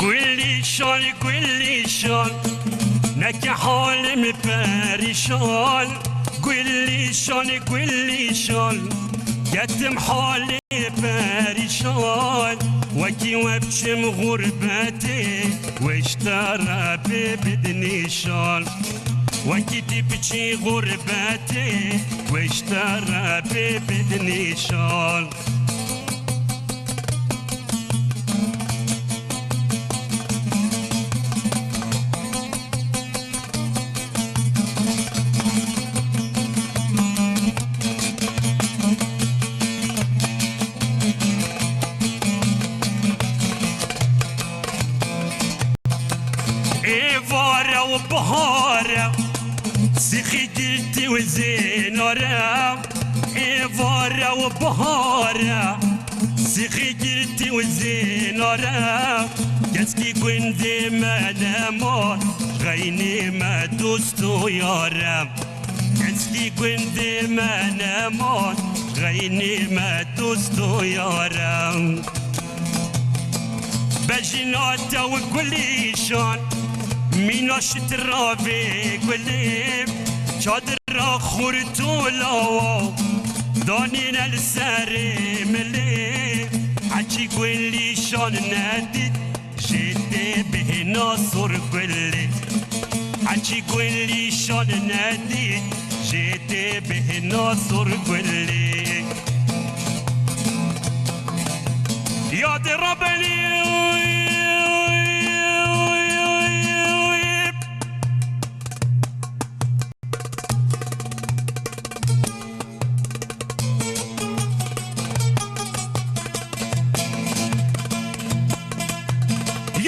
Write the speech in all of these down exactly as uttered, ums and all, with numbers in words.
Gulîşan, gulîşan, neke halim perîşan. Gulîşan, gulîşan, ketim halê perîşan. Wekî we biçim xurbetê, we ji te re bê bidnîşan. Wekî tu biçî xurbetê, we ji te re bê bidnîşan. Êvare û bihare, sixî girtî û zênare. Êvare û bihare, sixî girtî û zênare. Keskî gundê me nema, xeynê me dost û yare. Keskî gundê me nema, xeynê me dost û yare. Bejina te û gulîşan, mîna şitira vê gulê, çadira xurt û lawa, danîne li serê milê. Heçî gulîşan nedît, jê tê bihêna sor gulê. Heçî gulîşan nedît, jê tê bihêna sor gulê. Ya dê rabenî.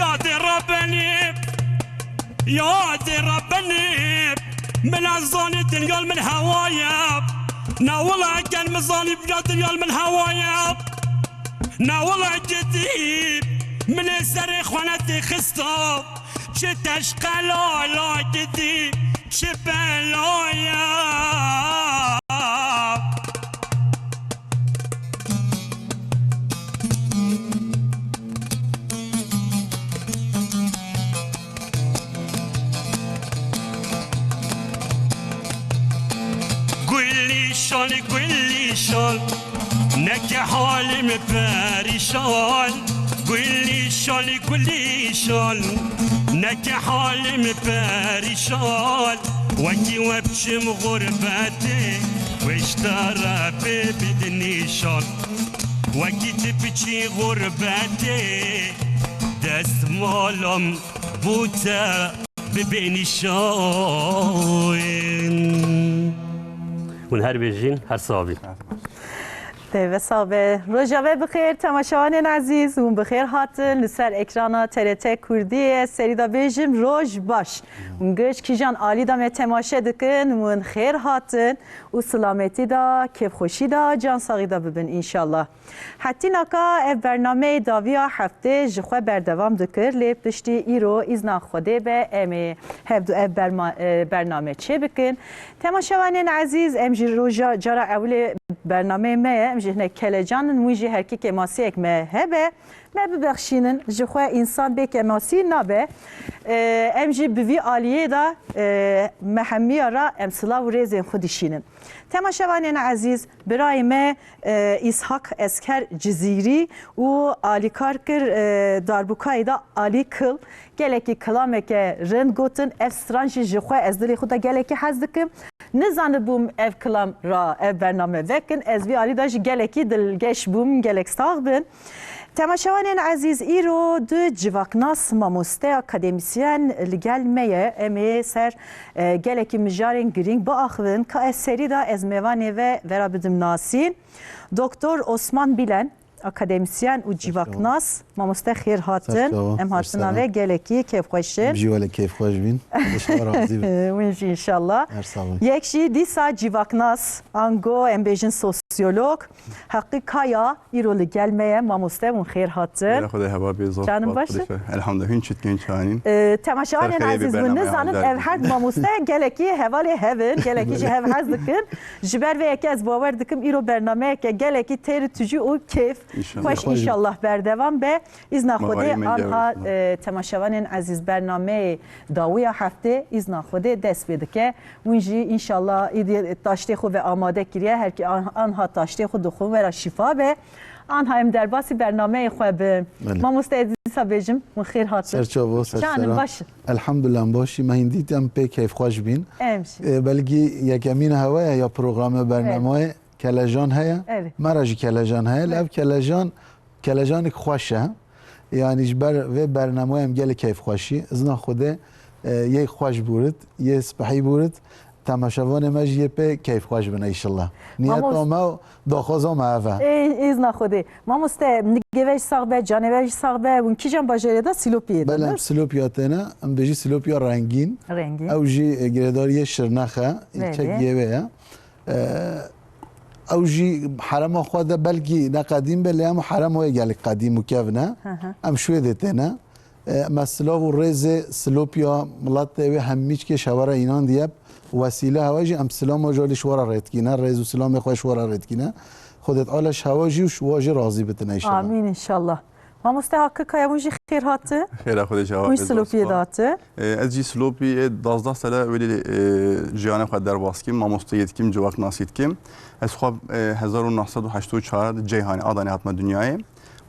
Ya dê rabenî. Ya dê rabenî. Min ez zanî dinya li min hewa ye. Na wela ken min zanî ya dinya li min hewa ye. Na wela gidî, min ê serê xwe netêxista. Çi teşqela la gidî, çi bela ye. Gulîşan, gulîşan, neke halim perîşan. Gulîşan, gulîşan, neke halim perîşan. Wekî we biçim xurbetê, we ji te re bê bidnîşan. Wekî tu biçî xurbetê, destmalam bo te bibê nîşan. Hûn her bêjîn, her sax bîn. Te ve sax be. Roja ve bi xêr, temaşevanên ezîz, hûn bi xêr hatin. Li ser ekrana T R T Kurdî, ez serî de bêjim, roj baş. Hûn giş kîjan alî de me temaşe dikin, hûn xêr hatin û silametî de, kêfxweşî de, cansaxî de bibin înşallah. Hetînaka ev bernameyê daviya heftê ji xwe berdewam dikir, lê piştî îro îzna Xwedê be, em ê hevdu ev berma-, e, bername çê bikin. Temaşevanên ezîz, em jî roja cara ewilê bernameyê me ye, em jî hinek kelecan in, wî jî herkî kêmasiyek me hebe, me bibexşînin, ji xwe însan bê kêmasî nabe. E, em jî bi vî aliyê de, e, me hemiya re em silav û rêzên xwe dişînin. Temaşevanên ezîz, birayê me, e, Îshak Esker Cizîrî û alîkar kir, e, darbûkayê de Alî Kil. Gelekî kilameke rind gotin. Ev stran jî ji xwe ez dilê xwe de gelekî hez dikim. Nizanibûm ev kilam ra ev bername vekin. Ez vî alî de jî gelekî dilgeş bûm. Gelek sax bin. Temaşevanên ezîz, îro du civaknas, mamoste, akademîsyen li gel me ye. Em ê ser, e, gelekî mijarên girîng biaxivin. Ka ez serî de ez mêvanê ve vera bidim nasîn. Doktor Osman Bilen, akademîsyen û civaknas. Mamoste xêr hatin. Em hatina ve gelekî kêfxweş in. Em jî wele kêfxweş bîn. Xwedê ji we razî be. Wîn jî înşallah. Her sax bin. Yek jî dîsa civaknas, ango em bêjin sosyolog. sosyolog Hakkı Kaya îro li gel me ye. Mamoste, hûn xêr hatin. Xêra Xwedê heva bê, zor Canım spas, baş. Xwedê fe-, elhamdülillah, hûn çitkin çanîn. Ee, temaşevanên Ser xeyrê ezîz, bû bername nizanîm, ev her mamoste gelekî hevalê hev in, gelekî ji hev hez dikin. Ji ber vê yekê ez bawer dikim, îro bernameyeke gelekî têr tujî û kêf. İnşallah. Xweş, inşallah berdewam be. Îzna Xwedê, anha, e, temaşevanên ezîz, bernameyê dawiya heftê, îzna Xwedê dest pê dike. Hûn jî, înşallah, îdî taştê xwe ve amade kiriye. Her ki an-, anha taştê xwe dixwe, wera şîfa be. Anha em derbasî bernameyê xwe bin. Belê. Mamoste, ez dîsa bêjim, hûn xêr hatin. Ser çava, ser Canım sera. Baş. Elhamdülillah, em başî. Me hîn dît em pê keyfxweş bîn. Em jî. E, belkî yekemîn hewa ye ya programê, bernameyê. Evet. Kelejan heye. Evet. Me re jî kelejan heye. Lê Evet. ev kelejan, kelejanek xweş e. Yanî ji ber vê bernameyê em gelek keyfxweşî. Îzna Xwedê, e, yê xweş bûrit, yê spehî bûrit. Temaşevanê me jî yê pê keyfxweş bin înşallah. Niyeta Mamos- me û daxwaza me ev e. Ê, îzna Xwedê. Mamoste, nigê ve jî sax be, canê ve jî sax be. Hûn kîjan bajarê de? Silopiyê de, Belê, ne? Em Silopya têne, em bêjî Silopya rengîn. Rengîn. Ew jî, e, girêdariyê Şirnex e, Belê. Çek yê wê ye. E, ew jî herema xwe de belkî ne qedîm be, lê em herema wê gelek qedîm û kevn e. Hı hı. Em şwê de têne. E, me silav û rêzê Silopya miletê wê hemî çikê ji hewa re înan diye. Wesîle hewa jî em silama jî ji we re rê dikîne, rêz û silamê xwe ji we re rê dikîne. Xwedê Teala ji hewa jî û ji we jî razî bitin înşallah. Amîn înşallah. Mamoste Hakkı Kaya, hûn jî xêr hatin. Xêra Xwedê ji hewa Hûn jî bê, Silopiyê dost. De hatin. E, ez jî Silopî, e, duwazdeh sale welê, e, jiyana xwe derbas kim, mamosteyê dikim, civaknasî dikim. Ez xwe, e, hezar û neh sed û heştê û çar di Ceyhanê, Adanê hatime dinyayê.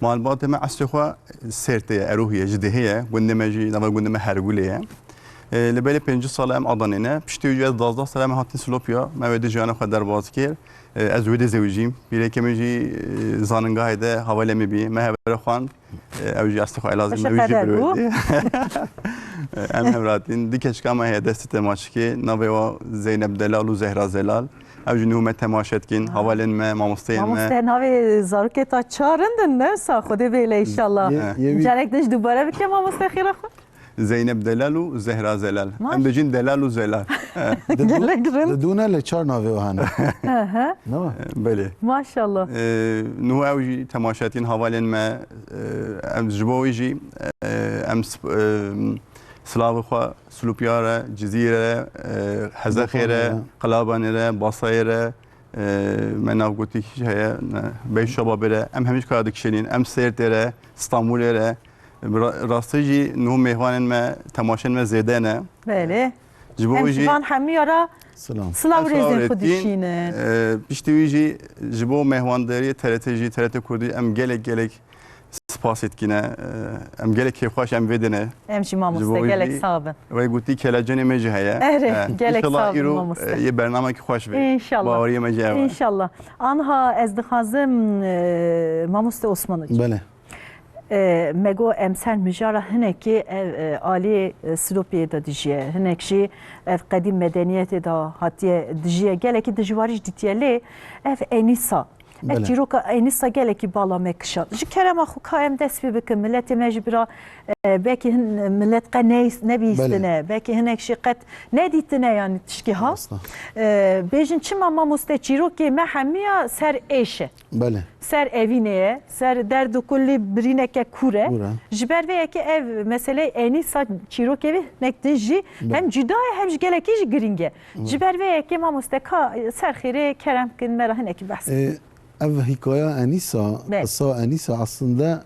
Malbatê me eslê xwe Sêrtê ye, Erûhî ye, ji Dihê ye. Gundê me jî, nava gundê me Hergulê ye. E, li belê pêncî sal em Adanê ne. Piştî wî ez duwazdeh sal em hatin Silopya. Me wê di jiyana xwe derbas kir. E, ez wê de zewicîm. Pîrekê min jî, e, zaningahê de havalê min bî. Me hev re xwend. E, ew jî eslê xwe Elazığ, Beşe me wî jî qeder bû. Birwêdî. E, em hev ratin. Di keçika me heye destê temaşikê. Navê wa Zeynep Delal û Zehra Zelal. Ew jî niho me temaşe dikin, Ha. Havalên me, mamosteyên me. Mamoste, navê zarokê ta çar in din, ne wisa? Xwedê bêle înşallah. Ye, ye wî- Carek din jî dubare bike, mamoste, xêra xwe. Zeynep Delal û Zehra Zelal. Maş- Em bêjin Delal û Zelal. Gelek rind. Di dû ne lê çar navê wan hene. Hı hı. Ne mi? Belê. Maşallah. Ee, niho ew jî temaşe dikin, havalên me, ee, em ji bo wî jî, ee, em sp-, ee, silavê xwe Silopya re, Cizîrê re, e, Hezexê re, Qilabanê re. Qilabanê re, Basayê re, e, me nav gotî heye, ne, Beyşababê re, em hemî kara dikişênîn, em Sêrtê re, Stenbolê re. Ra-, rastî jî niho mêvanên me, temaşên me zêde ne. Belê. Ji bo Em wî jî ji van hemî ya re Silav. Silav Em silav rêzên rê xwe dikîn. Dişînin. E, piştî wî jî ji bo mêhwandariyê T R T jî, T R T Kurdî em gelek gelek spasê dikîne. E, em gelek kêfxweş em vê dine. Em jî mamoste, Ji bo wî gelek jî sax bin. Wê gotî kelecenê me jî heye. Erê, E, gelek înşallah sax bin îro, mamoste. E, yê bernamekî xweş be. Înşallah. Baweriyê me jî ew e. Înşallah. Anha ez dixwazim, e, mamoste Osman Hoca. Belê. E, me got em ser mijara hinekî ev, e, alî, e, Silopiyê de dijiye. Hinek jî ev qedîm medeniyetê de hatiye dijiye. Gelekî dijwarî jî dîtiye lê ev Enîsa. Ev Belê. Çîroka Enîsa gelekî bala me kişand. Ji kerema xwe ka em dest pê bikin, miletê me jî bira, e, belkî hin, milet qe neyîs-, nebihîstine, Belê. Belkî hinek jî qet nedîtine, yanî tişkî ha. Asla. E, bêjin çima mamoste çîrokê me hemiya ser êş e. Belê. Ser evînê ye, ser derd û kulî birîneke kûr e. Kûr e. Ji ber vê yekê ev meseleyê Enîsa çîrokê vê hinek din jî Belê. Hem cuda ye hem jî gelekî jî girîng e. Belê. Ji ber vê yekê mamoste ka ser xêrê kerem kin me re hinekî behs kin. E, ev hîkaya Enîsa, Belê. Qisa Enîsa aslında,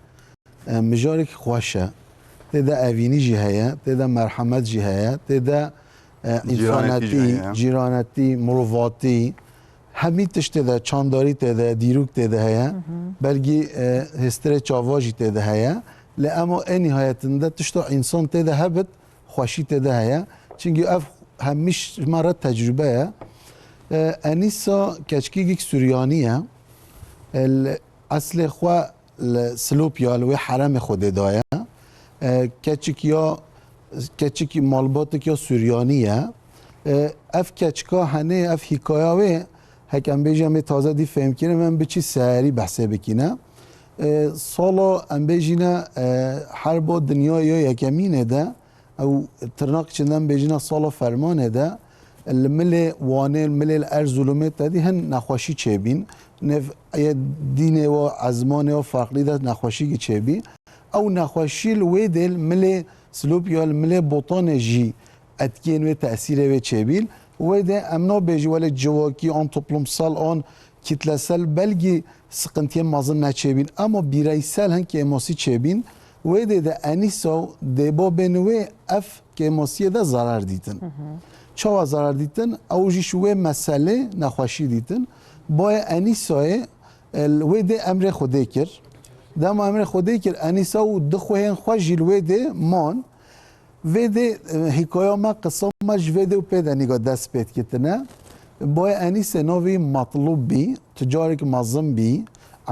e, mijarek xweş e. Tê de evînî jî heye, tê de merhemet jî heye, tê de, e, Cîranetî jî însanetî, heye. Cîranetî, mirovatî, hemî tişt tê de, çandarî tê de, dîrok tê de heye. Hı hı. Belkî, e, hêstirê çava jî tê de heye. Lê ema ê nihayetinde tişta însan tê de hebit, xweşî tê de heye. Çimkî ev hemî ji me re tecrube ye. E, Enîsa keçikî gik Suryanî ye. E, li eslê xwe li Silopya, li wê heremê Xwedê daye. E, keçik ya, keçik malbatek ya Suryanî ye. E, ev keçika henê, ev hîkaya wê, hek em bêjî em ê taze dî fêhm kirin, em biçî serî behsê bikîne. E, sala em bêjîne, e, herba dinya ya yekemînê de, ew tirnak içinde em bêjîne sala fermanê de, li milê Wanê, li milê li Erzurumê te dî hin nexweşî çêbîn. Nêv yê dînê we, ezmanê we farklî de nexweşîkî çêbî. Ew nexweşî li wê dê li milê Silopya, li milê Botanê jî etkiyên wê, tesîrê wê çêbîn. Wê dê em nabêjî welê civakî an toplumsal an kitlesel belkî sıkıntiyên mezin neçêbîn. Ama bireysel hin kêmasî çêbîn. Wê dê de Enîsa û dêbabên wê ev kêmasiyê de zarar dîtin. Çawa zarar dîtin? Ew jî ji wê meselê nexweşî dîtin. Bayê Enîsayê, e, wê dê emrê Xwedê kir. Dema emrê Xwedê kir, Enîsa û du xwehên xwe jî li wê dê man. Vê dê, e, hîkaya me, qisa me ji vê dê û pê de nîga dest pê dikitine. Bayê Enîsê navê Matlûb bî, ticarek mezin bî,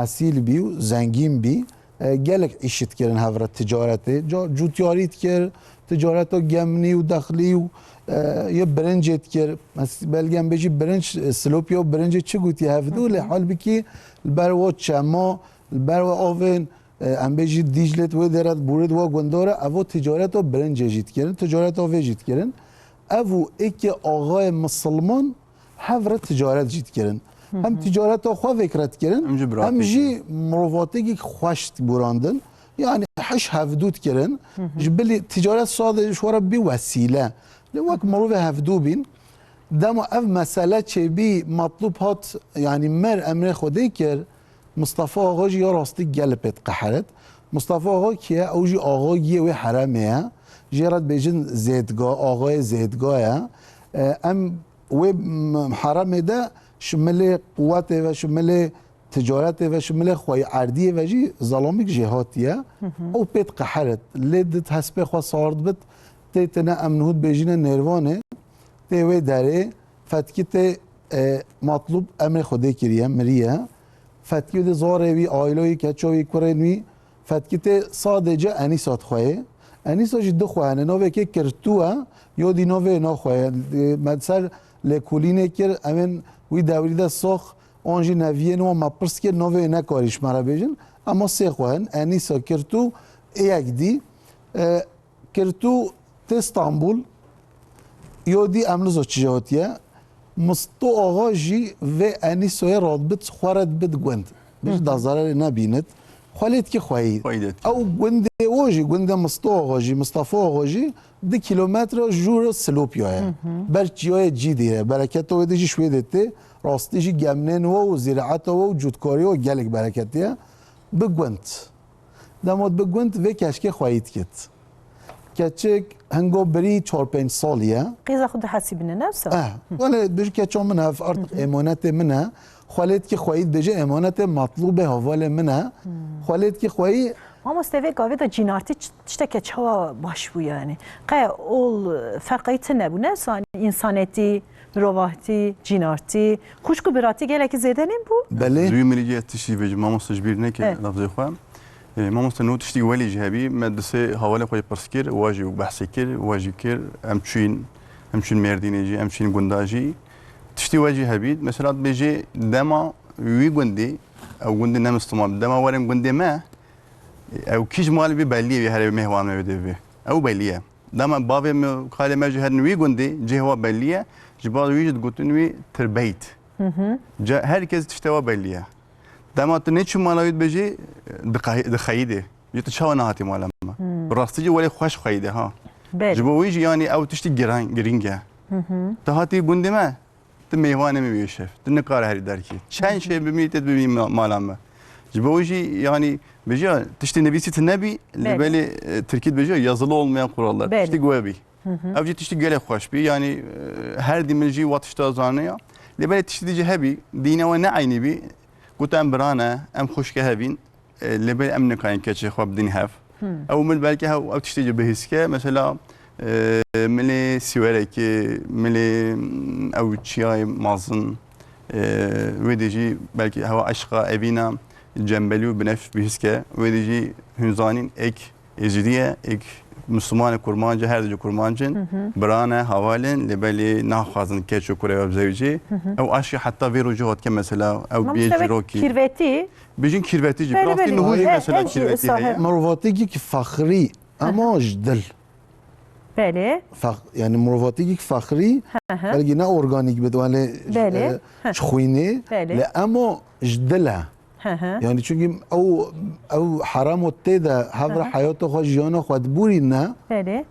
esîl bî û zengîn bî. E, gelek îş dikirin hev re ticaretê. Ca-, cûtyarî dikir, ticareta gemnî û dexlî û, e, yê birincê dikir. Mes-, belkî em bêjî birinc, e, Silopya û birincê çi gotiye hevdû, lê halbikî li ber wa çema, li ber wa avên, e, em bêjî Dîclê di wê dê re, Bûrê di wa gunda re, evo ticareta birincê jî dikirin, ticareta vê jî dikirin. Ev û êkê axayê misilman hev re ticaret jî dikirin. Hem ticareta xwe vêk re dikirin, Hem jî biratî hem jî dikirin. mirovatekî xweş diborandin. Yani hiş hevdû dikirin. Ji bilî ticaret sade ji xwe re bî wesîle. Lê wek mirovê hevdû bîn. Dema ev mesele çêbî, Matlûb hat, yani mer emrê Xwedê kir, Mistefa Axa jî ya rastî gelê pê diqeherit. Mistefa Axa kî ye? Ew jî axagiyê wê heremê ye. Jê re dibêjin zêdga, axayê zêdga ye. E, em wê, m-, heremê de ji milê quwetê ve, ji milê ticaretê ve, ji milê xweyî erdiyê ve jî zelamîk jê hatiye. Ew pê diqeherit. Lê di hespê xwe sar dibit, tê tine em niha dibêjine Nêrvanê, tê wê derê, fetkî tê, e, Matlûb emrê Xwedê kiriye, miriye. Fetkî de zarê wî, aîla wî, keça wî, kurên wî, fetkî tê sadece Enîsa dixweyê. Enîsa jî du xwe hene, navê kê Kirtû e, ya dî navê naxweyê. E, me ser lêkolînê kir, em ên wî dewrî de sax, an jî neviyên wan me pirs kir, navê nekarî ji me re bêjin. Ema sê xwe hin, Enîsa, Kirtû, ê yek dî. E, Kirtû tê Stenbul, yo dî em nizo çi jê hatiye. Misto Axa jî vê Enîsoyê radibit, xwe re dibit gund. Bêjî da zararê nebînit. Xwe lê dikî xweyî. Xweyî lê dikî. Ew gundê o jî, gundê Misto Axa jî, Mistefa Axa jî du kilometre jû re Silopya ye. Ber çiyayê Cîdê ye. Bereketa wê de jî ji wê de tê. Rastî jî gemnên we û zîraeta we û cûtkariya we gelek bereketî ye. Bi gund. Dema bi gund vê keçikê xweyî dikit. Keçik hingo birî çar pênc salî ye. Qîza xwe dihesibîne, ne wisa? Eh, wele dibêjî keça min e, ev artık emanetê min e. Xwe lê dikî xweyî, dibêje emanetê Matlûbê hevalê min e. Xwe lê dikî xweyî. Mamoste, vê gavê de cînartî ç-, tişteke çawa baş bû yani? Qe ol ferqayî tune bû, ne wisa, insanetî, mirovahtî, cînartî, xwişk û biratî gelekî zêde nîn bû? Belê. Duyê milî tiştî vê jî mamoste ji bîr neke, eh, lafzê xwe. E, mamoste, nû tiştî welî jî hebî, me di sê hevalê xwe jî pirs kir, wa jî behsê kir, wa jî kir, em çûyîn, em çûyîn Mêrdînê jî, em çûyîn gunda jî. Tiştî we jî hebî, mesela dibêjê dema wî gundî, ew gundî ne Misliman, dema werin gundê me, ew kî ji malê bî bellî ye, wî herê mêhwan me wê dê bê. Ew bellî ye. Dema bavê me, kalê me jî herin wî gundî, cihê wa bellî ye. Ji bar wî jî digotin wî tirbeyt. Ca-, her kes tiştê wa bellî ye. Dema tu neçû mala wî dibêjî, diqe-, dixeyîdê. Ji tu çawa nehatî mala me? Bi rastî jî welê xweş xweyîdê ha. Belê. Ji bo wî jî, yanî, ew tiştî giran-, girîng e. Tu hatî gundê me, tu mêvanê min wî şev. Tu nikare herî derkî. Çend şev bimî, tu dibî ma-, mala me. Ji bo wî jî, yanî, bêjî ya, tiştê nivîsî tu nebî, lê Belê. belê, e, tirkî dibêjî ya, yazılı olmayan kurallar. Belê. Tiştî we bî. Ev jî tiştî gelek xweş bî. Yanî, e, her dî min jî wa tişta zaniya. Lê belê tiştî dî jî hebî, dîna we ne eynî bî. Gote em bira ne, em xwişke hevîn. E, lê belê em nikarin keçê xwe bidin hev. Ew mil belkî hev, ew tiştê jî bihîske. Mesela, e, milê Sîwerekê, milê, m, ew çiyayê mezin, e, wê dê jî belkî hewa eşqa evîna Cembelî û Binevş bihîske. Wê dê jî hûn zanîn êk Êzidî ye, êk Mislimanê kurmanc e, her dî jî kurmanc in. Bira ne, heval in, lê belê naxwazin keç û kurê we bizewicê. Ew eşqê heta vê rojê hatike mesela, ew bê ji rokî. Kîrvetî. Bêjin kîrvetî jî. Belê, bi rastî belê. Niho jî, he, mesela, he, kîrvetî heye. Mirovatekî ki fexrî, ema ji dil. Belê. Fex, yani mirovatîkî fexrî, Hı hı. belkî ne organîk bit, wale Belê. Hı. ji xwînê, Belê. lê emo ji dil e. Hı hı. Yani çünkü ew, ew heremo tê de hevra Hı hı. heyata xwe, jiyana xwe diborîne, Belê.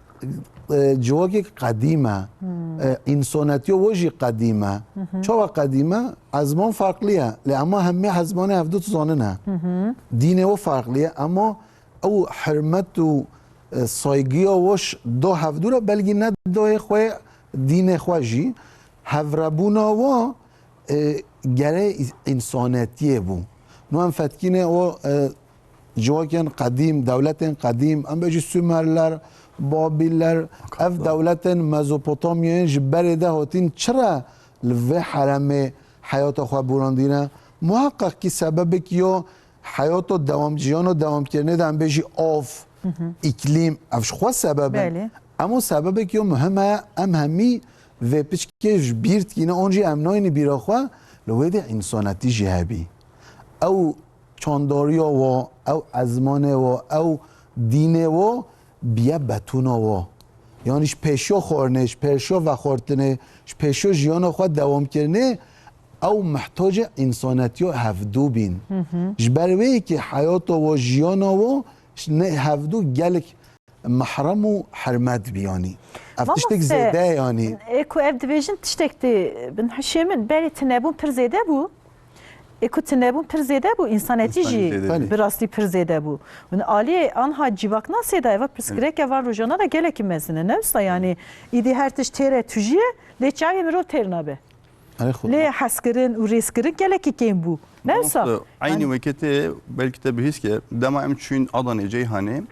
e, civakek qedîm e. Hmm. E, însanetiya we jî qedîm e. Mhm. Çawa qedîm e? Ezman farklı ye. Lê ema hemê ezmanê hevdu dizanine. Mhm. Dînê we farklı ye. Ema ew hurmet û, e, saygıya we ş-, do hevdu re belkî ne doyê xwe, dînê xwe jî. Hevrebûna we, e, gere însanetiyê bû. No em fetkîne o, e, civakên qedîm, dewletên qedîm, em bêjî Sumerler, Babîller, ev dewletên Mezopotamyayên ji berê de hatin, çira li vê heremê heyata xwe borandîne? Muheqeq kî sebebek yo heyata dewam, jiyana dewamkirinê de em bêjî av, îklîm, ev ji xwe sebeb in. Belê. Ema sebebek yo muhim heye, em hemî vê piçkê ji bîr dikîne, an jî em nayînî bîra xwe, li wê de însanetî jî hebî. Ew çandariya wa, ew ezmanê wa, ew dînê wa biye betûna wa. Yanî ji pêşiya xwarinê, ji pêşiya vexwartinê, ji pêşiya jiyana xwe dewamkirinê ew mihtacê însanetiya hevdû bîn. Ji ber wê yekê heyata wa, jiyana wa ji ne hevdû gelek mehrem û hermet bî yanî. Ev tiştek Mamoste, zêde ye yanî. Ê ku ev dibêjin tiştek tê bin hişê min, berê tinebûn pir zêde bû. Ê ku tinebûn pir zêde bû, însanetî Însanî jî zêde bû. bi rastî pir zêde bû. Min aliyê anha civaknasê de eva pirsgirêke van rojana de gelekî mezin e. Ne wisa yanî, îdî her tişt têr e tujî ye, lê çavê mirov têr nabe. Erê xwe. Lê hezkirin û rêzkirin gelekî kêm bû. Ne wisa? Mamoste, eynî weketê belkî te bihîs ke dema em çûyîn Adanê Ceyhanê,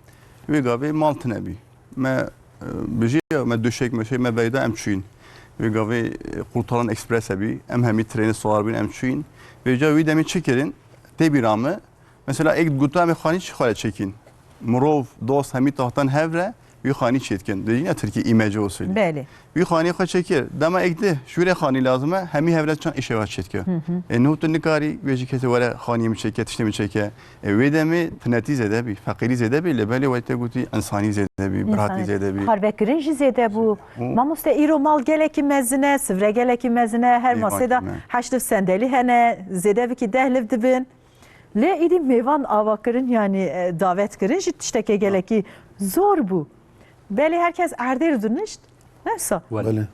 wê gavê mal tine bî. Me, e, bijî, me duşek, me şey, me veyda em çûyîn. Wê gavê, e, Qurtalan Express hebî, em hemî trênê siwar bîn, em çûyîn. Vêca wî demê çi kirin? Tê bîra me. Mesela êk diguta em ê xanî çi xwe çekîn. Mirov, dost, hemî tahtan hev re, wî xanî çêdikin. Dibêjin ya Tirkî îmece usulî. Belê. Wî xanî xwe çekir. Dema êk di, şûrê xanî lazim e, hemî hev re çan îşê xwe çêdike. E, niho tu nikarî, wê jî kesê were xaniyê min çêke, tiştê min çêke. E, wê demê tinetî zêde bî, feqîrî zêde bî, lê belê wê te gotî însanî zêde bî, biratî zêde bî. Parvekirin jî zêde bû. Û- Mamoste, îro mal gelekî mezin e, sivre gelekî mezin e, her Mêvan masê de kî me. heşt sendelî hene, zêde bikî deh liv dibin. Lê îdî mêvan avakirin, yanî, e, davetkirin jî tiştekê gelekî zor bû. Belê herkes erdê li dinişt. Ne wisa? Belê.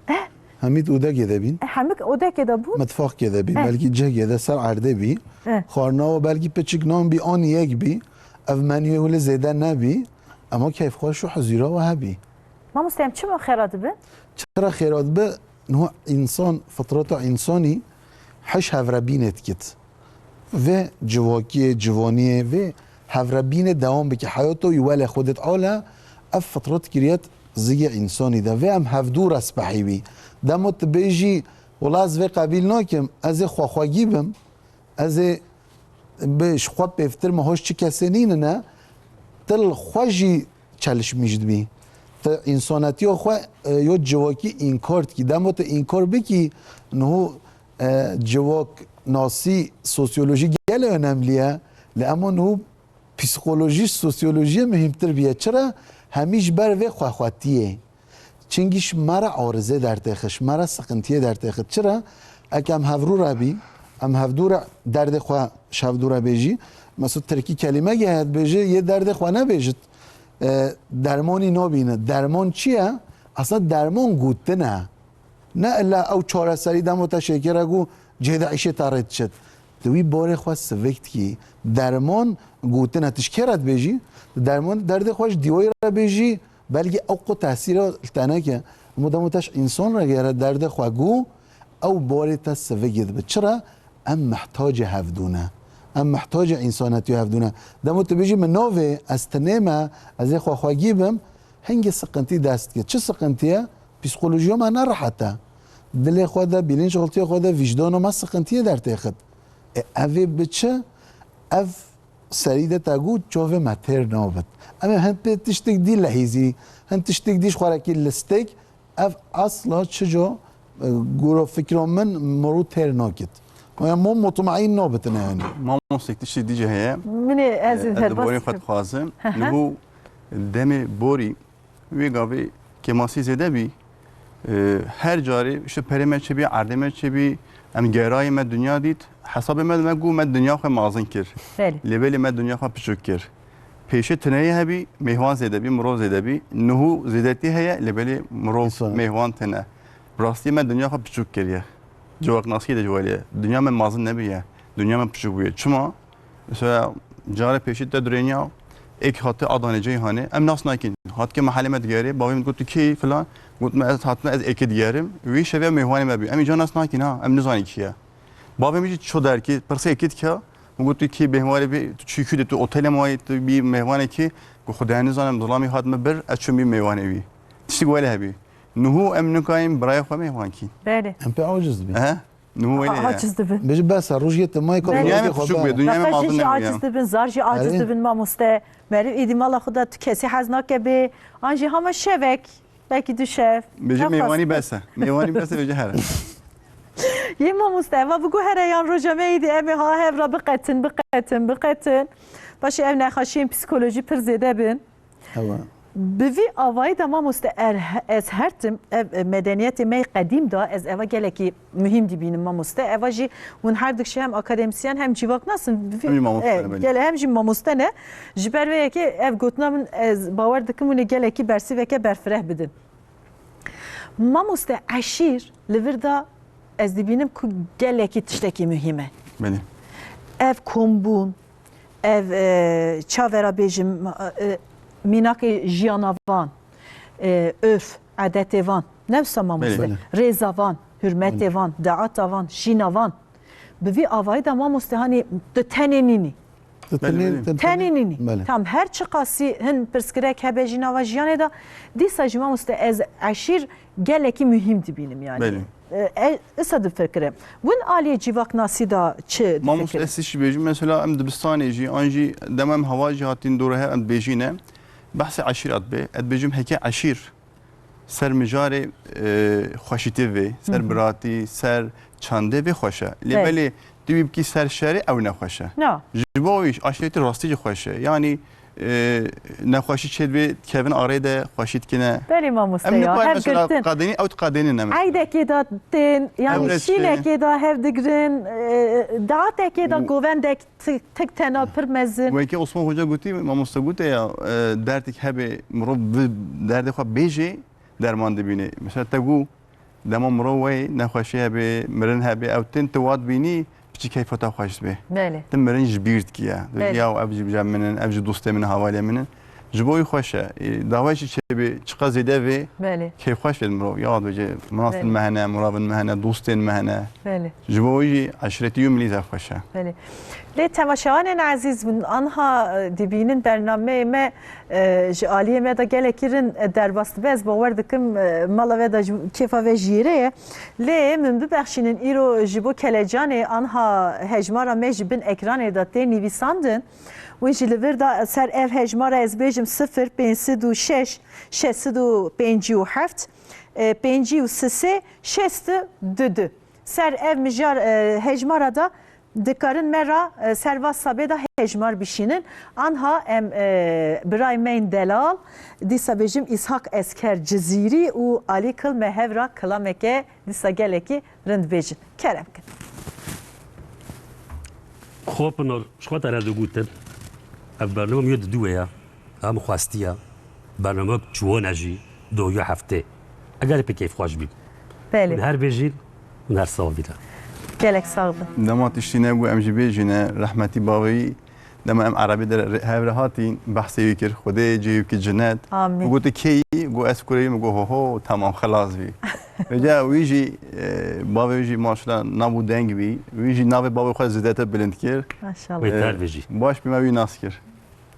Hemî di odekê de bîn. E, hemik odekê de bû. Mitfaqkê de bî, Eh. belkî cihkê de ser erdê bî. Eh. Xwarina we belkî piçik nan bî, an yek bî. Ev menüyê wile zêde nebî. Ema keyfxweş û huzura we hebî. Mamoste, em çima xêra dibin? Çira xêra dibe, niha însan, fitreta însanî hiş hevrebînê dikit. Vê civakiyê, civaniyê, vê hevrebînê dewam bike. Heyata wî wele Xwedê Teala ev fitret kiriyet zigê însanî de. Vê em hevdû re spehî wî. Dema tu bêjî, wela ez vê qebîl nakim, ez ê xwexwegî bim, ez ê bi ji xwe pêvtir me hoş çi kesê nînine, tu li xwe jî çelişmîş dibî. Tu însanetiya xwe, e, yo civakî înkar dikî. Dema tu înkar bikî, niho, e, civaknasî, sosyolojî gelek önemli ye. Lê ema niho psîkolojî, sosyolojiyê muhîmtir bûye. Çira? Hemî ji ber vê xwexwetiyê. Çingî ji me re arize dertêxit, ji me re siqintiyê dertêxit. Çira? Eke em hevdû re bî, em hevdû re derdê xwe ji hevdû re bêjî, mesela tirkî kelîmekê heye dibêje, yê derdê xwe nebêjit, e, dermanî nabîne. Derman çi ye? Aslında derman gotin e. Ne illa ew çareserî dema te şêkêre got, cihê de îşê te rê diçit. Di wî barê xwe sivik dikî. Derman gotin e. Tu ji kê re dibêjî? Tu derman derdê xwe ji dîwayî re bêjî, belkî ew qo tesîra li te neke. Ema dema te ji însan re gere derdê xwe got, ew barê te sivik dibe. Çira? Em mihtacê hevdû ne. Em mihtacê însanetiya hevdû ne. Dema tu bêjî min navê, ez tinê me, ez ê xwexwegî bim, hingê siqintî dest dike. Çi siqintî ye? Psîkolojiya me ne rehet e. Dilê xwe de, bilinçaltiya xwe de, vîcdana me siqintiyê dertêxit. E, ev ê bi çi? Ev serî de te got, çavê me têr nabit. Em ê hin pê tiştek dî lehîzî, hin tiştek dî ji xwe re kî listek, ev asla çi co, e, gora fikra min mirov têr nakit. Yanî mo mutmaîn nabitine yanî. Mamostek tiştê dîce heye. Min ê ez Ez her di borê bas xwe dixwazim. Hı hı. Niho demê borî wê gavê kêmasî zêde bî, e, her carê işte perê me çêbî, erdê me çêbî, em gerayê me dinya dît, hesabê me, me got me dinya xwe mazin kir. Belê. Lê belê me dinya xwe piçûk kir. Pêşê tineyê hebî, mêvan zêde bî, mirov zêde bî. Niho zêdetî heye, lê belê mirov, mêvan tine. Bi rastî me dinya xwe piçûk kiriye. Civaknasiyê de ji welê. Dinya me mazin nebûye. Dinya me piçûk bûye. Çima? Mesela, cara pêşî te dirêniya, êk hate Adanê Ceyhanê, em nas nakin. Hatike mehelê me digerê, bavê min got, "Tu kî?" filan. Got, "Me ez hatime, ez êkê digerim." Wî şevê mêvanê me bî. Em îca nas nakin ha, em nizanin kî ye. Bavê min jî ço derkê, pirsê êkê dike. Min got, "Tu kî bêhmarê bî, tu çî kû de, tu otelê mayî, tu bî mêvanê kî?" Got, "Xwedê nizanim, zilamî hat min bir, ez çûm bî mêvanê wî." Tiştik wele hebî. Niho em nikayên birayê xwe mêvan kîn. Belê. Em pê aciz dibin. He? Niho wele Ha- ye. Aciz dibin. Bêje bes e, rojiyê te mayî Belê. Dinya me piçûk bûye, dinya me Beqe jin mazin jî nebûye. Aciz dibin, zar jî aciz Belê. Dibin mamoste. Meriv êdî mala xwe de tu kesî hez nake bê. An jî hema şevek, belkî du şev. Bêje Ne mêvanî xwest. Bes e. Mêvanî bes e, bêje here. Yê mamoste, eva bigo here yan roja me êdî em ê ha hev ra biqetin, biqetin, biqetin. Paşê ev nexaşiyên psîkolojî pir zêde bin. Ewa. Bi vî avayî de mamoste er he-, ez her tim ev, e, medeniyetê me yê qedîm de ez eva gelekî muhîm dibînim mamoste. Eva jî hûn her dikşe hem akademisyen hem civaknas in. Bi vî Hem jî mamoste e, ne, belê. Gele hem jî mamoste ne. Ji ber vê yekê ev gotina min ez bawer dikim hûn ê gelekî bersiveke berfireh bidin. Mamoste eşîr li vir de ez dibînim ku gelekî tiştekî muhîm e. Belê. Ev kombûn, ev, e, çavera bêjim, e, mînakê jiyana van, e, örf, edetê van, ne wisa mamoste? Belê. Belê. Rêza van, hurmetê Belê. Van, deata van, şîna van. Bi vî avayî de mamoste hanî tu tenê nînî. Tu Belê, tenê, belê. Tenê nînî. Belê. Tam her çiqasî hin pirsgirêk hebe jî nava jiyanê de, dîsa jî mamoste ez eşîr gelekî muhîm dibînim yani. Belê. E, e, isa difikirim. Win aliyê civaknasî de çi Mamoste difikirin? Ez tiştî bêjim, mesela em dibistanê jî, an jî dema em hewa jî hatin dora hev em dibêjîne, behsê eşîrat bê. Ez dibêjim heke eşîr ser mijarê, e, xweşîtê vê, ser Hı hı. biratî, ser çandê vê xweş e. Lê Belê. Belê tu wî bikî ser şerê ew nexweş e. Na. Ji bo wî eşîretî rastî jî xweş e. Yanî, e, nexweşî çêdibê kevin arê de xweşî dikine. Belê mamoste Em ya, nikar hev mesela girtin. Qadênî, ew qadênî ne mesela. Eydekê de tên, yani Ew reştê. Şînekê de hev digrin, e, daatekê de Û- govendek tik, tik tena pir mezin. Weke Osman Hoca gotî, mamoste gote ya, e, derdik hebe mirov bi derdê xwe bêje derman dibîne. Mesela te got, dema mirov wê nexweşî hebe, mirin hebe, ew tên tu wat bînî, piçî keyfa te xweş dibe. Belê. Tu mirin ji bîr dikî ya. Tu Belê. Ya ev jî cem min in, ev jî dostê min, havalê min in. Ji bo wî xweş e. E, dawa jî çêbe, çiqa zêde vê, Belê. Keyfxweş vê mirov. Ya dibêje, minastin Belê. Me hene, miravin me hene, dostên me hene. Belê. Ji bo wî jî eşretî û milî zef xweş e. Belê. Lê temaşevanên ezîz, hûn anha, e, dibînin bernameyê me, e, ji aliyê me de gelekî rin, e, derbas dibe. Ez bawer dikim, e, mala ve de ji kêfa ve jî yê re ye. Lê min bibexşînin, îro ji bo Kelecanê anha hejmara me ji bin ekranê de tê nivîsandin. Win jî li vir da ser ev hejmara ez bêjim sifir pênc sed û şeş, şeş sed û pêncî û heft, e, pêncî û sisê, şêst û du du. Ser ev mijar, e, hejmara da dikarin me ra, e, ser va sabê da hejmar bişînin. Anha em, e, birayê me yên delal, dîsa bêjim Îshak Esker Cizîrî û Alî Kil me hev ra kilameke dîsa gelekî rind bêjin. Kerem kin. Xwe Pinar, ji xwe te re digotin. Ev bername min yê diduwe ye. Em xwestiye. Bername çiwone jî doya heftê. Eger pê keyfxweş bî. Belê. Hûn her bêjîn, hûn her sax bîne. Gelek sax bin. Dema tiştî nebû em jî bêjîne, rehmetî bavê wî. Dema em erebî de re-, hev re hatîn, behsê wî kir, Xwedê cihê wî bike cinet. Amîn. Min got, "Tu kê yî?" Got, "Ez kurê wî." Min got, "Ho ho, temam, xelas bî." Vêca wî jî, e, bavê wî jî maşallah nab û deng bî. Wî jî navê bavê xwe zêdetir bilind kir. Maşallah. Wê ter E, bêjî. Baş bî me wî nas kir.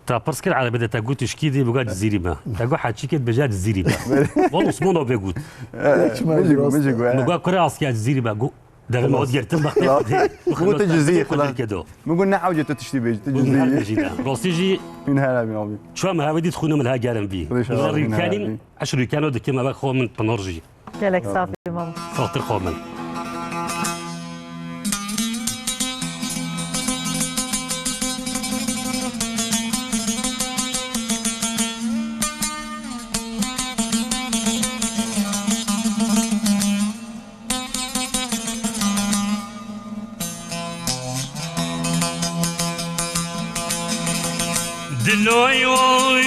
Te pirs kir erebî de, te got, "Tu ji kî dî?" Min got, "Cizîrî me." Te got, "Heçî kê dibêje Cizîrî me." Wal Osman o vê got. E, Çima min jî got, min jî rast? Got, e. Min got, "Kurê askiya Cizîrî me." Got, Derin Xelas. Ot girtin bextê Xelas. Xwedê. Min got, "Tu Cizî, xelas." Min got, "Ne ewce tu tiştî bêjî, tu Cizî." Her bêjî ne. Rastî jî Min her hebî abi. Çuwa min hevê dît xwîna min ha gerim bî. Xwedê şerabî Rûkenîn, her hebî. Eş rûkeno dikim eve xwe min Pinar jî. Gelek sax bî mam. Saxtir xwe min. Loy oy,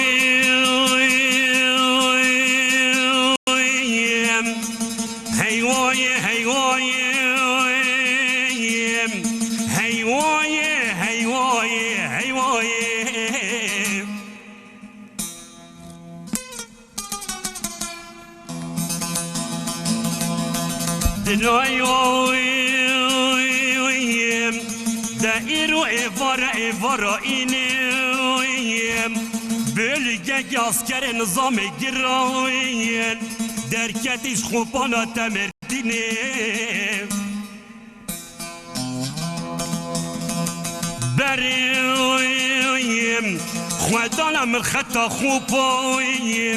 hey oy, hey oy, hey oy, hey oy, hey oy. Diloyim, de îro êvara êvara înê, bölgege askerê nizamê girayên, derketî ji xopana te Mêrdînê. Berê xwedana min xeta xwe payê,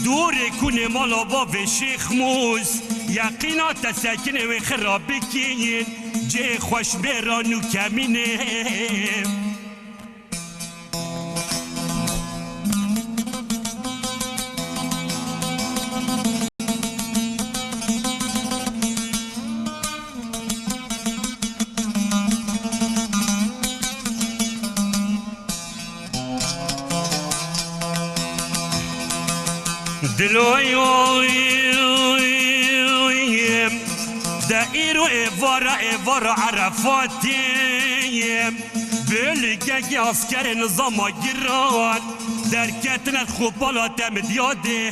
dorê kunê mala bavê Şêx Mûs, yeqîna te sekinê wê xira bikîn, cê xweş mêran û kemînê. Diloy oy, de îro êvara êvara Erefatê, bölgeke askerê nizama giran, derketine xopala te Midyadê.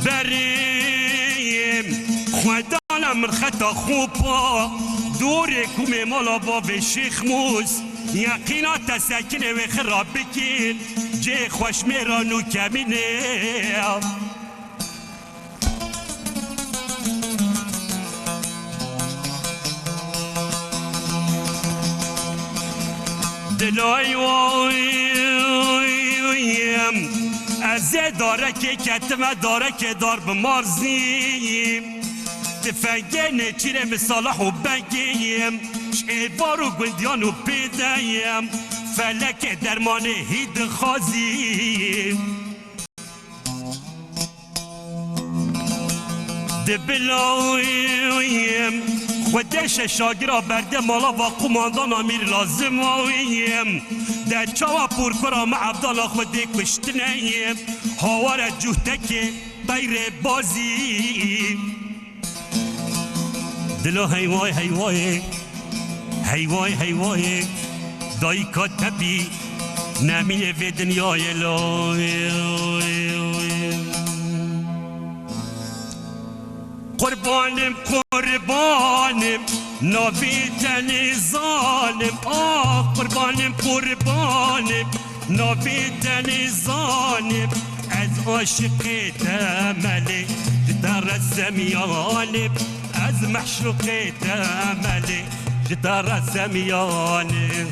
Berê xwedana min xeta xopa, dorê kumê mala bavê Şêx Mûs, yeqîna te sekinê wê xira bikîn, cê xweş mêran û kemînê. Dilay wayim, ez ê darekê ketime, darekê dar bi marzî. Tifengê nêçîrê min Salah û Bengî, ji êvar û gundiyan û pêdeyim, felekê dermanê hî dixwazî. Dibilayim, Xwedê şeşagira berde mala va qumandana mîr lazim ayim. De çawa pûrkura me evdana Xwedê kuştineyim, haware cuhtekê beyrê bazî. Dilo heyvay heyvayê, heyvay heyvayê, dayika te bî, nemînê vê dinyayê lo. Qurbanim, qurbanim, navê te nêzanim, ah, qurbanim, qurbanim, navê te nêzanim, ez aşiqê te melê, ji te re semîyanim, ez meşûqê te melê, ji te re semîyanim.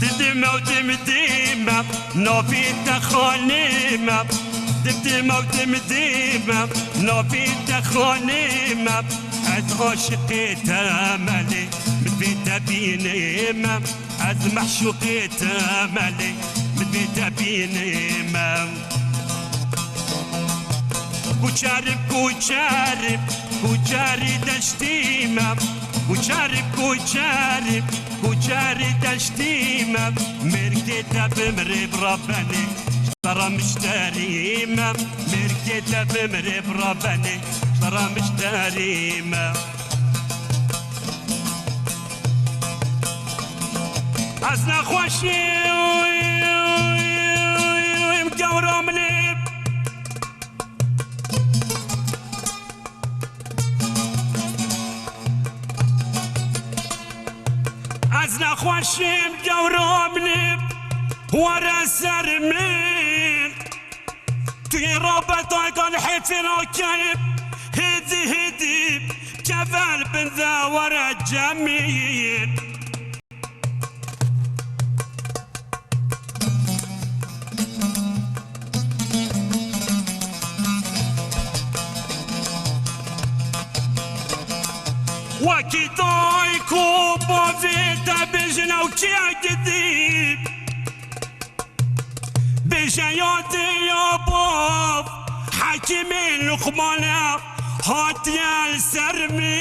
Didim ew dim dime, navê te xanime. Didim ew dim dime, navê te xanime. Ez aşiqê te melê, min vê te bînime. Ez meşûqê te melê, min vê te bînime. Kuçerim, kuçerim, kuçerî deştî me. Kuçerim, kuçerim, kuçerî deştî me. Mêrkê te bimrê bi rabenê, ji te re mişterî me. Mêrkê te bimrê bi rabenê, ji te re mişterî me. Ez nexweşîm, gewra min ê. Ez nexweşîm, gewra min ê. Were ser min. Tu yê rabetayka li hêfê nakeyê, hêdî hêdî kevel bin de were cemîn. Ay ku bavê te bêjin ew kî ye gidî? Bêje ya dê ya bav, Hekîmê Luqman e, hatiye li ser min.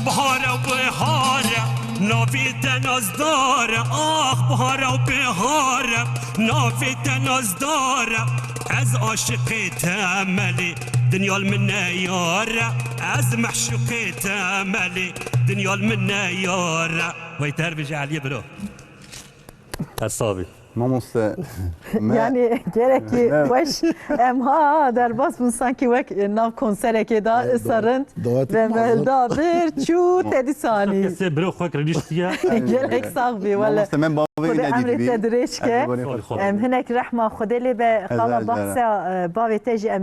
Bihar e, bihar e, navê te nazdar e. Ax, bihar e, bihar e, navê te nazdar e. Ez aşiqê te Melê, dinya li min neyar e. Ez meşûqê te Melê, dinya li min neyar e. Wey ter bêje Eliyê biro. Hesabî. Mamoste. Me Yani gerekî Ne? weş em ha derbas bûn, sankî wek nav konserekê da Ay, isa dawa-, rind dawetê ve mezin. Melda bir çû tedîsanî. Kesê biro xwe kirîştiye. Gelek sax bî wele. Mamoste, me bavê Xwedê wî nedî emrê dibî. Te dirêj ke. Ez bavê xwe Em hinek rehma Xwedê lê be. Xala Hezar cara. Bahse, e, bavê te jî em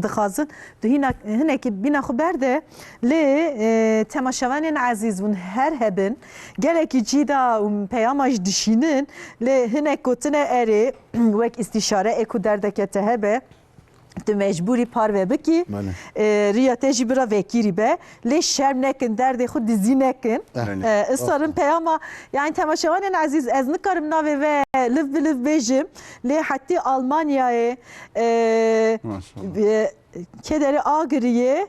dixazin. Tu hîna, hinekî bîna xwe berde. Lê, e, temaşevanên ezîz hûn her hebin, gelekî cî da û peyama jî dişînin, lê hinek gotine erê, wek îstîşare ê ku derdeke te hebe, tu mecbûrî parve bikî. Belê. E, riya te jî bira vekirî be. Lê şerm nekin, derdê xwe dizî nekin. Belê. E, ista rin peyama, yani temaşevanên ezîz, ez nikarim navê ve liv bi liv bêjim. Lê hetî Almanyayê, e, Maşallah. e, kederê Agiriyê,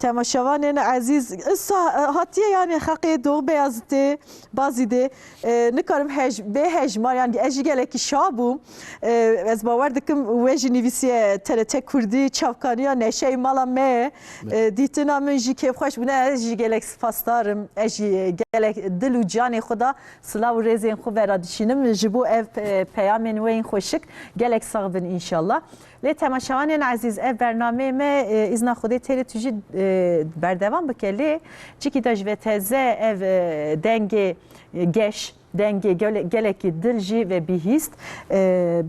Temaşevanên ezîz, isa, e, hatiye, yani, heqê Doğu Beyazıtê, Bazîdê, e, nikarim hej-, bê hejmar, yani, ez jî gelekî şa bûm. E, ez bawer dikim, we jî nivîsiye T R T Kurdî, çavkaniya neşey mala me, e, dîtina min jî kêfxweş bûne, ez jî gelek spasdar im, ez jî gelek dil û canê xwe da silav û rêzên xwe vera dişînim. Ji bo ev, e, peyamên we yên xweşik, gelek sax bin înşallah. Lê temaşevanên ezîz, ev bernameyê me, e, îzna Xwedê têrê tu jî, e, berdewam bike. Lê cikî de ji ve teze ev, e, dengê, e, geş, dengê gele-, gelekî dil jî ve bihîst. E,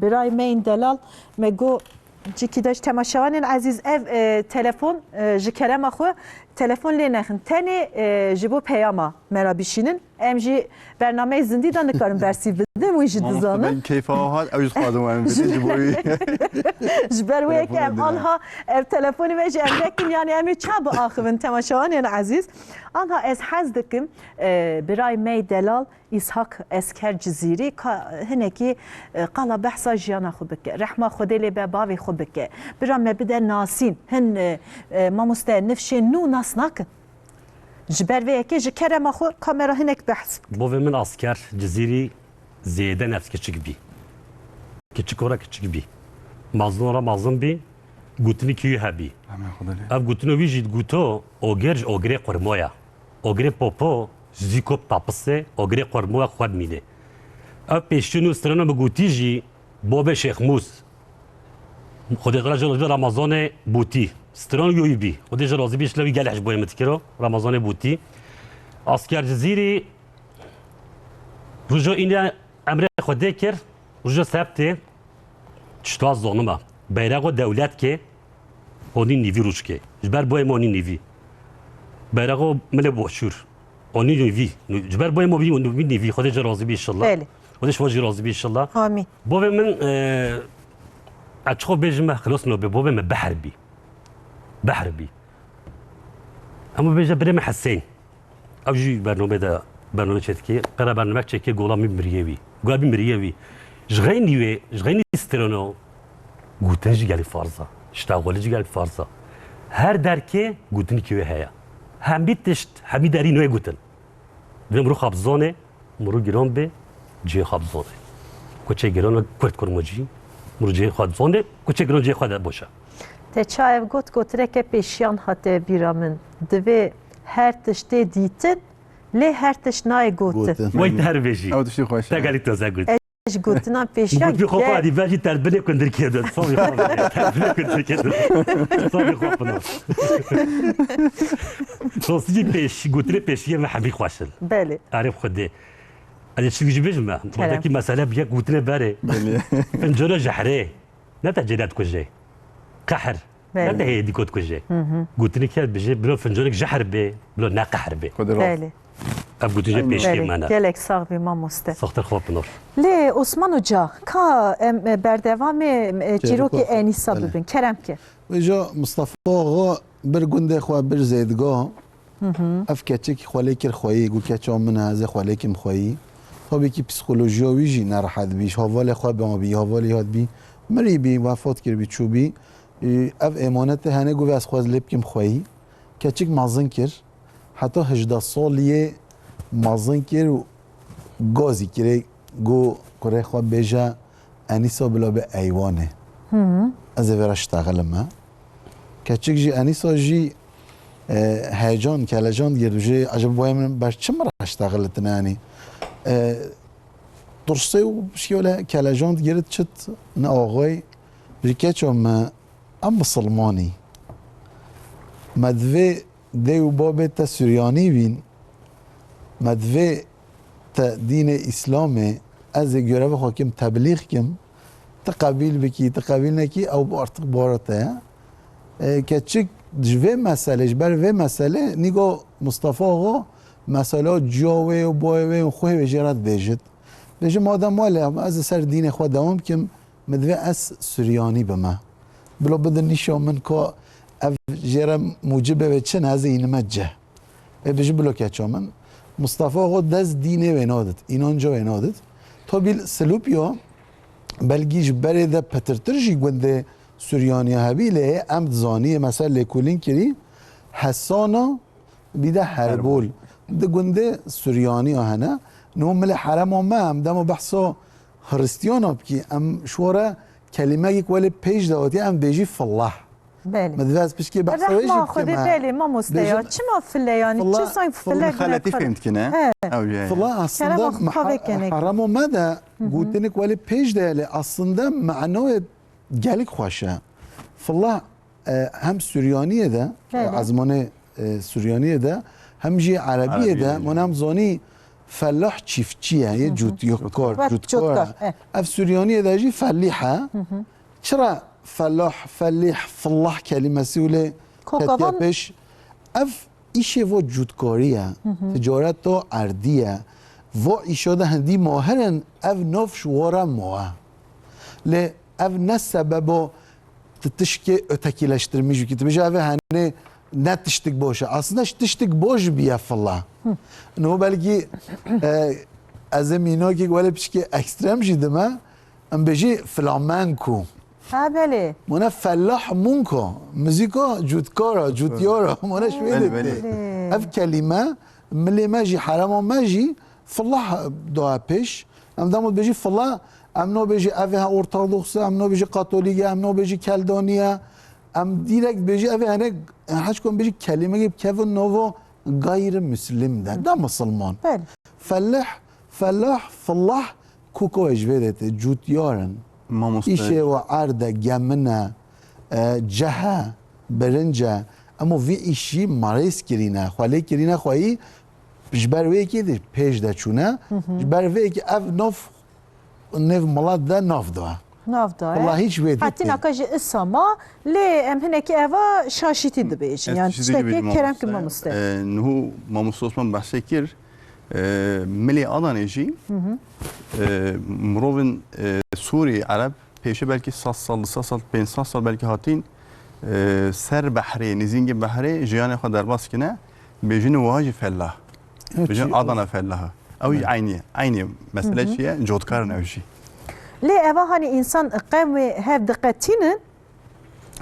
birayê me yên delal me got, cikî de ji temaşevanên ezîz ev, e, telefon, e, ji kerema xwe telefon lê nexin. Tenê, e, ji bo peyama me re bişînin. Em jî bernameyê zindî de nikarin bersîv bidin, wî jî Mamoste, dizanin. Ben keyfa hat, ew jî dixwazin werin bidin, ji bo wî. Ji ber wê yekê em Telefonê anha ev telefonê me jî em nekin, yani em ê ça biaxivin temaşevanên ezîz. Anha ez hez dikim, e, birayê me yê delal Îshak Esker Cizîrî ka hinekî, e, qala behsa jiyana xwe bike. Rehma Xwedê lê be bavê xwe bike. Bira me bide nasîn. Hin, e, e, mamoste nifşên nû nas nakin. Ji ber vê yekê ji kerema xwe kamera hinek behs bike. Bovê min Asker Cizîrî zêde nefs kiçik bî. Kiçik ora kiçik bî. Mazlûm ora mazlûm bî. Gotinî kî hebî. Amin Xwedê lê. Ev gotinê wî jî goto, oger ji ogerê qurmoya. Ogerê popo, zîko tapisê, ogerê qurmoya xwe dimînê. Ev pêşî nû strana bi gotî jî Bobê Şêxmûs. Xwedê Teala ji Ramazanê Bûtî. Stran yoyî bî. Xwedê ji razî bî, şilewî gelek ji boyê min dikiro. Ramazanê Bûtî. Asker Cizîrî, roja îne emrê Xwedê kir. Roja sebtê, tişta zonima. Beyreqo dewlet ke, onî nîvî rûçke. Ji ber boyê min onî nîvî. Beyreqo milê boşûr. Onî nîvî. Ji ber boyê min onî nîvî. Xwedê ji razî bî inşallah. Belê. Xwedê ji we jî razî bî inşallah. Amîn. Bovê min, e, ez çixo bêjim me, xilas min be, bovê min behr bî. Behr bî. Hemû bêje birê min Hesên. Ew jî bername de, bername çêdikê. Qera bernamek çêkê gola min miriye wî. Gola min miriye wî. Ji xeynî wê, ji xeynî strano. Gotin jî gelî farz e. Ştaxolî jî gelî farz e. Her derkê gotinî kê wê heye. Hemî tişt, hemî derî nû yê gotin. Divê mirû xwe bizane, mirû giran bê, cihê xwe bizane. Koçê giran e, Kurd kurmacî, mirû cihê xwe bizane, koçê giran cihê xwe de boş e. Te ça ev got, gotireke pêşiyan hate bîra min. Divê her tişt tê dîtin, lê her tişt nayê gotin. Gotin. Wey ter bêjî. Ew tiştê xweş e. Te gelî taze got. Ji gotina pêşiya Min got, "Xwe ge- xwe dî, vejî terbinê kundirkê de, savî xwe bine, terbinê kundirkê de, savî xwe bine." Rastî jî pêş, gotinê pêşiyê me hemî xweş in. Belê. Erê Xwedê. Ez ê çi jî bêjim me? Kerem. Badekî mesele bi yek gotinê berê. Belê. Fincana jehrê. Ne te cêde dikuje. Qehr. Belê. Ne te hêdî kot kuje. Hı hı. Gotinê kê dibêje, bilo fincanek jehr bê, bilo ne qehr bê. Xwedê razî. Belê. Ev gotî jî pêşiyê me ne. Gelek sax bî mamoste. Saxtir xwe Pinar. Lê Osman Hoca, ka em, e, berdevamê, e, çîrokê Enîsa bibin. Kerem ke. Vêca Mistefa Axa bir gundê xwe bir zêdga. Ev keçik xwe lê kir xweyî, got, "Keça min e, ez ê xwe lê kim xweyî." Tabî kî psîkolojiya wî jî nerehet bî. Ji hevalê xwe bamabî, hevalê hat bî, mirî bî, wefat kir bî, çû bî. Ev êmanetê henê got, "Ez xwe lê bikim xweyî." Keçik mezin kir. Heta hejdeh saliyê mezin kir û gazî kirê, got, "Kurê xwe bêje Enîsa bila be eywanê. Ez ê vê re ştexilime." Keçik jî, Enîsa jî, e, heyecan, kelecan girdi. Jê, "Eceba boya min ber çi min re ştexilitine enî?" E, tirsê û pişkê wele kelecan girdi çit ne axayî. Jî, "Keça me, em misilmanî. Me divê dê û babê te Suryanî bîn. Me divê te dînê Îslamê, ez ê görevê xwe kim, teblîx kim. Ti qebîl bikî, ti qebîl nekî, ew artık bara te ye." E, keçik ji vê meselê, ji ber vê meselê, nîgo Mistefa Axa mesela ciya wê û bayê wê û xwehê wê jê re dibêjit. Dibêje, "Madem wele, ez li ser dînê xwe dewam kim, min divê ez Suryanî bime. Bila bidin nîşa min ka ev jê re mucibê wê çi ne, ez ê înime cih." Ê, bijî bilo keça min. Mistefa Axa dest dînê wê nadit, înanca wê nadit. Tabî Silûpya belkî ji berê de pitirtir jî gundê Suryaniya hebî, lê em dizanî, mesela lêkolîn kirî, Hesana, bî de Herbol. Di gundê Suryaniya hene. Niho milê herema me, em dema behsa Xiristiyana bikî, em ji we re kelîmekî ku welê pêş de hatiye, em bêjî fillah. Belê. Me divê ez pişkê behsa wê jî Rehma bikim, Xwedê, he. Belê, mamoste ya. Bêjim, çima file, yanî, çi sanki file xeletî fêm dikine. He. Ew ye. Fila aslında Kerema xwe me-, pavê kenê. Heremo me de gotinik welê pêş de, lê aslında manayê gelek xweş e. Fila, e, hem Suryaniyê de, Belê. e, ezmanê, e, Suryaniyê de, hem jî Erebiyê de, Erebiyê de. Mon em zanî felah çiftçi ye, yê cutkar, cutkar. Ev Suryaniyê de jî felîh e. Çira felah, felîh, fillah kelîmesî wile ketiye pêş? Ev îşê vo cûtkarî ye, ticareta erdî ye. Vo îşa de hindî mahir in, ev nav ji vo re mawe. Lê ev ne sebebo tu tişkê ötekileştirmî jî bikî. Tu bêje ev ê henê ne tiştik boş e. Aslında ji tiştik boş biye fila. Niho belkî, e, ez ê mînakek wele piçkê ekstrem jî dime, em bêjî flamenko. Ha, belê. Mone fellah munko. Muzîka cutkara, cutyara. Mone şwê Belê, dê. Belê. Ev kelîme milê me jî, herema me jî fillah doya pêş. Em dema dibêjî fillah, em nabêjî ev ê ortodoks e, em nabêjî katolîk e, em nabêjî keldanî ye. Em dîrekt dibêjî ev ê, hene, heçkom bêjî kelîmekê bikevin nava gayrimîslim de, ne misilman. Belê. Felih, felah, fillah, kuko ji vê de tê, cûtyar in. Mamoste. Îşê we erd e, gemin e, e, ceh e, birinc e. Emo vî îşî merêz kirîne, xwe lê kirîne xweyî, ji ber vê yekê de pêş de çûne. Ji ber vê yekê ev nav, nêv milet de nav da. Nav da, Wela e. Hiç vê Hetî dîtî. Naka ji Îsama, lê em hinekî eva şaşîtî dibêjin. Ez Yani tiştî tiştekî dibêjim kerem ki mamoste. Mamoste. E, niho mamoste Osman behsê kir, e, milê Adanê jî, e, mirovin, e, Sûrî, Ereb, pêşe belkî sed sal, du sed sal, pênc sed sal belkî hatîn, e, ser behrê, nêzîngê behrê jiyanê xwe derbas kine, bêjin wiha jî fellah. Evet, bêjin çi Adana fellaha. Ew jî Evet. Eynî ye. Eynî ye. Mesele çi ye? Cotkarin ew jî. Lê eva hani însan qewmê hev diqetînin,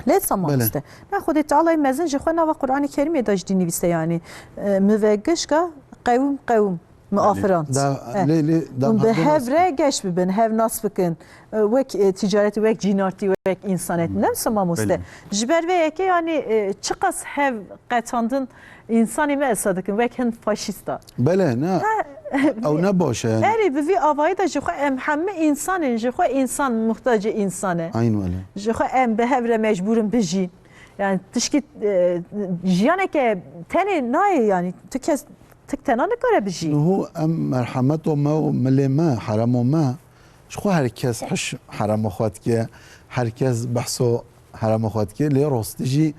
lê sa Belê. Mamoste. Me Xwedê Tealay mezin ji xwe nava Qur'anê Kerîmê de jî nivîse, yanî, e, mi ve gişka qewim qewim. Mi Belê. Afirand. Da, Eh. Lê, lê, da Hûn bi hevdû nas hev re geş bibin, hev nas bikin. E, wek, e, ticaretî, wek cînartî, wek însanetî. Ne wisa mamoste? Belê. Ji ber vê yekê, yanî, e, çiqas hev qetandin însanê me esa dikin, wek hin faşîsta. Belê, ne. Ha, Ew ne baş e. Erê, bi vî avayî de ji xwe em hemî însan in, ji xwe însan muhtacê însan e. Eyn wele. Ji xwe em bi hev re mecbûr in bijîn. Yani tişkî, e, jiyaneke tenê nayê, yani tu kes, tik tena nikare bijî. Niho em merhemeto me û milê me, heremo me, ji xwe her kes hiş herema xwe dike, her kes behso herema xwe dike, lê rastî jî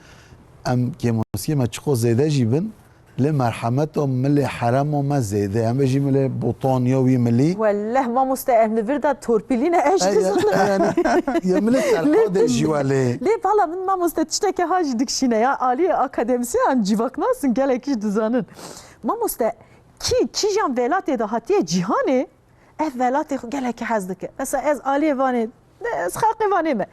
em kêmasiyê me çiqo zêde jî bin, Lê merhemeta milê herema me zêde ye. Em bêjî milê Botan ya wî milî. Welleh mamoste, em li vir de torpilî ne, ez jî dizanim. E, yani, ya milê Serhadê jî welê. Lê vala min mamoste tiştekê ha jî dikişîne ya. Aliyê akademisyen civaknasin gelekî jî dizanin. Mamoste, kî, kîjan welatê de hatiye cîhanê, ev welatê xwe gelekî hez dike. Mesela ez aliyê Vanê, ne, ez xelqê Vanê me.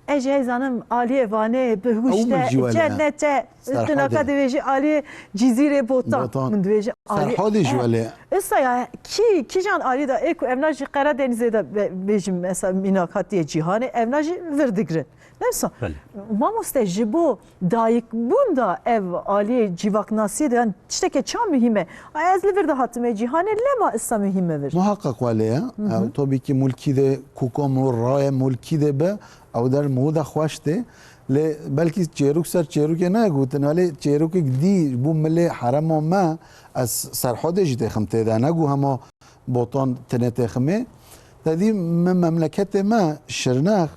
Ez jî heyzanim aliyê Vanê, bihuşte, cennete, tu naka divêjî aliyê Cizîrê Botan. Botan. Min divêjî aliyê. Serhadê jî welê. Issa ya kî, kîjan aliyê de ê ku evna jî Qeredenîzê de be-, bêjim mesela mînak hatiye cîhanê, evna jî vir digrin. Ne wisa? Belê. Mamoste, ji bo dayikbûn de ev aliyê civaknasiyê de, yani tiştekê ça muhîm e? Ay, ez li vir de hatime cîhanê, lema issa muhîm e vir. Muhaqqaq wele ye. Hı hı. Ew tabii ki mulkî de kuka mû raye mulkî de be, ew der mû de xweş tê. Lê belkî çêrûk ser çêrûkê nayê gotin, lê çêrûkek dî bû milê herema me, ez Serhadê jî têxim tê de, ne ku hema Botan tine têximê. Te dî me memleketê me Şirnex,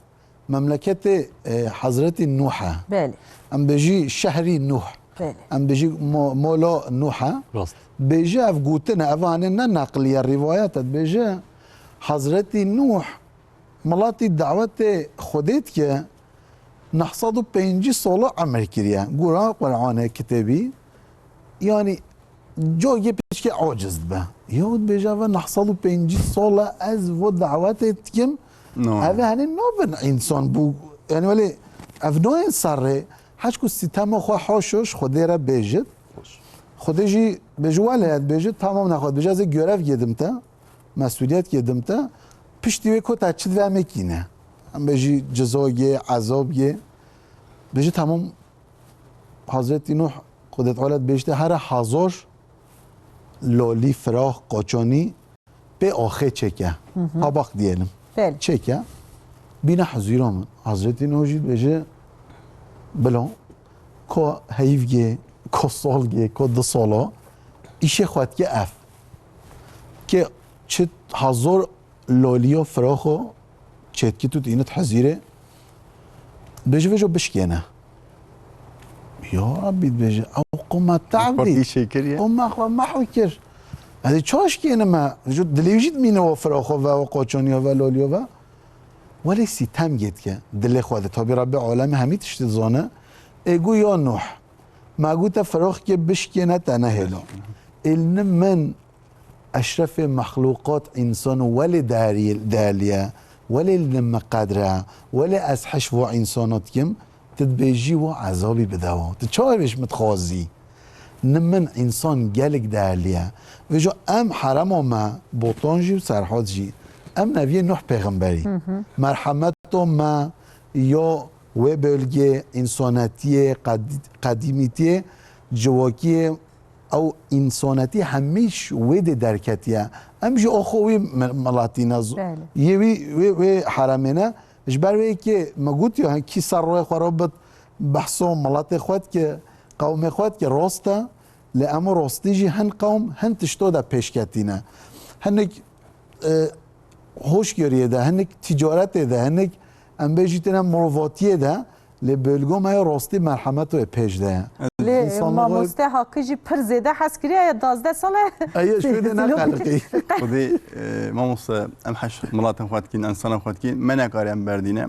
memleketê, e, Hezretî Nûh e. Belê. Em bêjî şehrî Nûh. Belê. Em bêjî mo-, mola Nûh e. Rast. Bêje ev gotin e, ev ane ne neqliye, rîwayet e. Dibêje Hezretî Nûh miletî dawetê Xwedê dike, neh sed û pêncî sala emir kiriye. Gora Qur'anê kitêbî, yani, cagê pişkê aciz dibe. Ya dibêje, ve neh sed û pêncî sala ez vo dawetê dikim, No. Ev hene nabin însan bû. Yani, welê ev nayên serrê, heçku sîtema xwe haşo ji Xwedê re bêjit. Xwedê jî bêjî, welê ez bêjit, tamam nexwe. Bêje, ez ê görev gedim te, mesuliyet gedim te. Piştî wê ku te çi divê em ê kîne. Em bêjî cizogê, ezobgê. Bêjî, tamam, Hazretî Nuh, Xwedê Teala dibêjte, here hazor lolî, firax, qoçonî pê axê çêke. Hı hı. Tabak diyelim. Belê. Çêke. Bîne huzûra min. Hazretî Nuh jî dibêje, bilo, ko heyvgê, ko solgê, ko du solo, îşê xwe dike ev. Ke çi hazor loliyo, firaxo, çêtkî tu dînit hezîrê, bêje vejo bişkêne. Ya Rabbî, dibêje, ew qoma te'bî. Şêkir ye. Qoma xwe mehw kir. Ez ê çaş kênime, vejo dilê jî dimîne o firaxo ve, o qoçoniyo ve, loliyo ve. Welê sîtem gê dike, dilê xwe de. Tabî Rabbê alemê hemî tiştî dizane. Ê gu ya Nuh, me gote firaxkê bişkêne te nehêlo. Êl ni min Eşrefê mexluqat însan û welê derî-, derliye, welê li min qedre, welê ez heş vo însana dikim, tu dibêjî wa ezabî bide wa. Tu çawa vêş min dixwazî? Ni min însan gelek derliye. Vêjo em herema me, Botan jî û Serhat jî, em neviyê Nuh pêxemberî. Hı hı. Merhemeto me, yo wê bölgê, însanetiyê, qed-, qedîmîtiyê, civakiyê, ew însanetî hemîş wê dê derketiye. Em jî oxo wî mi-, miletî ne z-, Belê. Yê wî, wê, wê heremê ne. Ji ber wê yekê me gotiye, hin kî ser royê xwe re bit, behso miletê xwe dike, qewmê xwe dike, rast e. Lê em rastî jî hin qewm, hin tişto de pêşketî ne. Hinek, e, hoşgöriyê de, hinek ticaretê de, hinek em bêjî têne mirovatiyê de, lê bölgo me ya rastî merhemet wê pêş de ye. Lê Însanlığı mamoste Hakkı jî pir zêde hez kiriye ya dazdeh sal e. Eye, şöyle ne kalkı. Xwedê, e, mamoste, em heş milatên xwe dikîn, însanên xwe dikîn, me nekarî em berdîne.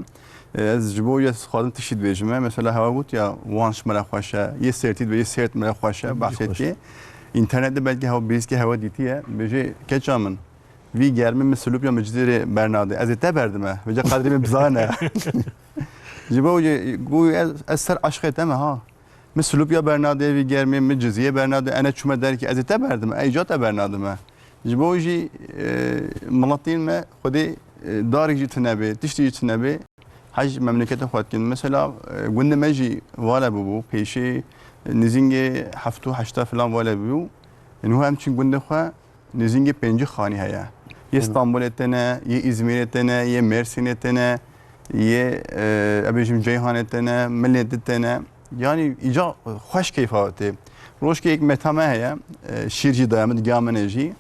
E, ez ji bo wî ez xwazim tiştî dibêjim. Mesela hewa got ya, Wan ji me re xweş e, yê Sêrtî dibe, yê Sêrt me re xweş e, Hemî bahsê xweş. Dikê. Înternet de belkî hewa, bîrîskê hewa dîtiye, bêjê, keça min, vî germê min Silopya min Cizîrê bernade. Ez ê te berdime. Vêca qedrê min bizane. Ji bo wî, gu ez, ez ser eşqê te me ha. Min Silopya bernade, vî germê min Cizîrê bernade. Ene çûme derkê, ez ê te berdime. Ey ca te bernadime. Ji bo wî jî, e, miletên me Xwedê, e, darek jî tune bê, tiştî jî tune bê. Hej memleketê xwe dikin. Mesela, e, gundê me jî vale bûbû. Pêşê, e, nizîngê heft û heşta filan vale bûbû. Niha em çin gundê xwe, nizîngê pêncî xanî heye. Yê Hı. Stenbolê têne, yê Îzmîrê têne, yê Mêrsînê têne, yê, e, ez bêjim Ceyhanê têne, Milêtê têne. Yanî îca xweş keyfa tê. Rojkê yek meta me heye, e, şîr jî daye min, digiya min e jî.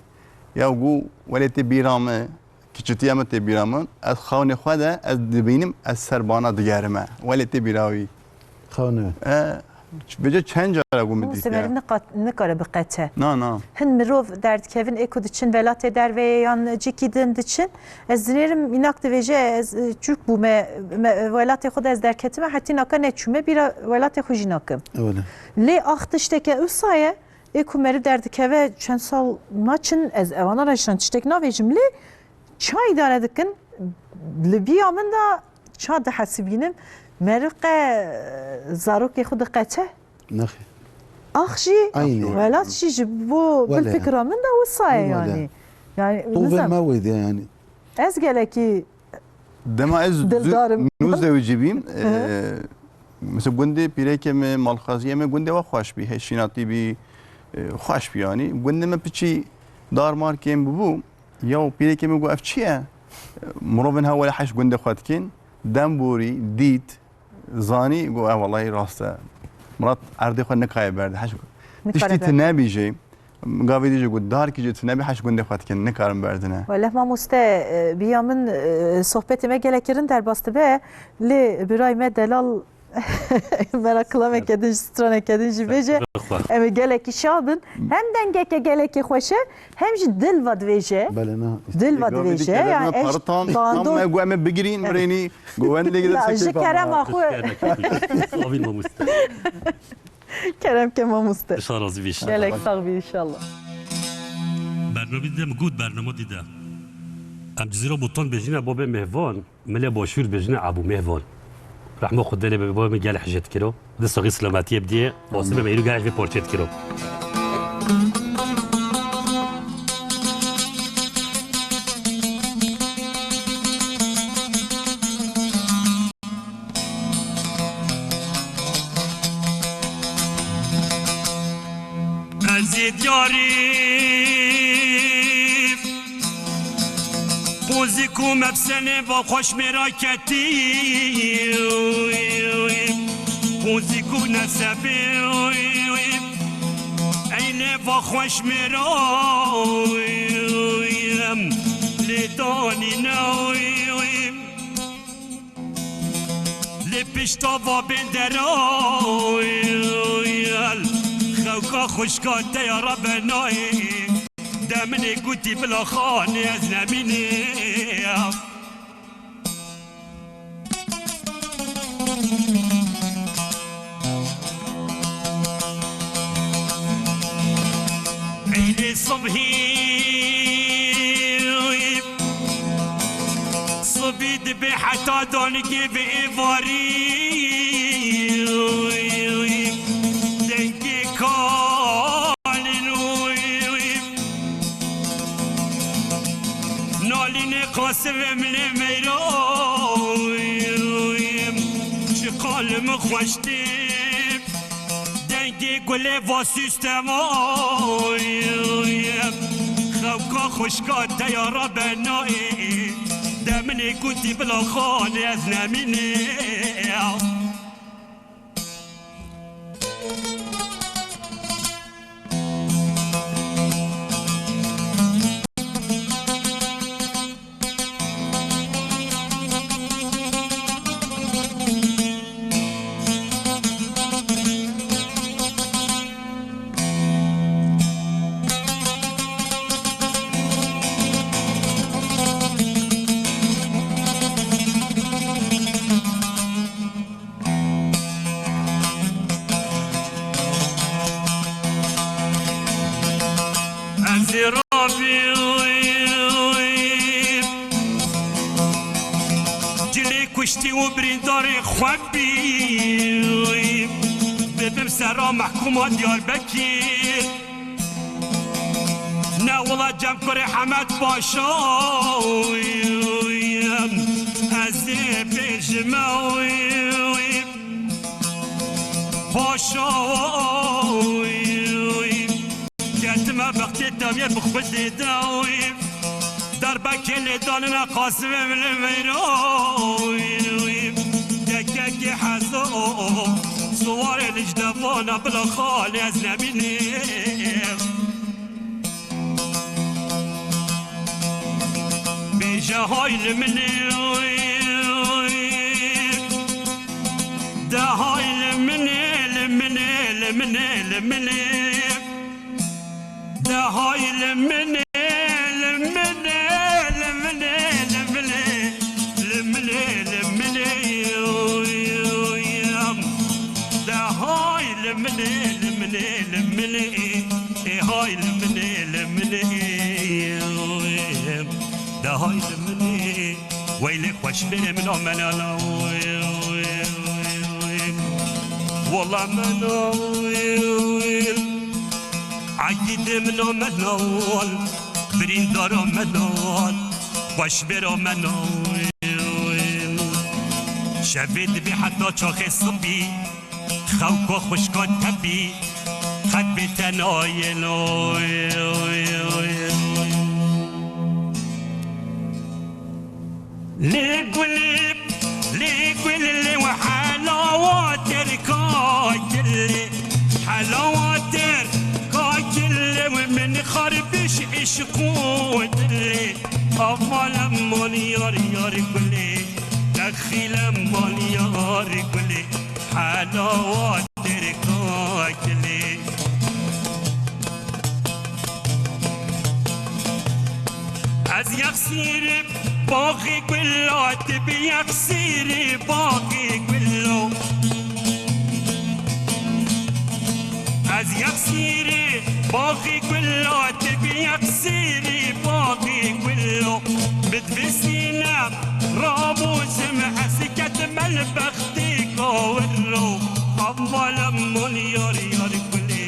Ya gu welê tê bîra min, kiçitiya min tê bîra min. Ez xewnê xwe de, ez dibînim, ez serbana digerime. Welê tê bîra wî. Xewnê. E, Vêca çend cara ku min Û dîtiye. Meriv nika-, nikare biqete. Na, na. Hin mirov derdikevin ê ku diçin welatê derveyê yan cîkî din diçin. Ez dinêrim înak dibêje ez, e, çûk bûme, me, welatê xwe de ez derketime, hetî naka neçûme, bîra welatê xwe jî nakim. Ewele. Lê ax tişteke wisa ye, ê ku meriv derdikeve çend sal naçin, ez evana re jî tiştek navêjim, lê ça îdare dikin, li biya min de ça dihesibînim, meriv qe zarokê xwe diqete? Nexê. Ax jî, Eynî. Welat jî ji bo Wele. Bilfikra min de wisa ye Wele. Yani. Yani, Tovê nizam. Me wê de yani. Ez gelekî Dema ez Dildar im. Nûzdewicî bîm, Hı hı. E, mesela gundê pîrekê me, malxaziyê me gundê we xweş bî, hêşînatî bî, e, xweş bî yani. Gundê me piçî dar mar kêm bibû, ya pîrekê me got, "Ev çi ye?" Mirovên hewa li heş gundê xwe dikin, dem borî, dît, zanî, got, "E, wellahî rast e." Mirat erdê xwe nikaye berde. Heş Nikare tiştî berde. Tune bî jê. Gavê dî jî got, "Darkî jê tune bî, heş gundê xwe dikin, nikarin berdine." Weleh mamoste, e, biya min, e, sohbetê me gelek kirin derbas dibe, lê birayê me delal me re kilameke din jî, straneke din jî bêje. Em ê gelekî şa bin. Hem dengeke gelekî xweş e, hem jî dil va divêje. Belê, na. Dil va Gavê dî divêje. Kerem Yani me eş paritan, tam bandor. Me got, "Em ê bigirîn, birênî." Got, "Wendê lê Ya, ji kerema xwe. Avîn mamoste. Kerem ke mamoste. Şa razî bî. Gelek sax bî inşallah. Bernamê dide min got, bernama dide. Em Cizîra Botan bêjine babê Mehvan, milê Başûr bêjine Ebû Mehvan. Rehma Xwedê lê be, babê min gelek hicê dikiro. Di saxî selametiyê bidiyê. Asim be, îro gelek vê parçê dikiro. Ez ê diyarî qozî ku mefsenê va xweş mêra ketî. Qozî ku nesebê eynê va xweş mêra lê danîne. Li pişta va bendera xewka xwişka te ya Rebenayê. De min ê gotî bila xanê ez nemînê. Eynê sibhî, sibî dibe heta danigê bi êvarî. Dengê kalîn, nalînê qasivê min ê meyra. Çi qal min xweştê. Dengê gulê va süstema, xewka xwişka te ya Rebenayê. De min ê gotî bila xanê ez nemînê. Ez ê rabî cilê kuştî û birîndarê xwe bî, bibim sera mehkûma Diyarbekir. Ne wela cem kurê Hemed Paşa, ez ê bêjime Paşa. Ketime bextê teviyê bi xwe zêde. Derbekê lê danine qasivê min ê meyra. Dekekê hezo, siwarê li ji devana bila xalê ez nemînê. Bêje hay li min ê, de hay li min ê, li min ê, Li min ê, de hay li min ê, li min ê, li min ê, li min ê, li min ê, li min ê, oy, oy, em. De hay li min ê, li min ê, li min ê, ê hay li min ê, li min ê, oy, em. De hay li min ê. Weylê xweşbêrê min o menala. Wela mena. Egîdê min o menal. Birîndara menal. Xweşbêra menal. Şevê dibê heta çaxê simbî. Xewka xwişka tepî, qet bê tenayê lo. Lê gulê, lê gulê we helawa tirka gilê, helawa tirka gilê we min xarbiş îşq û dilê. Amalem mal yar yar gulê, texîlem mal yar gulê. Helawa tirka gilê. Ez yexsîrê baxê gula, tu bi yexsîrê baxê gulo. Ez yexsîrê baxê gula, tu bi yexsîrê baxê gulo. Bi divê sîne ramûzim ez ketim elbext. Têka wir ro, hemmalem mal yar yar gulê,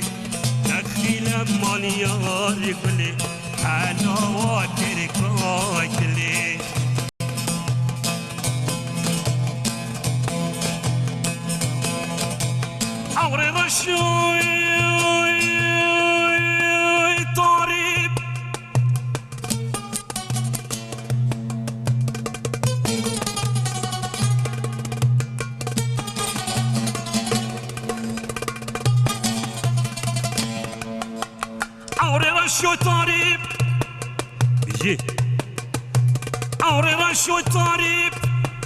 texîlem mal yar gulê, helawa tirka gilê. Ewrê reşo tarî. Ewrê reşo tarî. Bijî. Ewrê reşo tarî.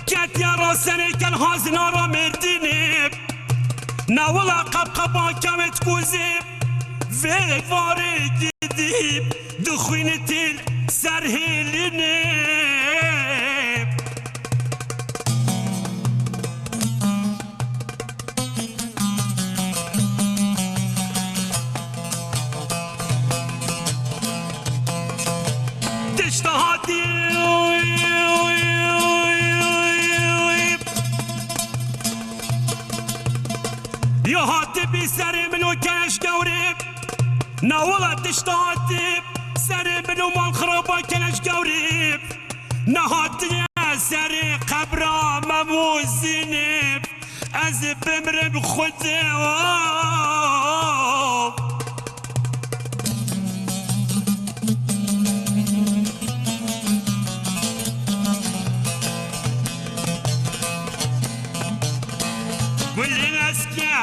Ketiya ra serê kel hazina ra Mêrdînê. Newila qebqeba kewêt kuzê. Vê varê gidî. Dixwînî tîl ser hêlînê. Tişta hatî. Ya hatî bi serê min û keş gewrê. Na wela tişta hatî serê min û mal xiraba keleş gewrê. Nehatiye serê qebra Mem û Zînê. Ez bimrim Xwedê. Gulê eske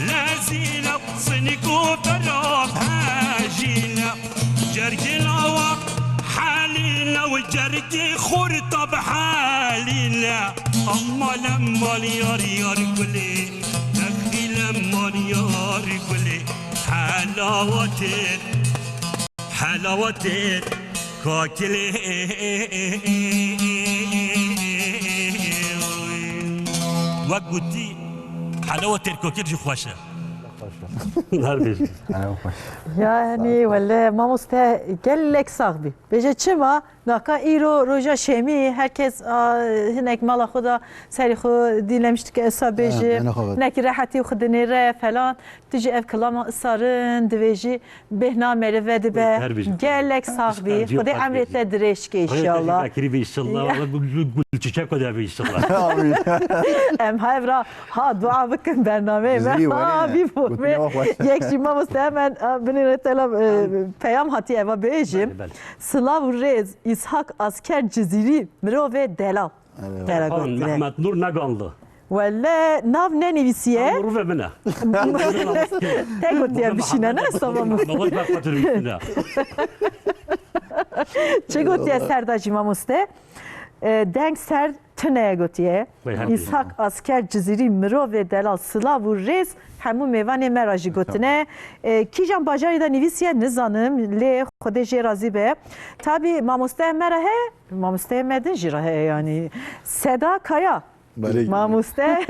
lezîne, sinîko bera hejîne. Cergê lawa helîne û cergê xorta bi helîne. Amma lem mal yar yar gulê, texîle mal yar gulê. Helawatê, helawatê, kakilê. Wek gotî, helawatê kakil jî xweş e. Her bêjî. Helal xweş. Yanî wele mamoste gelek sax bî. Bêje çima? Naka îro roja şemî, her kes, a, hinek mala xwe da serê xwe dîlemiş dike, esa bêje, bêhna xwe veke. Hinekî rehetî xwe dinêre falan. Tu jî ev kilama isarin divêjî, bêhna merive dibe. Her bêjî. Gelek sax bî. Xwedê emrê te dirêj ke înşallah. Xwedê te jî bekirî be înşallah. Gul, gul, gul çiçek xwe de be înşallah. Amîn. Em ha evra ha dua bikin bernameyê me. Zî were ha ne? Bî bo me. Gotine xweş. Yek jî mamoste hemen, a, binêre tela, e, peyam hatiye eva bêjim. Belê, belê. Silav û rêz, Îshak Asker Cizîrî, mirovê delal. Erê, Tera Xan gotine. Mehmet Nur Neganlı. Wele nav nenivîsiye. Tam ruve min e. Te gotiye bişîne, ne? Sabah mı? Mehmet Bey Fatır bişîne. Çi gotiye Serdar jî mamoste? E, deng ser tune gotiye. Bey, her Îshak Asker Cizîrî, mirovê delal, silav û rêz hemû mêvanê me re jî gotine. E, kîjan bajarê de nivîsiye nizanim, lê Xwedê jê razî be. Tabî mamosteya me re heye, mamosteya me din jî re heye, yanî Seda Kaya. Belê. Mamoste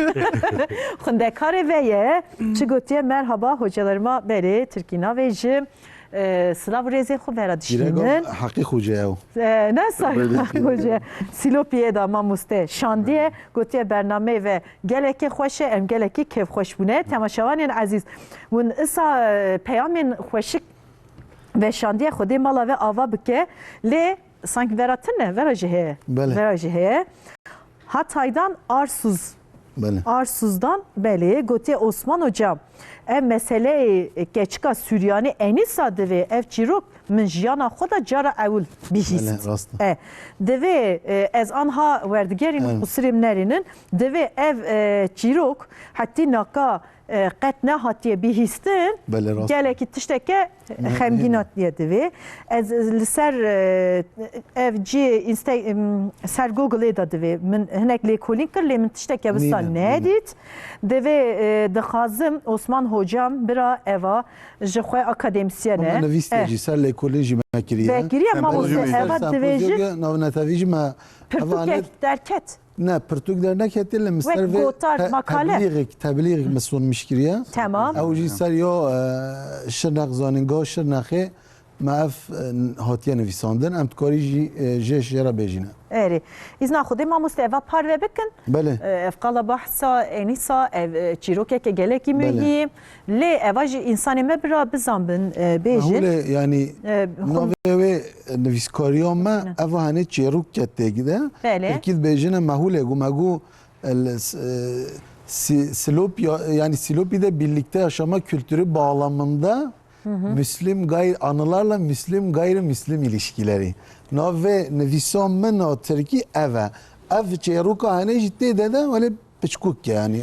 xwendekarê ve ye. Çi gotiye, merhaba hocalarıma, belê, Tirkî navêjim. E, silav û rêzê xwe vera Direka dişînin. Heqî Xoce ew. E, ne sar Belê. Heqî Xoce. Sîlopiyê de mamoste şandiye, gotiye bernameyê ve gelekî xweş e, em gelekî kêfxweş bûne. Temaşevanên ezîz, hûn isa, e, peyamên xweşik veşandiye, Xwedê mala ve ava bike, lê sanki vera tune, vera jî heye. Belê. Vera jî heye. Hatay'dan Arsuz. Belê. Arsuz'dan, belê, gotiye Osman Hocam, ev meseleyê keçika Suryanî Enîsa divê ev çîrok min jiyana xwe de cara ewil bihîst. Belê, rast e. E, divê, e, ez anha werdigerî min Evet. qusirê min nerînin, divê ev, e, çîrok hetî naka e, qet nehatiye bihîstin, Belê, rast. Gelekî tişteke Ne, xemgîn ne. Hatiye divê. Ez li ser, e, ev cî Insta-, em, ser Googleê de divê. Min hinek lêkolîn kir, lê min tişteke wisa Nîne, nîne. Nedît. Divê, e, dixwazim Osman Hocam bira eva ji xwe akademîsyen e. Hûn nivîstiye E. Jî ser lêkolîn jî me kiriye. Vekiriye Em mamoste özgür eva Ser divê jî sempozyonê navnetevî jî me pirtûkek eva ne- derket. Ne, pirtûk derneketî li Wek mister vê gotar, te-, makale. Teblîxek, teblîxek me sonmiş kiriye. Tamam. Ew jî ser yo, e, Şirnex zanîngeha Şirnexê me ev, e, hatiye nivîsandin. Em dikarî jî, e, jê jê re bêjîne. Erê. Îzna Xwedê mamoste eva parve bikin. Belê. E, ev qala bahsa, enîsa, ev, e, çîrokeke gelekî Belê. Muhîm. Lê eva jî însanê me bira bizanbin, e, bêjin. Mehûlê, yanî, E, xwe- navê wê nivîskariya me, Ne. Eva henê çêrok ke têk de. Belê. Tirkî dibêjine mehûlê, gu me gu, e, l-, s-, e, si-, Silopya, yanî Silopî de birlikte yaşama kültürü bağlamında Müslüm gayr-, anılarla Müslüm gayrimüslim ilişkileri. Navê nivîsa min a Tirkî ev e. Ev çêroka henê jî tê de de, welê piçkûk e, yanî.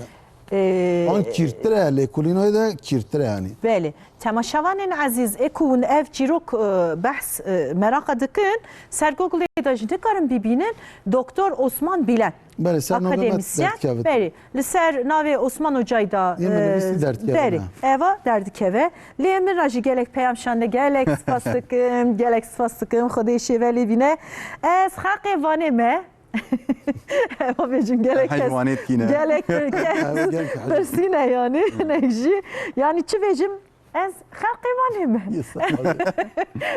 Ee, An kîrtir e, lêkolînoyê de kîrtir e, yanî. Belê. Temaşevanên ezîz, ê ku hûn ev çîrok, e, behs, e, meraqa dikin, ser Google-ê de jî dikarin bibînin, Doktor Osman Bilen. Belê, ser navê me Akademîsyen. Derdikevit. Belê, li ser navê Osman Hocayî de, Yê min e, nivîsî derdikeve belê, ne. Eva derdikeve. Lê min re jî gelek peyam şande, gelek spas dikim, gelek spas dikim, Xwedê şêve lê bîne. Ez xeqê Vanê me, Eva bêjim gelek Hej kes, wanê dikîne. Gelek kes Ev gelek hej- pirsîne yanî, ne jî. Yanî çi bêjim, ez xelqê Vanê me. Yes, abi.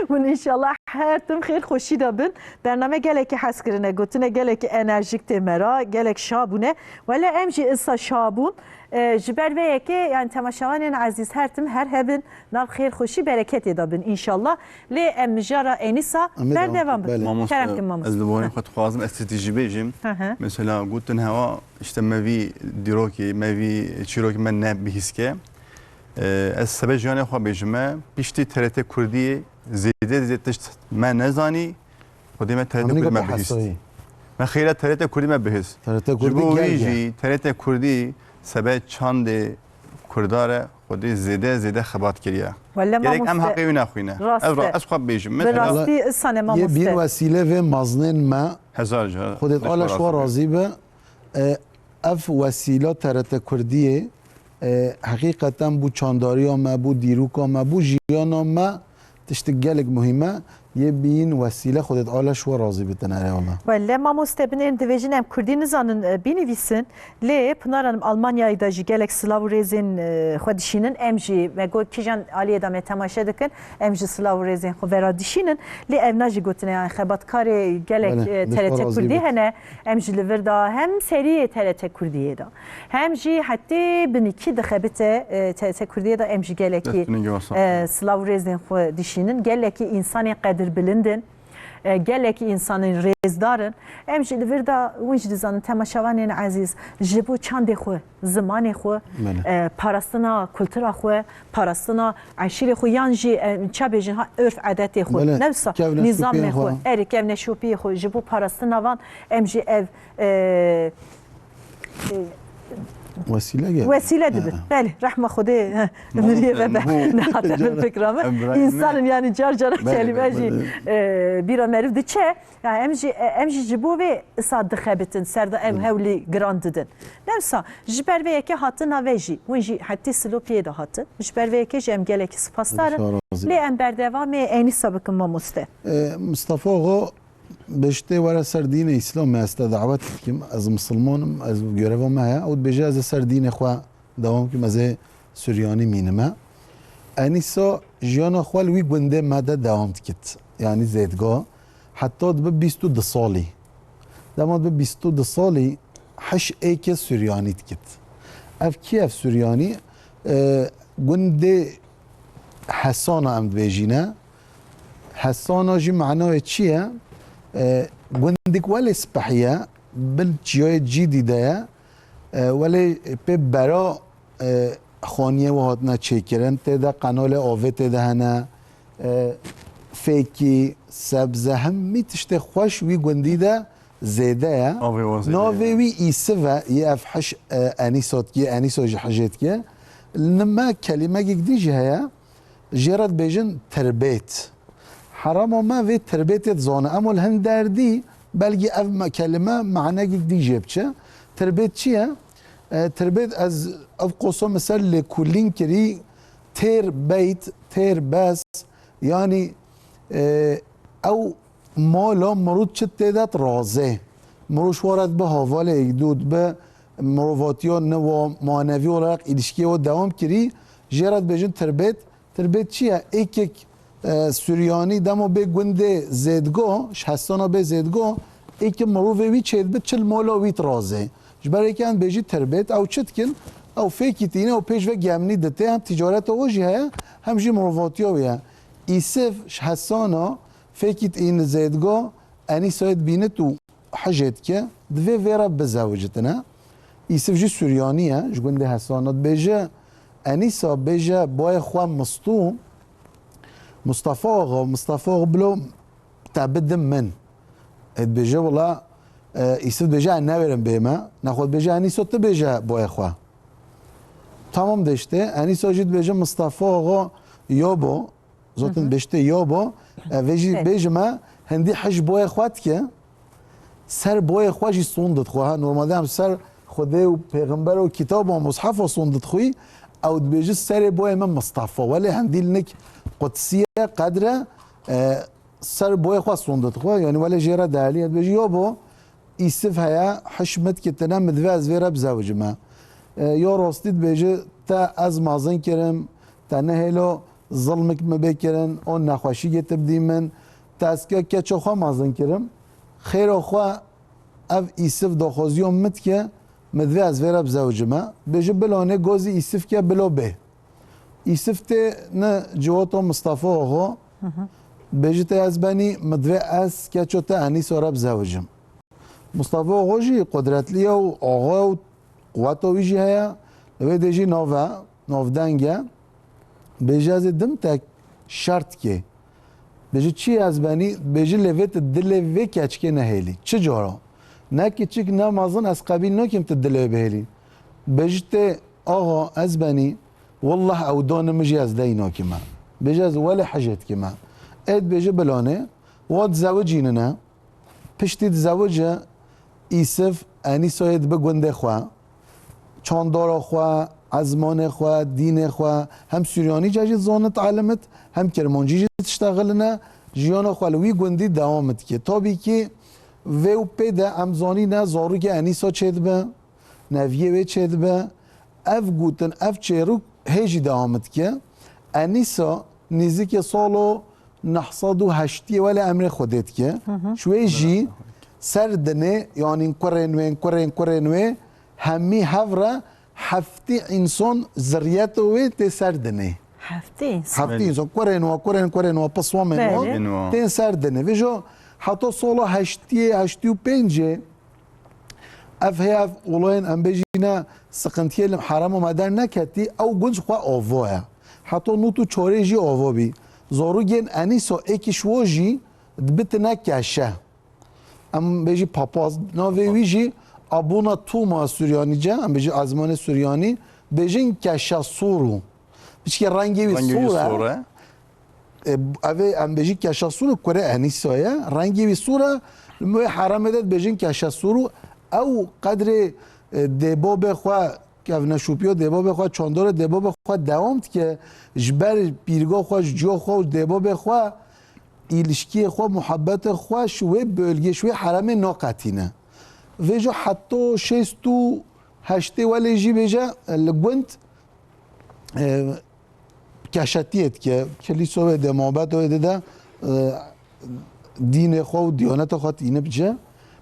Hûn înşallah her tim xêr xweşî de bin. Bername gelekî hez kirine, gotine gelekî enerjik tê me ra, gelek şa bûne. Wele em jî insa şa bûn. E, ji ber vê yekê, yani temaşevanên ezîz her tim her hebin, nav xêr xweşî bereketê de bin înşallah. Lê em mijara Enîsa Em ê devam berdewam bikin. Belê. Mamoste, Kerem kin mamoste. Ez li borên xwe dixwazim, ez tiştî jî bêjim. Hı hı. Mesela gotin hewa, işte me vî dîrokê, me vî çîrokê me ne bihîske. E, ez sebe jiyanê xwe bêjime, piştî T R T Kurdiyê zêde zêde tişt me nezanî, Xwedê me T R T Kurdî me bihîst. Me xêra T R T Kurdî me bihîst. T R T Kurdî Ji bo wî jî T R T Kurdî sebe çandê Kurda re Xwedê zêde zêde xebat kiriye. Welle Gerek em mamoste, heqê wî nexwîne. Rast Ez ra-, e. Ez xwe bêjim. Bi Mesela rastî isane mamoste. Yê bîn wesîle vê maznên me. Hezar car. Xwedê Teala ji we razî be. E, ev wesîla T R T Kurdiyê, e, heqîqeten bû çandariya me, bû dîroka me, bû jiyana me, tiştik gelek muhîm e. Yê bîn wesîle Xwedê Teala ji we razî bitin, erê wele. Welle mamoste binêrin dibêjin em kurdî nizanin, e, binivîsin. Lê Pinar Hanım Almanyayê de jî gelek silav û rêzên, e, xwe dişînin. Em jî me got kîjan aliyê de me temaşe dikin. Em jî silav û rêzên xwe vera dişînin. Lê ev na jî gotine, yani xebatkarê gelek, Belê, e, T R T Kurdî hene. Em jî li vir de hem seriyê T R T Kurdiyê de, hem jî hetê binikî dixebite, e, T R T Kurdiyê de em jî gelekî, Destûnê gewa sağ e, silav û rêzên xwe dişînin. Gelekî însanên qedirbilind in. E, gelekî însanên rêzdar in. Em jî li vir de, hûn jî dizanin, temaşevanên ezîz, ji bo çandê xwe, zimanê xwe, Belê. e, parastina kultura xwe, parastina eşîrê xwe, yan jî, e, ça bêjin ha, örf edetê xwe. Belê. Newsa Kevneşopiyên nîzamê xwe. Xwe, erê kevneşopiyê xwe, ji bo parastina van em jî ev, e, e, Wesîle geldi. Wesîle dibin. Ha. Belê, rehma Xwedê, he, Mamo miriyê ve be. Nehate min fikra me. Em birayê me. Însan in, yanî car cara kelîme jî, belê, belê, e, bîra meriv diçe. Ya em jî, e, em jî ji bo vê isa dixebitin, ser de ev hewlî giran didin. Lewsa, ji ber vê yekê hatina ve jî, hûn jî hetî Silopiyê de hatin. Ji ber vê yekê jî em gelekî spasdar in. Lê em berdewamê Enîsa bikin mamoste. E, Mustafa Oxo Beştê were ser dînê Îslamê ez te dawet dikim. Ez misilman im, ez göreva me heye. Ew dibêje ez ê ser dînê xwe dewam kim, ez ê Suryanî mînime. Enîsa jiyana xwe li wî gundê me de dewam dikit. Yanî zêdga. Heta dibe bîst û du salî. Dema dibe bîst û du salî hiş êkê Suryanî dikit. Ev kî ev Suryanî? E, gundê Hesana em dibêjîne. Hesana jî manayê çi ye? E, gundik welê spehî ye, bin çiyayê cîdî de ye. E, welê pê bera, e, xaniyê we hatine çêkirin. Tê de qenalê avê tê de hene. E, fêkî, sebze, hemî tiştê xweş wî gundî de zêde ye. Avê wan zêde ye. Navê wî Îsiv e, yê ev hiş, e, Enîsa dikî, Enîsa jî hijê dikî. Li me kelîmegek dî jî heye, jê re dibêjin tirbêt. Herema me vê tirbêtê dizane. Ema li hin derdî belkî ev me-, kelîme manegek dî jê biçe. Tirbêt çi ye? E, tirbêt ez ev qosa min ser lêkolîn kirî, têr beyt, têr bes, yanî, e, ew mala mirû çi tê de razê. Mirû ji xwe re dibe havalê yek dû, dibe mirovatiya nû manevî olarak îlişkiyê we dewam kirî, jê re dibêjin tirbêt. Tirbêt çi ye? Êkek, e, Suryanî dema bê gundê zêdgo, ji Hesana bê zêdgo, êkê mirovê wî çêdibe çil mala wî dirazê. Ji ber êkê em dibêjî tirbêt, ew çi dikin? Ew fêkî tîne, ew pêş ve gemnî dite, hem tîcareta wî jî heye, hem jî mirovatiya wî ye. Îsiv ji Hesana fêkî tîne zêdgo, Enîsayê dibînit û hijê dike, divê vê re bizewicitine. Îsiv jî Suryanî ye, ji gundê Hesana dibêje, Enîsa bêje boyê xwe Mistû, Mustafa Axa, Mustafa Axa bilo te bidim min. Ê dibêje, wila, e, Îsiv dibêje, ez newêrim bême. Nexwe dibêje, Enîsa tu bêje boyê xwe. Tamam de işte, Enîsa jî dibêje, Mustafa Axa yabo, Zaten beştê yabo, e, vê jî bêjime, hindî hij boyê xwe dike, ser boyê xwe jî sond dixwe. Ha, normalde em ser Xwedê û pêxember û kitaba, mushefa sond dixwî, ew dibêje serê boyê min Mistefa. Welê hindî li nik qudsî ye, qedr e, e, ser boyê xwe sond dixwe. Yanî welê jê re dehelî ye, dibêje, yabo, Îsiv heye, hiş min dike tine, min divê ez vê re bizewicime. E, ya rastî dibêje, te ez mezin kirim, te nehêlo zilmik min bê kirin, o nexweşîkê tu bidî min, te ez ke-, keça xwe mezin kirim. Xêra xwe ev Îsiv daxwaziya min dike, min divê ez vê re bizewicime. Bêje, bila nê gazî Îsiv ke, bila bê. Îsiv tê ne civata Mistefa Axa, bêje, te ez benî, min divê ez keça te Enîsa re bizewicim. Mistefa Axa jî qudretliya û axa û quweta wî jî heye. Li wê dê jî nav e, navdeng e. Bêje, ez ê dim te şert kê. Bêje, çi ez benî? Bêje, lê vê tu dilê vê keçikê nehêlî. Çi cara? Ne kiçik, ne mezin, ez qebîl nakim tu dilê bihêlî. Bêje, tê Axa, ez benî, wellah ew danê min jî ez dey nakime. Bêje, ez welê hijê dikime. Ê dibêje, bila nê, wa dizewicînine. Piştî dizewice, Îsiv Enîsayê dibe gundê xwe. Çandara xwe, ezmanê xwe, dînê xwe, hem Suryanîce jî dizanin, dielîmin, hem Kirmancî jî diştexiline, jiyana xwe li wî gundî dewam dike. Tabî kî vê û pê de em zanîne zarokê Enîsa çêdibe, neviyê wê çêdibe. Ev gotin, ev çêrok hê jî dewam dike. Enîsa nêzîkê salo neh sed û heştiyê welê emrê Xwedê dike. Hı hı. Ji wê jî ser dinê, yanî kurên wê, kurên kurên wê, hemî hev re heftê însan ziriyeta wê tê ser dinê. Heftê însan? Heftê însan. Kurên wa, kurên kurên wa, piswa mên wa, belê, tên ser dinê. Vêjo heta sala heştiyê, heştî û pêncê, ev heye, ev olayên em bêjîne siqintiyê li herema me derneketî, ew gund xwe ava ye. Heta nod û çarê jî ava bî. Zarokên Enîsa êkî ji wa jî dibitine keşe. Em bêjî papaz, navê wî jî Abûna Tûma Suryanî ce, em bêjin ezmanê Suryanî, bêjin keşa sor û. Piçkê rengê wî Rengê wî sor e. sor e. E, ev ê em bêjin keşa sor û kurê Enîsa ye. Rengê wî sor e. Li wê heremê de dibêjin keşa sor û ew qedrê, e, dêbabê xwe, kevneşûpiya dêbabê xwe, çandora dêbabê xwe dewam dike. Ji ber pîrga xwe, ji ciya xwe û dêbabê xwe îlişkiyê xwe, muhebbetê xwe ji wê bölgê, ji wê heremê naqetîne. Vêca heta şêst û heştê welê jî bêje li gund, e, keşetiyê dike. Kilîso wê de, mabet wê de de, e, dînê xwe û diyaneta xwe tîne bice.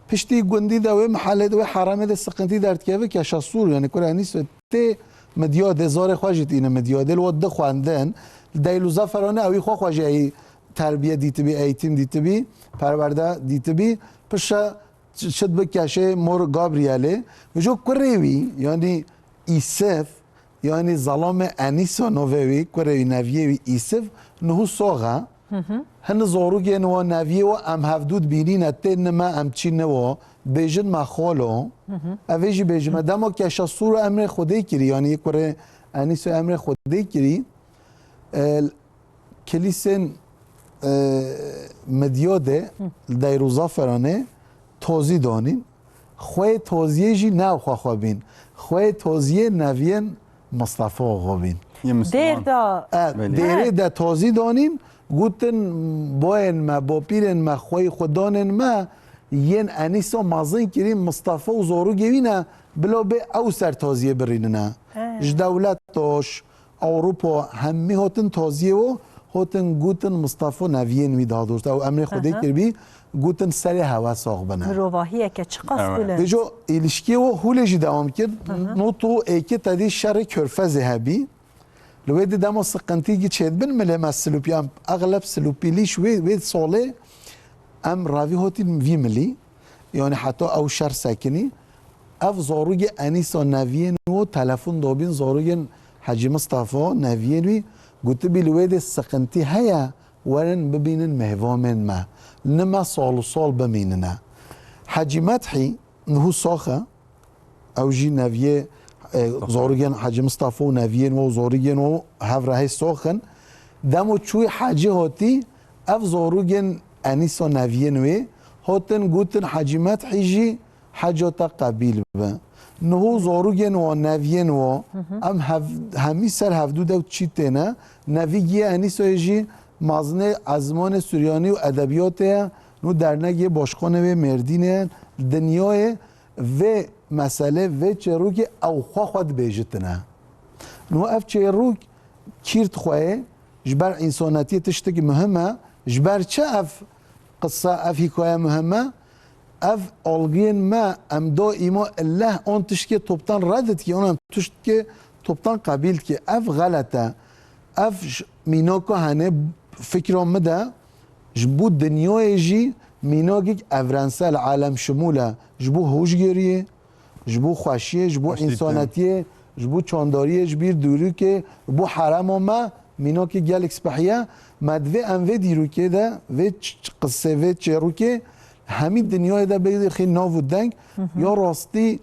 Piştî gundî de wê mehellê de, wê heremê de siqintî derdikeve keşa sor, yani kura Enîso tê Midyadê, zarê xwe jî tîne Midyadê, li we dixwendin. Li Deyl û Zaferanê ewî xwe xwe jî ey terbiye dîtibî, eğitim dîtibî, perwerde dîtibî. Pişe çi, çi dibi keşê mor Gabrielê. Vêca kurê wî, yanî Îsif, yanî zelamê Enîsa navê wî, kurê wî, neviyê wî Îsif, niho sax e. Hin zarokên wa neviyê wa em hevdû dibînîne, tê nime em çî niwa, bêjin me xalo. Ev ê jî bêjime. Dema keşa sor û emrê Xwedê kirî, yanî kurê Enîsa emrê Xwedê kirî. E, Kilîsên, e, Midyadê, li Deyr û Zaferanê tozî danîn. Xweyê toziyê jî ne ew xwe xwe bîn. Xweyê toziyê neviyên Mistefa xwe bîn. Yê Misliman. Dêr da. E, Belê. Dêrê de tozî danîn, gotin, bayên me, bapîrên me, xweyî xudanên me yên Enîsa mezin kirîn, Mistefa û zarokê wî ne, bila bê ew ser toziyê birînine. He. Ji dewlet toş, Ewropa hemî hatin taziyê û hatin gotin Mistefa neviyên wî, daha doğrusu ew emrê Xwedê Aha. kiribî, gotin serê hewe sax bine. Mirovahiyeke çiqas Evet. bilind. Vêca îlişkiyê û hûlê jî dewam kir. Aha. Noto êkê tedî şerê Körfezê hebî. Li wê di dema siqintî gi çêdibin milê me Silopî, em exleb Silopîlî ji wê, wê solê em ravî hotin vî milî. Yanî heta ew şer sekinî. Ev zarokê Enîsa neviyên wo telefon dabîn zarokên Hecî Mistefa, neviyên wî, gotibî li wê dê siqintî heye, werin bibînin mêvamên me. Nime sal û sal bimînine. Hecî Methî niho sax e. Ew jî neviyê, e, zarokên Hecî Mistefa û neviyên wo û zarokên wo hev re hê sax in. Demo çûyî hecî hatî, ev zarokên Enîsa neviyên wê hatin gotin Hecî Methî jî heca te qebîl be. Niho zarokên wa, neviyên wa, Hı hı. em hev-, hemî ser hevdû dew çî têne. Nevî giye Enîsayê jî mazinê ezmanê Suryanî û edebiyatê ye. Nû dernegê başkanê wê Mêrdînê ye. Dinyayê vê meselê, vê çêrokê ew xwe xwe dibêjitine. Nû ev çêrok kîrt xwe ye, ji ber însanetiyê tiştekî muhim e. Ji ber çi ev qisa, ev hîkaye muhim e? Ev algiyên me, em daîma illeh an tiştkê toptan red dikî, an em tiştkê toptan qebîl dikî. Ev xelet e. Ev j-, mînaka hene fikra min de ji bo dinyayê jî mînakek evrensel, alemşimûl e. Ji bo hoşgêriyê, ji bo xweşiyê, ji bo Xweşdîtin. însanetiyê, ji bo çandariyê, ji bîr dûrûkê, ji bo herema me mînakê gelek spehî ye. Me divê em vê dîrokê de, vê ç-, ç-, qisê, vê çêrokê hemî dinyayê de bêxî nav û deng. Hı hı. Ya rastî,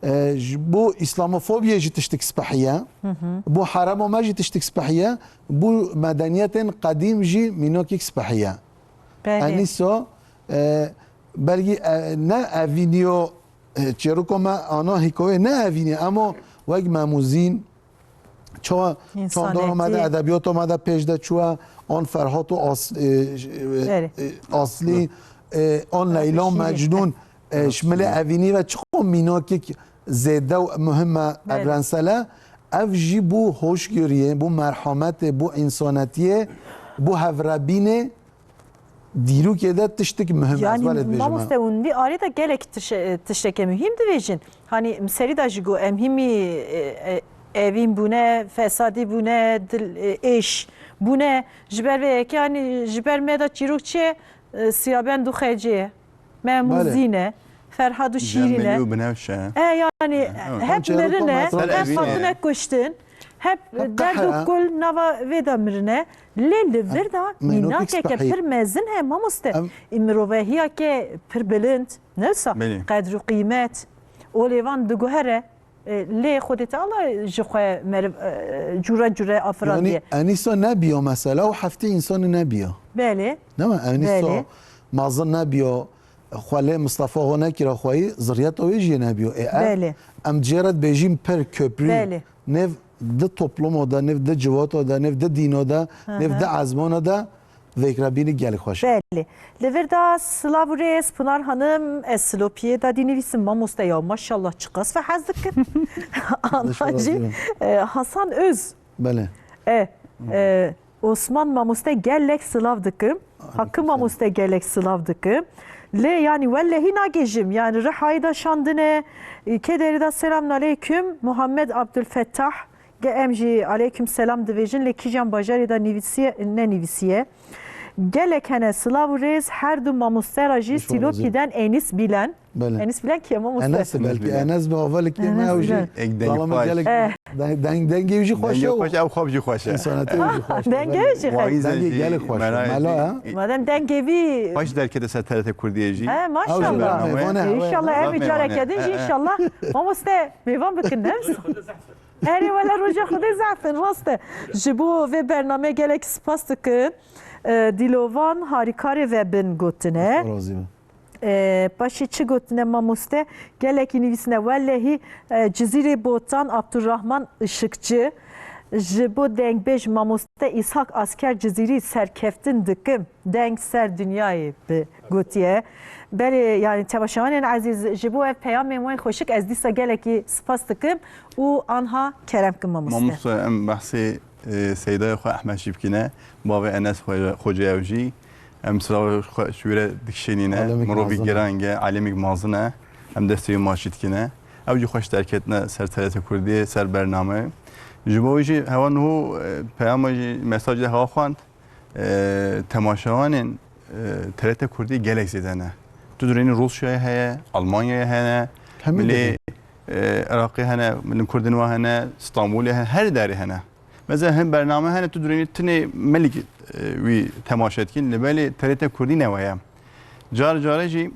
e, ji bo îslamofobiyê jî tiştek spehî ye. Hı hı. Bo herema me jî tiştek spehî ye. Bo medeniyetên qedîm jî mînakek spehî ye. Belê. Enîsa, e, belkî, e, ne evîniyo, e, çêroka me ana hîkoyê ne evînî, ema wek Memûzîn, çawa çandora me de, Însanetî. edebiyata me de pêş de çûye, an Ferhat û As-, e, e, Belê. e, Aslî, e, an Leyla Şîrîn. Mecnûn, e, ji milê evînî ve çiqo mînakek zêde û muhim e, Belê. evrensel e. Ev jî bo hoşgöriyê, bo merhametê, bo însanetiyê, bo hevrebînê, dîrokê de tiştek muhim e, ez Yani, wele dibêjim. mamoste, hûn vî alî de gelek tiş-, tiştekê muhîm dibêjin. Hani, serî de jî got, em hîmî, e, e, evîn bûne, fesadî bûne, dil, e, êş bûne. Ji ber vê yekê, hani, ji ber me de çîrok çi ye? E, Siyabend û Xecê, Memûzîn e, Belê. Ferhad û Şîrîn e. Cemilî û Binevşe. E, yani, E, evet. hep Çêroka mirine, me hep evîn e. hatine kuştin, hep Hep derd û qehre. kul nava vê de mirine. Lê li vir de Mînakek mînakeke spehî. pir mezin heye, mamoste. Em Î mirovehiyeke pir bilind, ne wisa? Belê. Qedr û qîmet. olê van diguhere, e, lê Xwedê Teala ji xwe meriv, e, cure cure afirandiye. Yanî Enîsa nebiya mesela û heftê însanî nebiya. Belê. Nema Enîsa Belê. mazin nebiya, xwe lê Mistefa xwe nekira xweyî, ziriyeta wê jî yê nebiya. Ê ev Belê. em cê re dibêjîn pir köprü. Belê. Nêv di toplumo de, nêv di civata de, nêv di dîna de, Hı nêv hı. di ezmana de vêkrebînî gelek xweş e. Belê. Li vir de silav û rêz Pinar Hanim, ez silopiyê de dî nivîsim mamoste ya, maşallah çiqas ve hez dikim. Ana jî, e, Hasan Öz. Belê. E, e, Osman mamoste gelek silav dikim. Hakim Aleyküm selam. Mamoste gelek silav dikim. Lê yanî wellehî nagêjim. Yanî Rihayî de şandine. Kê derî de selamun aleyküm. Muhammed Abdülfettah. Ge em jî aleyküm selam divêjin. Lê kîjan bajarê de nivîsiye, nenivîsiye. Gelek hene silav û rêz her du mamoste ra jî Hoş bulduk. Sîlopî den Enis Bilen. Belê. Enis Bilen kî ye mamoste? Enes e belkî. Belê. Enes bi havalekî me Enes ew jî Bilen. Ek dengê Zalama xweş. gelek Eh. deng, deng, dengê wî jî xweş Dengê e û xweş, ew xwe jî xweş e. Însanetê wî jî xweş e. Dengê Belê. jî xweş. Wayî Dengê zevcî, gelek xweş e. Mela Mela jî. ha? Madem dengê vî Xweş derkete ser T R T Kurdiyê jî. He, Ew jî maşallah. mêvan e, Ew jî ewe. Înşallah em Zaf mêvan e. carekê din jî He, he. înşallah mamoste mêvan bikin, ne? Erê wele roja Xwedê zehf in, rast e. Ji bo vê bernameyê gelek spas dikin. E, Dîlovan Harîkarê ve bin gotine. Xwe razî be. E, paşê çi gotine mamoste? Gelekî nivîsine wellehî, e, Cizîrê Botan Abdurrahman Işıkçı. Ji bo dengbêj mamoste Îshak Asker Cizîrî serkeftin dikim. Deng ser dinyayê bi gotiye. Belê, yanî temaşevanên ezîz, ji bo ev peyamên we xweşik ez dîsa gelekî spas dikim û anha kerem kim mamoste. Mamoste, em behsê, e, seydayê xwe Ehmed jî bikine, bavê Enes xwe, xwecê ew jî. Em silavê xwe ji wî re dikişênîne. Alemîk Mirovî mezin e. girang e, alemîk mezin e. Em destê wî maçî dikine. Ew jî xweş derketine ser T R T Kurdiyê, ser bernameyê. Ji bo wî jî hewa niho, e, peyama jî, mesajê hewa xwend. E, temaşevanên, e, T R T Kurdî gelek zêde ne. Tu durênî Rûsyayê heye, Almanyayê hene, Hemî milê, derê. e, Iraqê hene, milên Kurdên wa hene, Stenbolê hene, her derê hene. Mesela hin bername hene, tu durênî tinê milk, e, wî temaşe dikin, li belê T R T Kurdî ne weye. Car care jî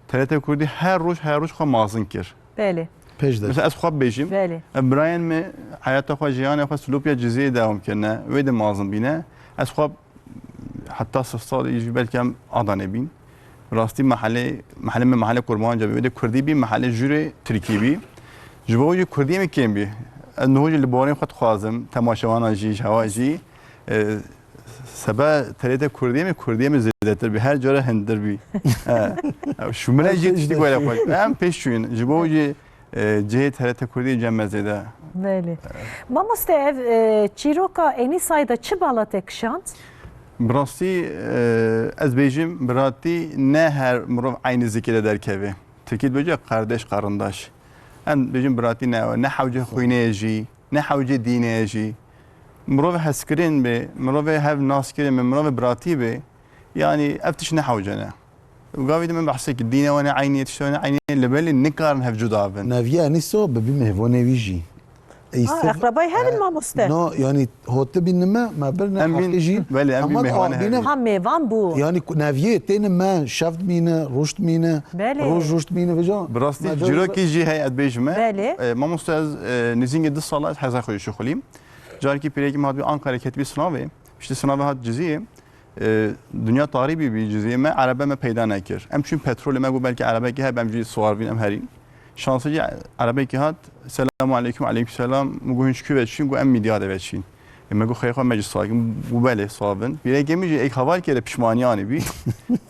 T R T Kurdî her roj, her roj xwe mazin kir. Belê. Pêş de. Mesela ez xwe bêjim, Belê. ev birayên me heyata xwe, jiyanê xwe Silopya Cizîrê dewam kirine, wê de mazin bîne. Ez xwe heta sih salî jî belkî em Adanê bîn. Rastî mehelê, mehelê me mehelê Kurmanca bî, wê de Kurdî bî, mehelê jûrê Tirkî bî. Ji bo wî jî Kurdiyê me kêm bî. Ez niho jî li barên xwe dixwazim, temaşevanan jî, ji hewa jî, e, Sebe T R T Kurdiyê me, Kurdiyê me zêdetir bî. Her cara hindir bî. He. Şûmile Em jî pêş tiştî de. were xwe. Em pêş çûyîn. Ji bo jî, e, cihê T R T Kurdiyê cem me zêde. Belê. Mamoste, ev, e, çîroka Enîsayê de çi bala te kişand? Bi rastî, e, ez bêjim, biratî ne her mirov eynî zikê de derkeve. Tirkî dibêje kardeş, karındaş. Em bêjin biratî ne, ne hewce xwînê ye jî. Ne hewcê dînê ye jî. Mirovê hezkirin bê, mirovê hev naskirin bê, mirovê biratî bê. Yanî ev tişt ne hewce ne. Û gavê din min behsê kir, dînê wan ê eynî ye, tiştê wan ê eynî ye, li belê nikarin hev cuda bin. Neviye Enîso bi bî mêvanê wî jî. Ê, Ha, sif-, eqrebayê hev in e, mamoste? No, yanî hotibî nime, me bir ne Em bîn, heqî jî. belê, em bîn Ama mêvanê a, hev bîne in. Ha, mêvan bû. Yanî ku neviyê têne me şeft mîne, ruşt mîne, Belê. roj ruşt mîne, vêca Bi rastî me ciro cîrokî jî heye, ez bêjim e. Belê. E, mamoste ez, e, nêzîngê du sala ez heza xwe jî şixulîm. Carekî pîrekî min hatibî Ankarê, ketibî sinavê. Piştî sinavê hat Cizîrê. E, dinya tarî bî, bî Cizîrê, me erebe me peyda nekir. Em çûn petrolê, me got belkî erebekî hebe em jî siwar bîn, em herîn. Şansê jî erebekî hat, selamu aleyküm, aleyküm selam. Min got, hûn ji kû ve çûn? Got, em Mîdyadê ve çîn. E, me got, xêr xwe me jî siwar kin. Got, belê, siwar bin. Pîrekê min jî êk heval kire, pişmanî anî bî.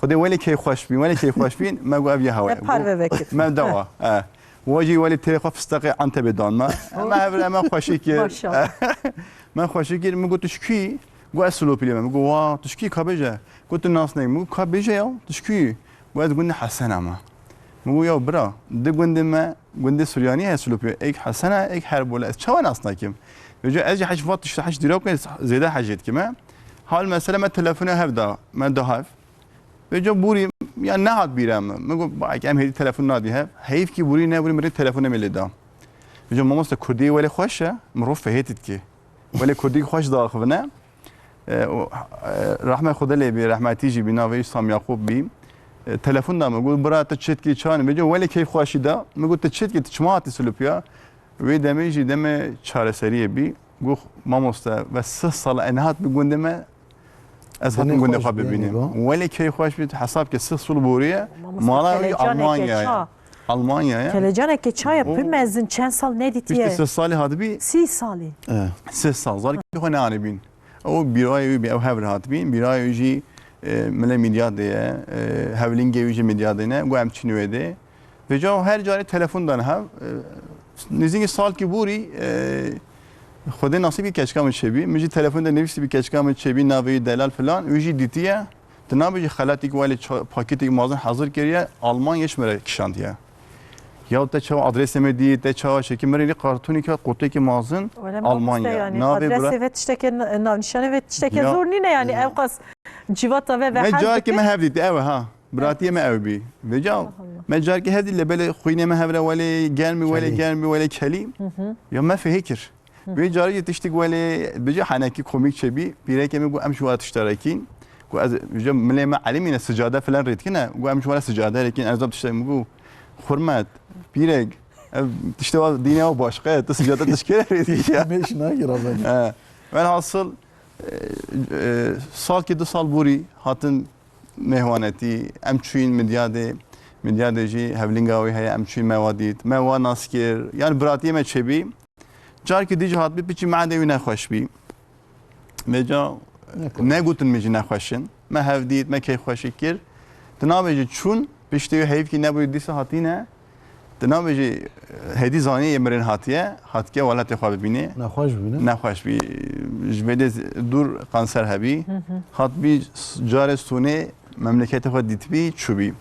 Xwedê welê key xweş bîn, welê key xweş bîn. Me got, ev ya hewa ye. Me parve vekir. Me dewa. E. Wa jî welê têrê xwe fisteqê Entebê dan me. Me hev re me xweşî kir. Maşallah. Me xweşî kir, min got, tu ji kû yî? Got, ez Silopîlê me. Min got, wa, tu ji kû yî, ka bêje? Got, tu nas nayî. Min got, ka bêje ya, tu ji kû yî? Got, ez gundê Hesena me. Min got, ya bira, di gundê me, gundê Suryanî heye Silopî, êk Hesena, êk Herbole, ez çawa nas nakim? Vêca ez jî heş va tişt, heş dîrokên zêde hejê dikime. Hal mesele me telefona hev da, me da hev. Vêca borî, ya nehat bîra min. Min got, ba, em hêdî telefon nadî hev. Heyf kî borî ne borî, min rê telefonê me lê da. Vêca mamoste, Kurdî welê xweş e, mirov fehêt dikî. Welê Kurdî xweş diaxivine. E, û, e, rehme Xwedê lê bî, rehmetî jî bî, navê wî Sam Yaqûb bî. E, telefon da min, got, "Bira, tu çi dikî, çi anî?" Vêca welê keyfxweşî da. Min got, "Tu çi dikî, tu çima hatî Silopya?" Wê demê jî demê çareseriyê bî. Got, "Mamoste, ve sih sal e nehat bi gundê me, ez hatim gundê xwe bibînim." Welê keyfxweş bî, hesab ke sih sal borî ye. Mamoste, mala wî Almanya ye. Almanya ye. Kelecaneke çaya pir mezin, çend sal nedîtiye? Piştî sih salî hatibî. Sî salî. Sih sal. Zarokê xwe neanîbîn. Ew bîrayê wî bî, ew hev re hatibîn. Bîrayê wî jî, e, milê Midyadê ye, e, hevlîngê wî jî Midyadê ne. Got, "Em çin wê dê." Vêca her carê telefon dan hev. E, nêzîkî salkî borî, e, Xwedê nasîbî keçika min çêbî. Min jî telefon de nivîsî bî keçika min çêbî, navê wî delal filan. Wî jî dîtiye. Tu nabêjî xelatîk welê ça-, pakêtêk mazin hazir kiriye, Almanya ji min re kişandiye. Ya te çawa adresê me dî, te çawa çekî, min rê kartonîka qutêkî mazin Almanya. Navê bira- Adresê ve tişteke, na-, navnîşanê ve tişteke zor nîne yani, ew qas civata ve ve. Me carkê me hev dît, ew e ha. Biratiyê me ew bî. Vêca me carkê hev dît, lê belê xwînê me hev re welê germî, welê germî, welê kelî. Ya me fihê kir. Vê carî jî tiştik welê, bijî henekî komîk çêbî, pîrekê min got, "Em ji we tişterekîn." Got, "Ez, ji milê me elimîne sicade filan rê dikine." Got, "Em ji we sicade rêkîn." Ez dam tiştek min got, "Xurmet, pîrek, ev tiştê wa dînê wa başqa ye, tu sicade tişkê re rê dikî." Mêş nakir abi. He. Velhasil, e, e, salkî du sal borî hatin mêhwanetî, em çûyîn Midyadê, Midyadê jî hevlînga wî heye, em çûyîn me wa dît, me wa nas kir. Yani biratiyê me çêbî. Carkî dî jî hatibî, piçî mehdê wî nexweş bî. Vêca negotin min jî nexweş in. Me hev dît, me keyfxweşî kir. Tu nabêjî çûn, piştî wî heyvkî nebûyî dîsa hatîne. Tu nabêjî hêdî zanî yê mirin hatiye, hatike welatê xwe bibîne. Nexweş bî, ne? Nexweş bî. Ji vê de dûr kanser hebî. Hatbî carê sonê memleketê xwe dîtibî, çûbî.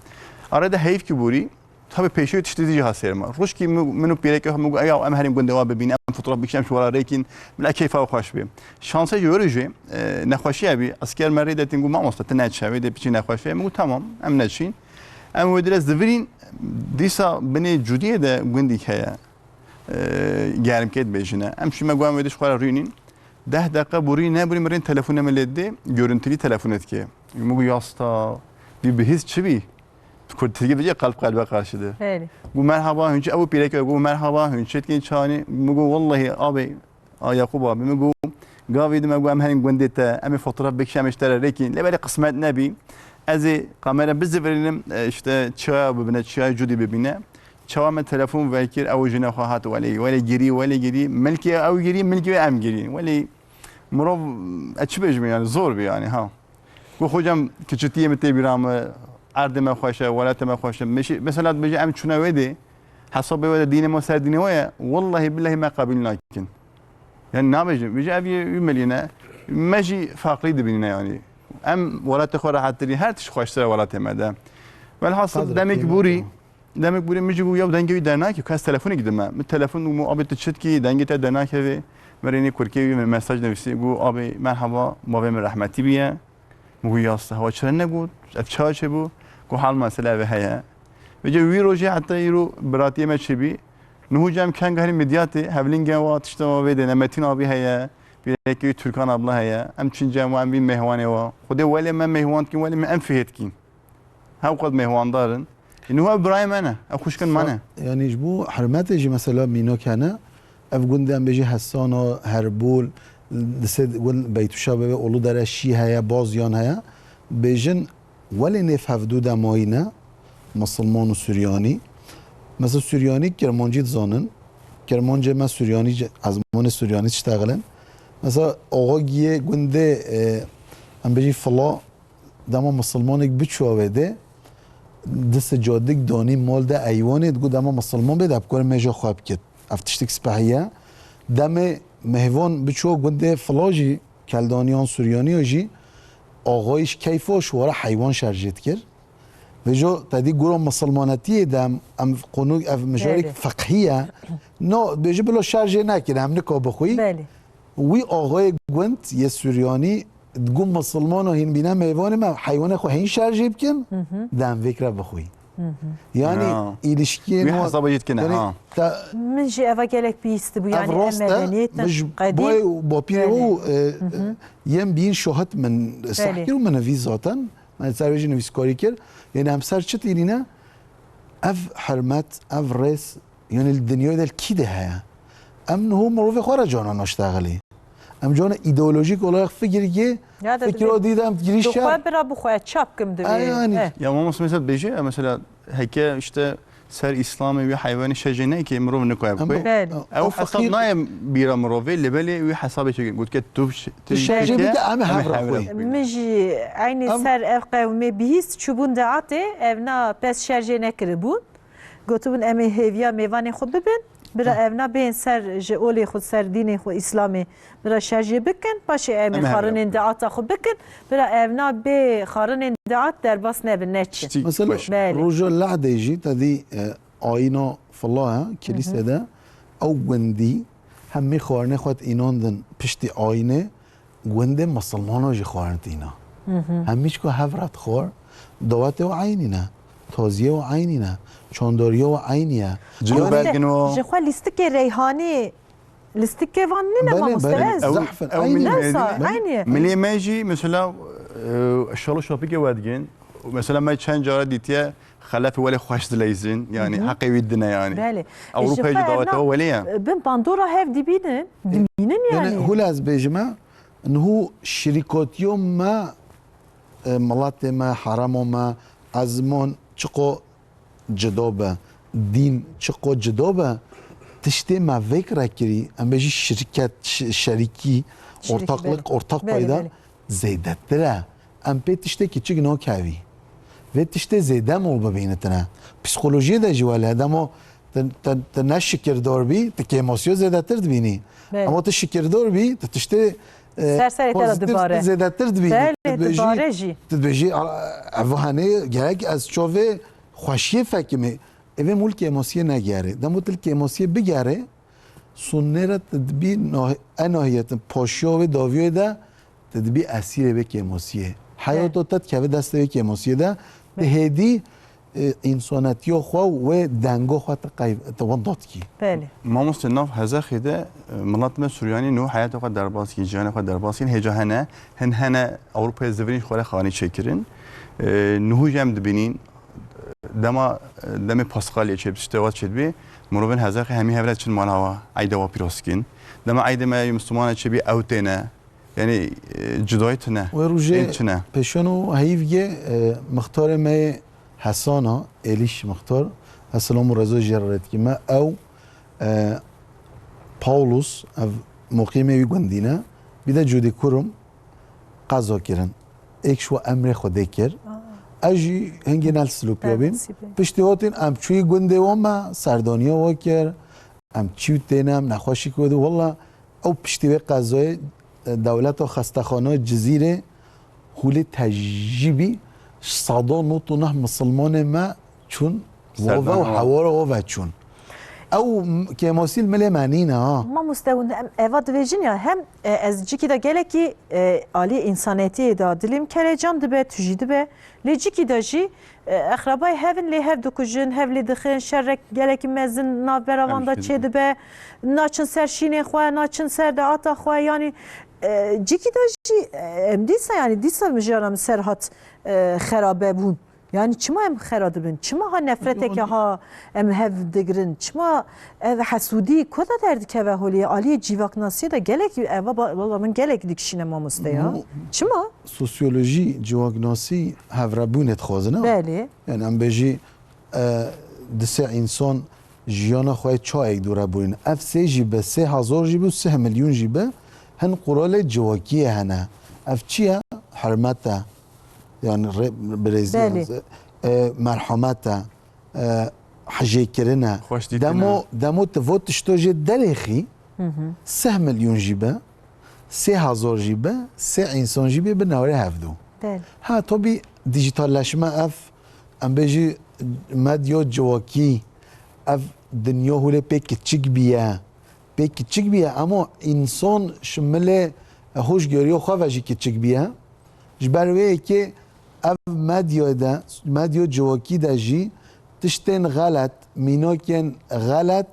Arê de heyvkî borî. Tabi pêşî tiştê zî jî ha ser me. Rojkî min, min û pîrekê xwe min got, "Eya, em herîn gundê wa bibîne, em fotoğraf bikişin, em ji we re rêkîn, bila keyfa we xweş bê." Şansê jî were jî, e, nexweşiye bî. Esker me rê detin, got, "Mamoste, tu neçe, wê dê piçî nexweş e." Min got, "Tamam, em neçîn." Em wê dire zivirîn, dîsa binê Cudiyê de gundîk heye. E, Germkê dibêjine. Em çûme got, "Em wê dê ji xwe re rûnîn." Deh deqe borî neborî min rên telefonê min lê didê, görüntülü telefon dike. Min got, "Yasta, vî bihîst çi bî?" Kurtî vêca kalp kalbe karşıdır. Belê. Got, "Merhaba, hûn çi?" Ew pîrek e, got, "Merhaba, hûn çi dikin, çi anî?" Min got, "Wallahi abi, a Yakup abi," min got, "gavê dime got em herîn gundê te, em ê fotoğraf bikişin, em ê ji te re rêkîn. Lê belê qismet nebî. Ez ê kamera bizivirînim, e, işte çaya bibine, çaya Cudî bibîne." Çawa me telefon vekir, ew jine xwe hat welê, welê girî, welê girî. Milkê ew girî, milkê em girî. Welê mirov, e, çi bêjim yani, zor bî yani, ha. Got, "Hocam, kiçitiyê min tê bîra min, erdê me xweş e, welatê me xweş e." Meşî-, mesela dibêje, "Em çûne wê dê, hesabê wê de dînê me ser dînê we ye." Wellahî billahî me qebûl nakin. Yani nabêjim, bêje, "Ev yê wî milî ne, me jî feqrî dibînîne yani. Em welatê xwe rehettirî, her tişt xweştir e welatê me de." Velhasil, demek borî, demek borî min jî got, "Ya dengê wî dernakê, kes telefonê dime." Min telefon got, "Abi tu çi dikî, dengê te dernakeve." Min rênî kurkê wî min mesaj nivîsî, got, "Abi merhaba, bavê min rehmetî bîye." Min got, "Yasta, hewa çira negot? Ev çawa çêbû?" Got, "Hal mesele ev heye." Vêca wî rojê heta îro biratiyê me çêbî. Niha cem keng herî Midyatê, hevlîngên wa, tiştên wa vê dêne. Metîn abî heye, pîrekê wî Türkan abla heye. Em çin cem wa, em bîn mêhwanê wa. Xwedê welê me mêhwan dikîn, welê me em fihê dikîn. Hewqas mêhwandar in. Ê, niha ew birayê me ne, ew xwişkin me ne. Sa-, yanî ji bo hurmetê jî mesela mînak hene, ev gundê em bêjî Hesana, Herbol, di sê gund Beytuşa bebe, Uludere, Şî heye, Bazyan heye. Bêjin welê nêv hevdû de mayî ne, Misilman û Suryanî. Mesela Suryanî Kirmancî dizanin. Kirmancê me Suryanî, ezmanê Suryanî diştexilin. Mesela Oxagiyê gundê, e, em bêjî Fila, dema misilmanek biçû wê dê, di sicadik danî mal de eywanê, digot dema misilman bê de, ev kar mêja xwe bikit. Ev tiştik spehî ye. Demê mêvan biçû gundê Fila jî, Keldaniyan, Suryaniya jî, axayî ji keyfa ji wara heywan şerjê dikir. Vêjo te dî gura misilmanetiyê de em, em qonû, ev mijarek feqhî ye. No, bêjî bila şerjê nekir, em nika bixwî. Belê. Wî axayê gund yê Suryanî digot misilmana hîn bîne mêvanê me, heywanê xwe hîn şerjê bikin, di em vêk re bixwî. Yanî îlişkiyên wî hesaba jî dikine, yanî ha. Min jî eva gelek bihîstibû, yanî ev rast e, medeniyet min ji qedîm. Bayê û bapîrê û, e, yên bîn şahid min sehkir û min vî zaten. Me ser wê jî nivîskarî kir. Yanî em ser çi tînîne? Ev hurmet, ev rêz, yanî li dinyayê de li kî de heye? Em niho mirovê xwe re cana naştexilî. Em cana îdeolojîk olarak fikirkê, Ya de fikra dibê dî de em girîşe. Xwe bira bixwe, çap kim dibê. Ay, yanî. Eh. Ya mamoste mesela dibêje, ya mesela heke işte ser Îslamê wî heywanê şerjê neke, mirov nikoye Em bikwe. Belê. Ew Ew hesab feqîr nayê bîra mirovê, lê belê wî hesabê çêkin. Gotke tu ş-, tu tu şerjê şerjê bike, bike, em ê em ê hev re hev re xwîn. Bike. Min jî eynî Em ser ev qewmê bihîst çûbûn deatê, ev na pez şerjê nekiribûn. Gotibûn, "Em ê hêviya mêvanê xwe bibin. Bira Heh. ev na bên ser ji olê xwe, ser dînê xwe Îslamê, bira şerjê bikin. Paşê em ê Em ê hev re xarinên bike. deata xwe bikin. Bira ev na bê xarinên deat derbas nebin, neçin." Çiçîk Mesela, baş. Belê. roja lehdê jî te dî, e, ayîna fila ye, Hı hı. kilîse de ew gundî hemî xwarinê xwe inandin piştî ayînê, gundê misilmana jî xwarin tîna. Hı hı. Hemî çiko hev re dixwar, dawetê û eynî ne, taziyê û eynî ne, çandariya û eynî ye. Cil û Yanî belgin o. Ji xwe lîstikê reyhanî, lîstikê van nîne Belê, mamoste belê. ez. Ew, Zehf in. ew Eynî. milî Nesa, meclî. eynî. Milî me jî mesela, e, şal û şapikê we digin. Mesela me çend cara dîtiye xelefê welê xweş dileyzin. Yanî Hı hı. heqê wî dine yanî. Belê. Ewropa Ji jî xwe dawete evna, welê ye. e, bin bandora hev dibînin, dimînin Yanî yanî. hûl ez bêjime, niho şirîkatiyo me, e, miletê me, heremo me, ezmon çiqo cida be, dîn çiqo cida be, tiştê me vêk re kirî, em bêjî şirket, şi-, şerîkî, Şirîkî, ortaklık, belê. ortak Belê, payda belê. zêdetir e. Em pê tiştê kiçik nakevî. Vê tiştê zêde mol bibînitine. Psîkolojiyê de jî wele, dema tu, tu, tu ne şikirdar bî, tu kêmasiyo zêdetir dibînî. Belê. Ama tu şikirdar bî, tu tiştê, e, Ser serê te de pozîtîf dibare. zêdetir dibînî. Belê, Tu dibêjî, dibare jî. tu dibêjî, "A, ev hanê gerek ez çavê xweşiyê fekimê." Evê mûl kêmasiyê negerê. Demo tu li kêmasiyê bigerê, sunnê re tu dibî nah-, enahiyetin, paşiya wê daviyoyê de tu dibî esîrê vê kêmasiyê. Heyata te dikeve destê vê kêmasiyê de, tu Belê. hêdî, e, însanetiya xwe û wê dengo xwe tu qey-, tu wenda dikî. Belê. Mamoste nav Hezexê de, e, milet me Suryanî nû heyata xwe derbas kî, jiyanê xwe derbas kî, hêca hene, hin hene Ewropayê zivirîn xwe re xanî çêkirin. E, niho jî em dibînîn, Dema, demê Paskalê çêbî, tiştê wa çêdibî, mirovên Hezexê hemî hev re çin mala wa, eyda wa pîroz kin. Dema eydê me yê Mislimana çêbî, ew têne. Yanî, e, cudayî tune. Wê rojê Ên çine. pêşan û heyv ye, e, mixtarê me yê Hesana, Êlîş mixtar, ez selam û rêza jê re dikî me. Ew, e, Paulus, ev muqîmê wî gundî ne, bî de Cûdî Kurum, qeza kirin. Êk ji we emrê Xwedê kir. Aa. Ez jî hingê ne li Silopîya bîm. Piştî hatîn em çûyî gundê wan me, serdaniya wan kir. Em çî û têne, em nexweşî kir. Wela ew piştî wê qezayê, e, dewleta xestexaneyê Cizîrê hûlê tejî bî. Sada nod û neh misilmanê me çûn Wave û hewara wave çûn. Ew m-, kêmasî li milê me nîne ha. Mamoste, hûn em eva dibêjin ya, hem, e, ez cikî de gelekî, e, alî însanetiyê de dilê min kelecan dibe, tujî dibe. Lê cikî de jî, e, exrabayê hev in, lê hev dikujin, hev lê dixin, şerek gelekî mezin navbera wan de çê dibe. Naçin ser şînê xwe, naçin ser deata xwe, yanî, e, cikî de jî, e, em dîsa, yanî dîsa mijara min ser hat, e, xerabe bûn. Yani çima em xera dibin? Çima ha nefreteke ha em hev digirin? Çima ev hesûdî ku de derdikeve holê? Aliyê civaknasiyê de gelek eva ba-, wala min gelek dikişîne mamoste ya. Çima? Sosyolojî, civaknasî hevrebûnê dixwazin, ha? Belê. Yani em bêjî, e, di sê însan jiyana xwe çayek dûre bûyîn. Ev sê jî be, sê hezar jî be, sê milyon jî be, hin quralê civakiyê hene. Ev çi ye? Hurmet e. Yani rê-, birêzî Belê. e, merhamet e, e, hijêkirin e. Xweşdîtin e. Demo, demo tu vo tişto jê derêxî, Hı hı. sê milyon jî be, sê hezar jî be, sê însan jî be, bi newrê hevdû. Belê. Ha, tabî dijitalleşme ev, em bêjî medya civakî, ev dinya hûlê pê kiçik biye. Pê kiçik biye, ama însan ji milê hoşgörîya xwe ve jî kiçik biye. Ji ber wê yekê ev medyayê de, medya civakî de jî tiştên xelet, mînakên xelet,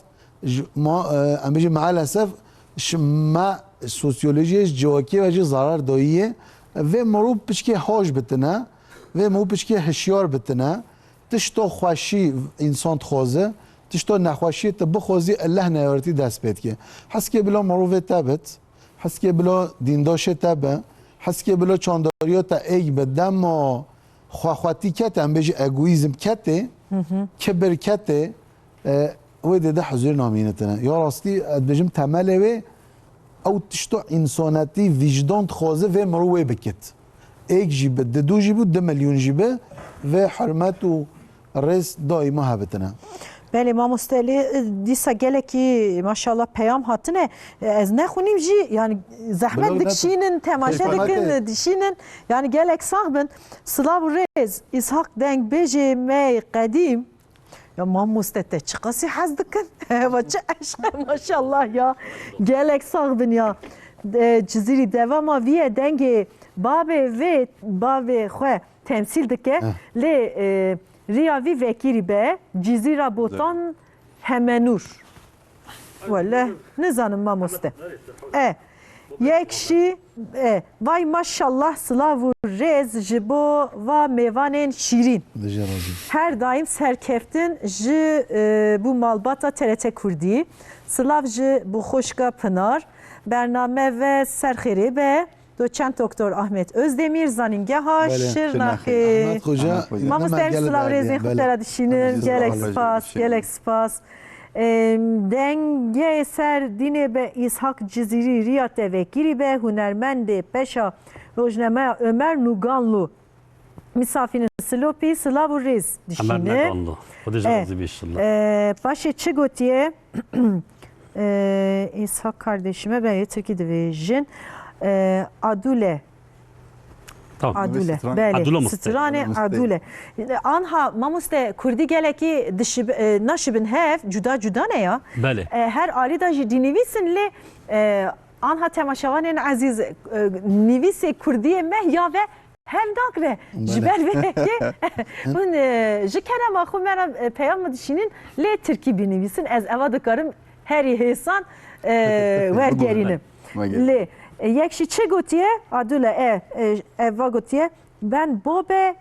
ji ma-, e, em bêjin meelesef, ji me sosyolojiyê, ji civakiyê ve jî zarar dayî ye. Vê mirov piçkê haş bitine, vê mû piçkê hişyar bitine. Tişto xweşî însan dixwaze, tişto nexweşiyê te bixwazî, Allah neyartî dest pê dike. Heskê bila mirovê te bit, heskê bila dîndaşê te be, heskê bila çandariya te êk be, dema xwexwetî kete, em bêjî egoîzm kete, kibir kete, e, wê dê de huzûr namînitine. Ya rastî, ez dibêjim temelê wê, ew tişto însanetî, vîjdan dixwaze vê mirov wê bikit. Êk jî bi, di du jî bi, du milyon jî bi, vê hurmet û rêz daîma hebitine. Belê mamoste, lê, e, dîsa gelekî maşallah peyam hatine. E, ez nexwînim jî, yani zehmet Blog dikişînin, temaşe dikin, dişînin. Yani gelek sax bin. Silav û rêz, Îshak dengbêjê me qedîm. Ya mamoste, te çiqasî hez dikin. Eva çi eşq e, maşallah ya. Gelek sax bin ya. E, Cizîrî, devama vî ye dengê bavê vê, bavê xwe temsîl dike. Lê, e, riya vî vekirî be, Cizîra Botan Hemenûr. Wele, nizanim mamoste. E, yek şî, e, vay maşallah, silav û rêz ji bo va mêvanên şîrîn. Dije razî. Her daîm serkeftin ji, e, bo malbata T R T Kurdî. Silav ji bo xwişka Pinar. Bername ve ser xêrê be. Doçent Doktor Ahmet Özdemir, Zanîngeha Belê. Şirnexê. Ahmet Xoca, Ahmet Xoca. Mamoste, em silav rêzên xwe te re dişînin. Gelek spas, gelek spas. Em, dengê ser dînê be Îshak Cizîrî, riya te vekirî be, hunermendê peşa rojnameya Ömer Nuganlu. Misafîrin Silopî, silav û rêz dişînin. Ömer Nuganlu. Xwedê ji razî be inşallah. E, paşê çi gotiye? E, Îshak kardeşime, ben yê Tirkî dibêjin. E, Adule. Tamam. Adule. Belê. Adule Muste. Stranê Adule. Anha mamoste kurdî gelekî dişib-, e, naşibin hev, cuda cuda ne ya? Belê. E, her alî da jî dinivîsin lê, e, anha temaşevanên ezîz, e, nivîsê kurdiyê me ya ve hev nagre. Ji ber vê yekê hûn, e, ji kerema xwe me re, e, peyam dişînin lê tirkî binivîsin. Ez eva dikarim herî hêsan, e, wergerînim. Lê, e, yek jî çi gotiye? Adule, e, e, ev va gotiye, ben Bobe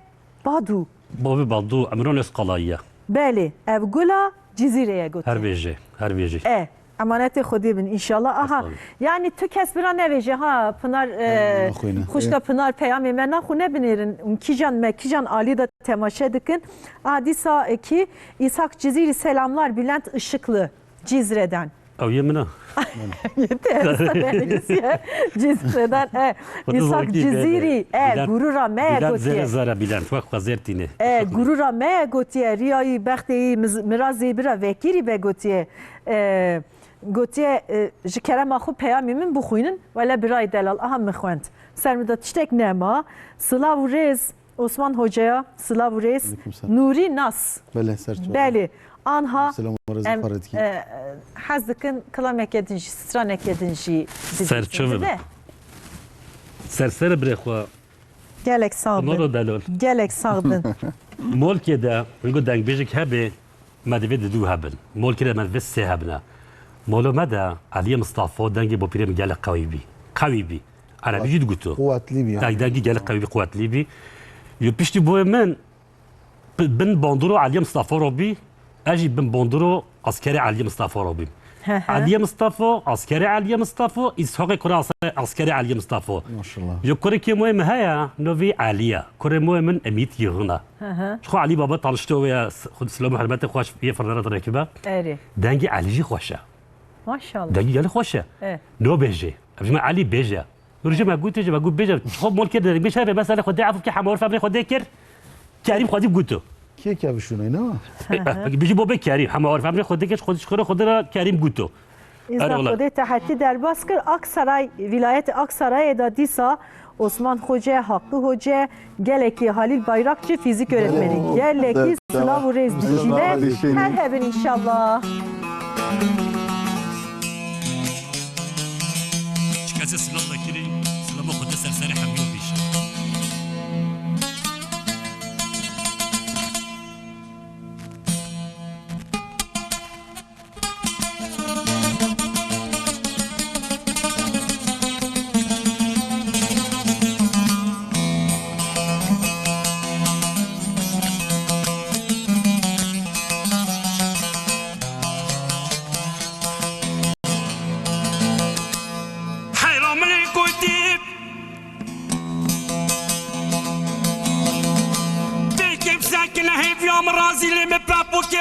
Badu. Bobe Badu, Emron Özkalayı. Belê, ev gula Cizîrê ye gotiye. Her bêje, her bêje. E, emanetê Xwedê bin înşallah. Aha, yani tu kes bira nevêje ha, Pinar, e, xwişka Pinar peyamê me naxwe nebinêrin. Kîjan me, kîjan alî de temaşe dikin. A, dîsa, e, kî, Îshak Cizîrî, selamlar Bülent Işıklı. Cizre'den. Ew yê min e. Yê te, Cizre'den, e. Îshak Cizîrî, e, gurura me ye gotiye. Bülent zere zere Bülent, wek xwe zêr tîne. E, gurura me ye gotiye, riyayî bextê yî miraz zêbira vekirî be gotiye. E, gotiye, e, ji kerema xwe peyamê min bixwînin, wele birayê delal, aha min xwend. Ser min de tiştek nema. Silav û rêz. Osman Hocaya silav û rêz. Aleyküm selam. Nûrî Nas. Belê, ser çavan. Belê. Anha Selam û rêzê em, xwe re dikî. E, hez dikin kilameke din jî, straneke din jî bidîtin. Ser çavan. Ser ser birê xwe. Gelek sağ bin. Moro delol. Gelek sağ bin. Molkê de, hingo dengbêjik hebe, Me divê di du hebin. Molkê de me divê sê hebine. Molo me de Eliyê Mistafa dengê bopîrê min gelek qewî bî. Qewî bî. Erebî jî diguto. Quwetlî bî, ha. Deng, dengî gelek qewî bî, quwetlî bî. Yo piştî boyê min bi-, bin bandoro Eliyê Mistafa ro bî. Ez jî bin bandoro askerê Eliyê Mistafa ro bîm. Hı hı. Eliyê Mistafa, askerê Eliyê Mistafa, Îshaqê kura as-, askerê Eliyê Mistafa. Maşallah. Yo kurê kê moyê min heye, novî Elî ye. Kurê moyê min Emît Yığın e. Hı hı. Ji xwe Elî Baba tanıştı wê, s-, xwe silam û hurmetê xweş yê firnera te rekibe. Erê. Dengê Elî jî xweş e. Maşallah. Dengî gelî xweş e. E. No bêjê. Em ji me Elî bêje. Rûjê me gotê, ji me got bêje. Ji xwe mol kir de bêje, be mesela xwe dê efû ki hema orfa xwe dê kir. Kerîm xwedî guto. Kê kevişûnê ne? Bijî bo be Kerîm. Hema orfa xwe dê kir, xwe dê xwe dê Kerîm guto. Îza Erê, wala. Xwedê te hetî derbas kir. Aksaray, vîlayetê Aksarayê de dîsa Osman Xoce, Hakkı Hoce, gelekî Halil Bayrakçı fizik öğretmeni. Gelekî silav û rêz dişîne. Her hebin înşallah. Çikese silav vekirî, silama Xwedê ser serê hemî bîş.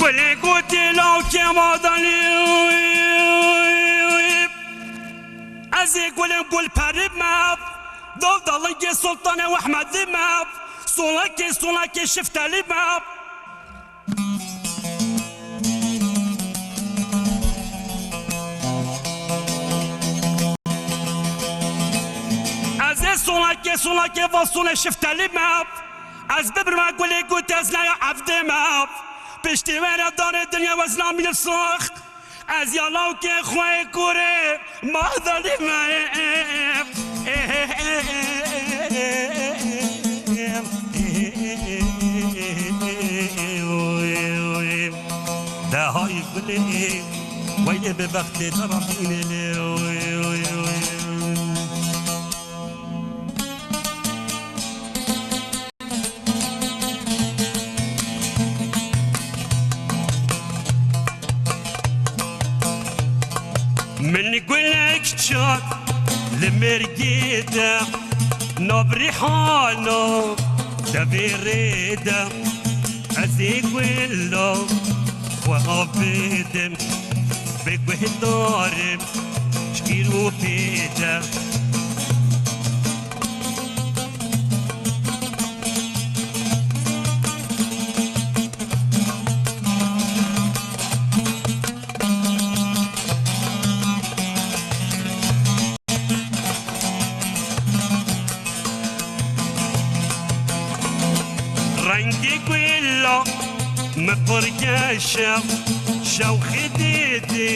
Gulê gotê lawkê madanî. Ez ê gulên gulperî me, dov dalingê Sultanê Ehmedî me, sulakê sulakê şiftelî me. Ez ê sulakê sulakê va sulê şiftelî me. Ez bibirme gulê gotê ez naya evdê me. Piştî wê re darê dinya wezna mîlif sax. Ez ya lawkê xwe kurê madanî me. Dehayî gulê weylê bi bextê de rabînê lê. Min gulek çak li mêrgê de, nav rîhana devê rê de, ez ê gula xwe av bidim, bi guhdarim ji kîr û pê de. Rengê gula min pir geş e, şewqê dêdê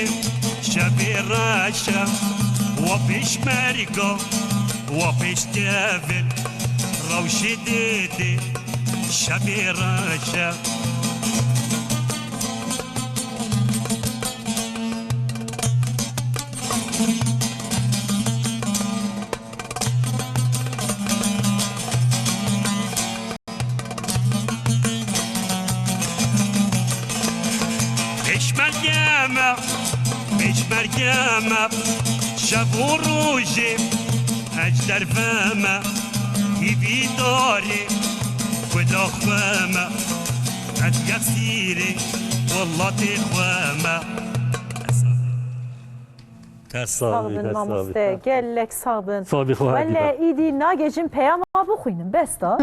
şevê reş e, wa pêşmerga, wa pêşkevin, rewşê dêdê şevê reş e. Pêşmerge me, pêşmerge me, şev û rojê ez ji derve me, hîvîdarê gula xwe me, ez yexsîrê welatê xwe me. Sax bin mamoste, gelek sax bin. Wele îdî nagêjim peyama bixwînim, bes da.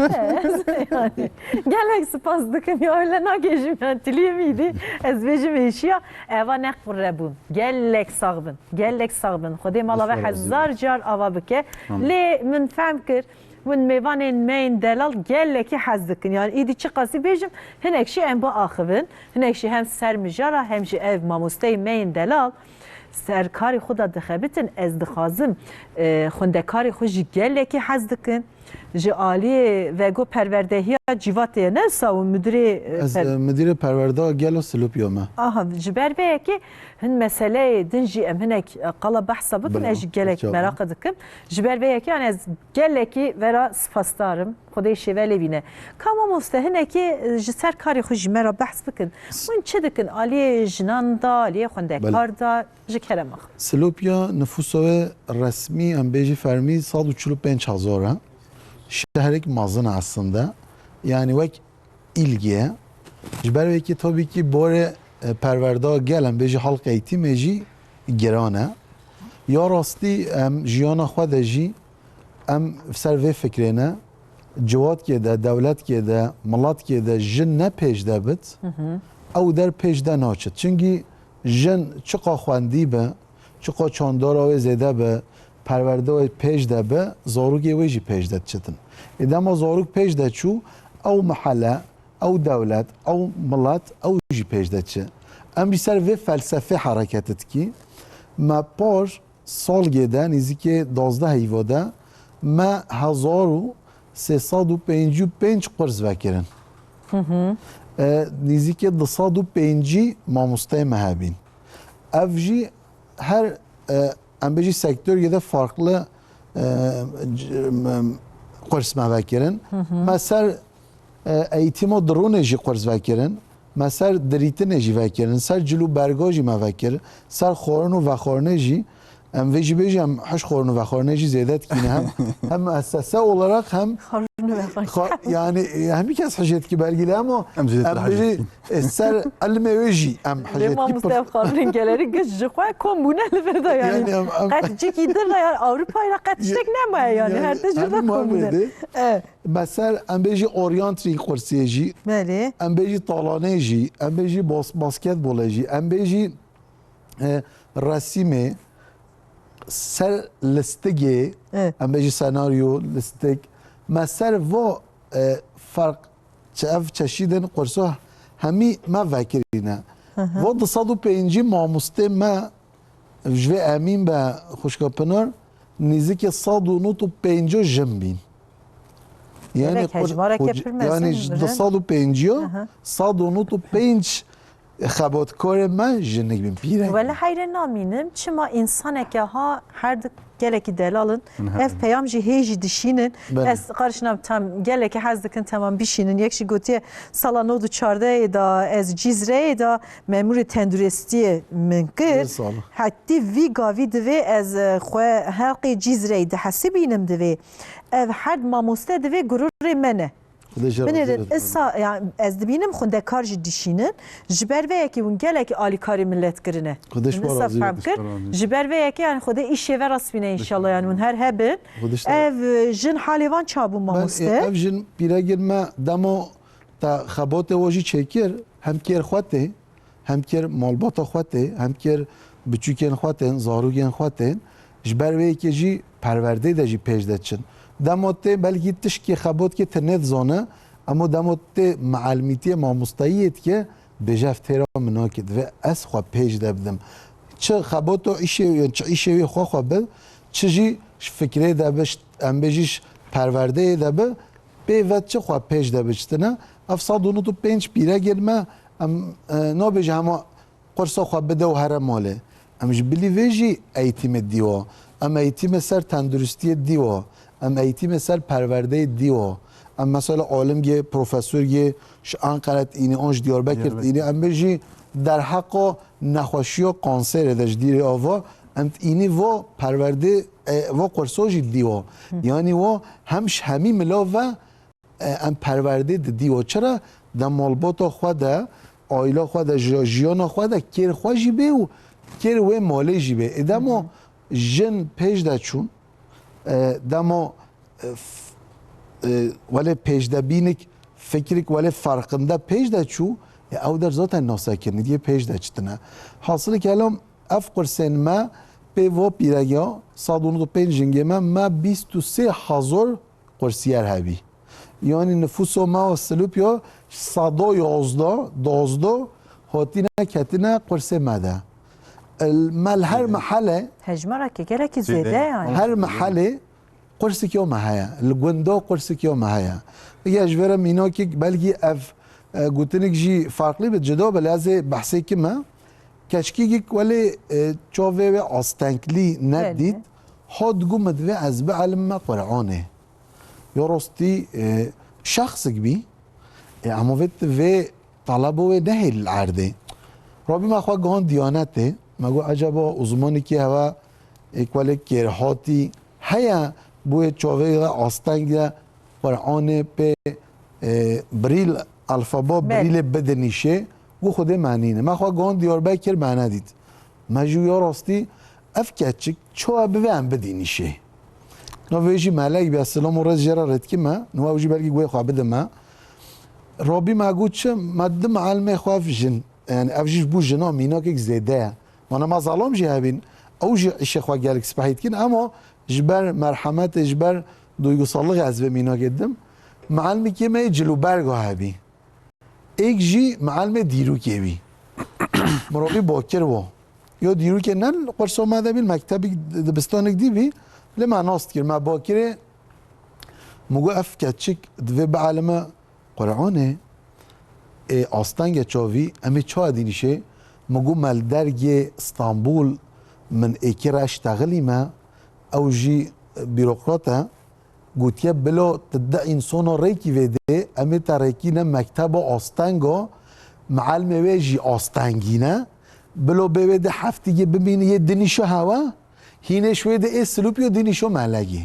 Yani, gelek spas dikim ya, öyle nagêjim yani, tiliyê min îdî. Ez bêjim êşiya, eva ne qurre bûn. Gelek sax bin, gelek sax bin. Xwedê mala we hezar car ava bike. Lê min fehm kir, hûn mêvanên me yên delal gelekî hez dikin. Yani, îdî çiqasî bêjim, hinek jî em biaxivin, hinek jî hem ser mijara, hem jî ev mamosteyê me yên delal. Ser karê xwe de dixebitin, ez dixwazim, e, xwendekarê xwe jî gelekî hez dikin. Ji aliyê vego perwerdehiya cîvatê ye, ne wisa û müdürê, e, Ez, per- e, müdürê perwerdeya gelo Silopya me. Aha, ji ber vê yekê hin meseleyê din jî em hinek, e, qala behsa bikin, Bila, ez jî gelek inşallah. Meraq dikim. Ji ber vê yekê, yani ez gelekî vera spasdar im. Xwedê şêve lê bîne. Ka mamoste, hinekê, e, ji ser karê xwe jî me re behs bikin. Hûn çi dikin? Aliyê jinan da, aliyê xwendekar da, ji kerema xwe. Silopya nifûsa wê resmî, em bêjî fermî, sed û çil û pênc hezar e. Şehrek mezin e aslında. Yani wek îlgê ye. Ji ber wekî tabii ki borê, e, perwerda gel, em bêjî halk eğitimê jî giran e. Ya rastî em jiyana xwe de jî em ser vê fikrê ne, ciwatkê de, dewletkê de, miletkê de jin ne pêş de bit, ew der pêş de naçit. Çimkî jin çiqa xwendî be, çiqa çandara wê zêde be, perwerde wê pêş de be, zarokê wê jî pêş de diçitin. Ê dema zarok pêş de çû, ew mihele, ew dewlet, ew milet, ew jî pêş de çi. Em jî ser vê felsefê hereket dikî. Me par salgê de, nêzîkê duwazdeh heyva de, me hezar û sê sed û pêncî û pênc qurs vekirin. E, nêzîkê du sed û pêncî mamosteyê me hebîn. Ev jî her, e, em bêjî sektorê de farklı, e, c-, m-, qurs me vekirin. Me ser, e, eğitîma dirûnê jî qurs vekirin. Me ser dirîtinê jî vekirin. Ser cil û berga jî me vekir. Ser xwarin û vexwarinê jî. Em vê jî bêjî, em hiş xwarin û vexwarinê jî zêde dikîne hem. Hem müessese olarak hem Xwarin û vexwarin. Xwa-, yani, e, hemî kes hijê dikî belgî le, ama Em zêdetir em hijê bêjî, dikîn. E, ser ilmê wê jî em hijê dikî. Lê mamoste, ev xwarinên gelerî giş ji xwe kom bûne li vir de, yani. Yani, em, em Qet cîkî dir de, yani, Ewropayê de qet tiştek nemaye, yani. Yani, her tişt ji vir de kom bûne. E. Me ser, em bêjî oryantrî qursiyê jî. Belê. Em bêjî talanê jî. Em bêjî bas-, basketbolê jî. Em bêjî, e, resimê, ser listigê, E. em bêjî senaryo, listik. Me ser vo, e, fark çi ev çeşîdên qurso hemî me vekirîne. Hı hı. Vo du sed û pêncî mamostê me, ji vê emîn be xwişka Pinar, nêzîkê sed û nod û pênc jin bîn. Yani Gerek qur-, hejmareke qur-, pir mezin yani bî. Du sed û pêncî, Hı hı. sed û nod û pênc xebatkarê me jinik bîn, pîrek bîn. Wele heyre namînim, çima însaneke ha her di gelekî delal in. Hı hı. Ev peyam jî hê jî dişînin. Belê. Ez qarşî nam tam gelekî hez dikin, temam bişînin. Yek jî gotiye, sala nod û çardehê de ez Cizreyê de memûrê tenduristiyê min kir. Bê sala. Hetî vî gavî divê ez, e, xwe helqê Cizreyê dihesibînim divê. Ev her mamoste divê gururê me ne. Xwedê ji Binêrin, razî be. Isa, yani, ez dibînim xwendekar jî dişînin. Ji ber vê yekê hûn gelekî alîkarî millet kirine. Xwedê ji Min we isa razî be. Fehm kir. Ji ber vê yekê, yani, Xwedê îşê ve rast bîne înşallah, yani, hûn her hebin. Xwedê ji te Ev, e, jin halê van çabû Ben, mamoste. e, ev jin pîregir me demo te xebatê we jî çêkir, hem kêr xwe tê, hem kêr malbata xwe tê, hem kêr biçûkên xwe tên, zarokên xwe tên. Ji ber vê yekê jî perwerdê de jî pêş de çin. Dema tê belkî tişkê xebot kê te nêdizane, ema dema tê meelmîtiyê mamostayiyê dike, bêje ev têra min nake, divê ez xwe pêş de bidim. Çi xebot û îşê, çi îşê wê xwe xwe bi, çi jî ji fikrê de bi, ş-, em bêjî ji perwerdeyê de bi, pê ve çi xwe pêş de biçitine. Ev sed û nod û pênc pîregên me, em, e, nabêje hema qursa xwe bide û here malê. Em ji bilî vê jî eğitîmê dîwa. Em eğitîmê ser tenduristiyê dîwa. Em eğitîmê ser perwerdeyê dîwa. Em mesela alimgê, profesorgê ji Ankara tînî, an ji Diyarbekir Diyarbekir. tînî. Em bê jî derheqa nexweşiya kanserê de ji dîrê ava. Em tînî va perwerdê, e, va qursa jî dîwa. Hı. Yanî wa hem ji hemî milav ve e, em perwerdê didî û çira de malbata xwe de, aîla xwe de, ji-, jiyana xwe de kêr xwe jî bê û kêr wê malê jî bê. Ê dema Hı hı. Jin pêş de çûn, e, dema, e, f-, e, welê pêşdebînik, fikrik welê ferqinde pêş de çû, e, ew der zaten nasekirinî, diyê pêş de çitine. Hasilî kelam, ev qursên me pê va pîreya, sed û nod û pênc jingê me, me bîst û sê hezar qursiyer hebî. Yanî nifûsa me a Silûpya seda yazdeh, dazda hatine ketine qursê me de. El-, me li her mehele Hejmareke gelekî zêde. Zêde yani. Her mehelê qursikê me heye. Li gunda qursikê me heye. Ya ji vere mînakek belkî ev, e, gotinik jî farqlî bi, cida be, lê ez ê behsê kime. Keçkîgik welê, e, çavê wê astenglî nedît. Belê. Hat got min divê ez bielime Qur'anê. Ya rastî, e, şexsik bî. E, ema vê, vê talebo wê nehêl li erdê. Rabî me xwe gihand Diyanetê. Me got, ecaba uzmanekî heve, ê, ku lê kêrhatî heye, bo yê çavê wê asteng de Qur'anê pê, e, Brîl, alfaba Belê. Brîlê bidinîşê, got Xwedê me nîne. Me xwe gihand Diyarbekir, me nedît. Me jî ya rastî ev keçik çawa bivê em bidînîşê. No vê jî melek bî, selam û rêz jê re rêdikî me. No ew jî belkî guhê xwe bide me. Rabî me got çi? Me di meelmê xwe ev jin, yani ev jî ji bo jina mînakek zêde ye. Mana me zalam jî hebîn, ew jî îşê xwe gelek spehî dikin, ema ji ber merhemetê, ji ber duygusallixê ez vê mînakê didim. Meelmekê me yê cilûberga hebî. Êk jî meelmê dîrokê bî. Mirovî bakir wo. Yo dîrokê ne li qursa me de bî, li mektebî dibistanek dî bî, lê me nas dikir. Me bakirê, min got ev keçik divê bielime Qur'anê, ê astenge çavî, em ê çawa dînîşê? Min got me li dergê Stenbul, min êkî re eştexilî me, ew jî bîrokrat e. Gotiye, bila tu di însana rêkî vêdê, em ê te rêkîne mekteba astenga, meelmê wê jî astengî ne. Bila bê wê di heftîgê bimîne yê dinîşo hewa, hînê ji wê di ê Silûpyo dinîşo melegî.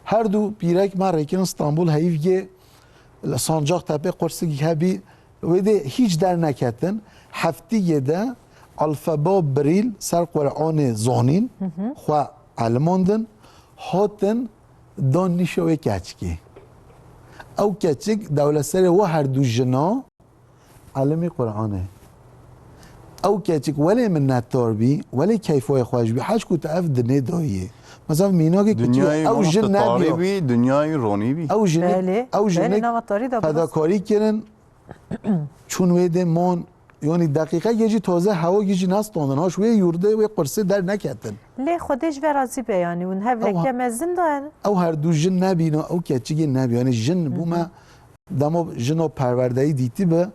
Her du pîrek me rêkin Stenbul heyvgê li Sancaktepe qursik hebî, wê dê hîç derneketin. Heftîgê de alfaba Brîl ser Qur'anê zanîn, Hı hı. xwe elimandin, hatin dan nîşa wê keçikê. Ew keçik dewlet serê we her du jina elimî Qur'anê. Ew keçik welê minnetdar bî, welê keyfa wê xweş bî, heş ku tu ev dinê dayiyê. Mesela mînakê kutiye, Dinyayê ew jin mamoste tarî nebîya. Bî, dinyayê ronî bî. Ew jinik, Belê, ew belê, jinik nama tarî de fedakarî kirin, çûn wê dê mon, yanî deqîqekê jî taze hewa jî nestandin. Haş wê yurdê, wê qursê derneketin. Lê Xwedê ji ve razî be, yanî hûn Ew ha- hevleke mezin dayene. Ew her du jin nebîna, ew keçikê nebî. Yanî jin bû me, Hı hı. dema jina perwerdeyî dîtî bi,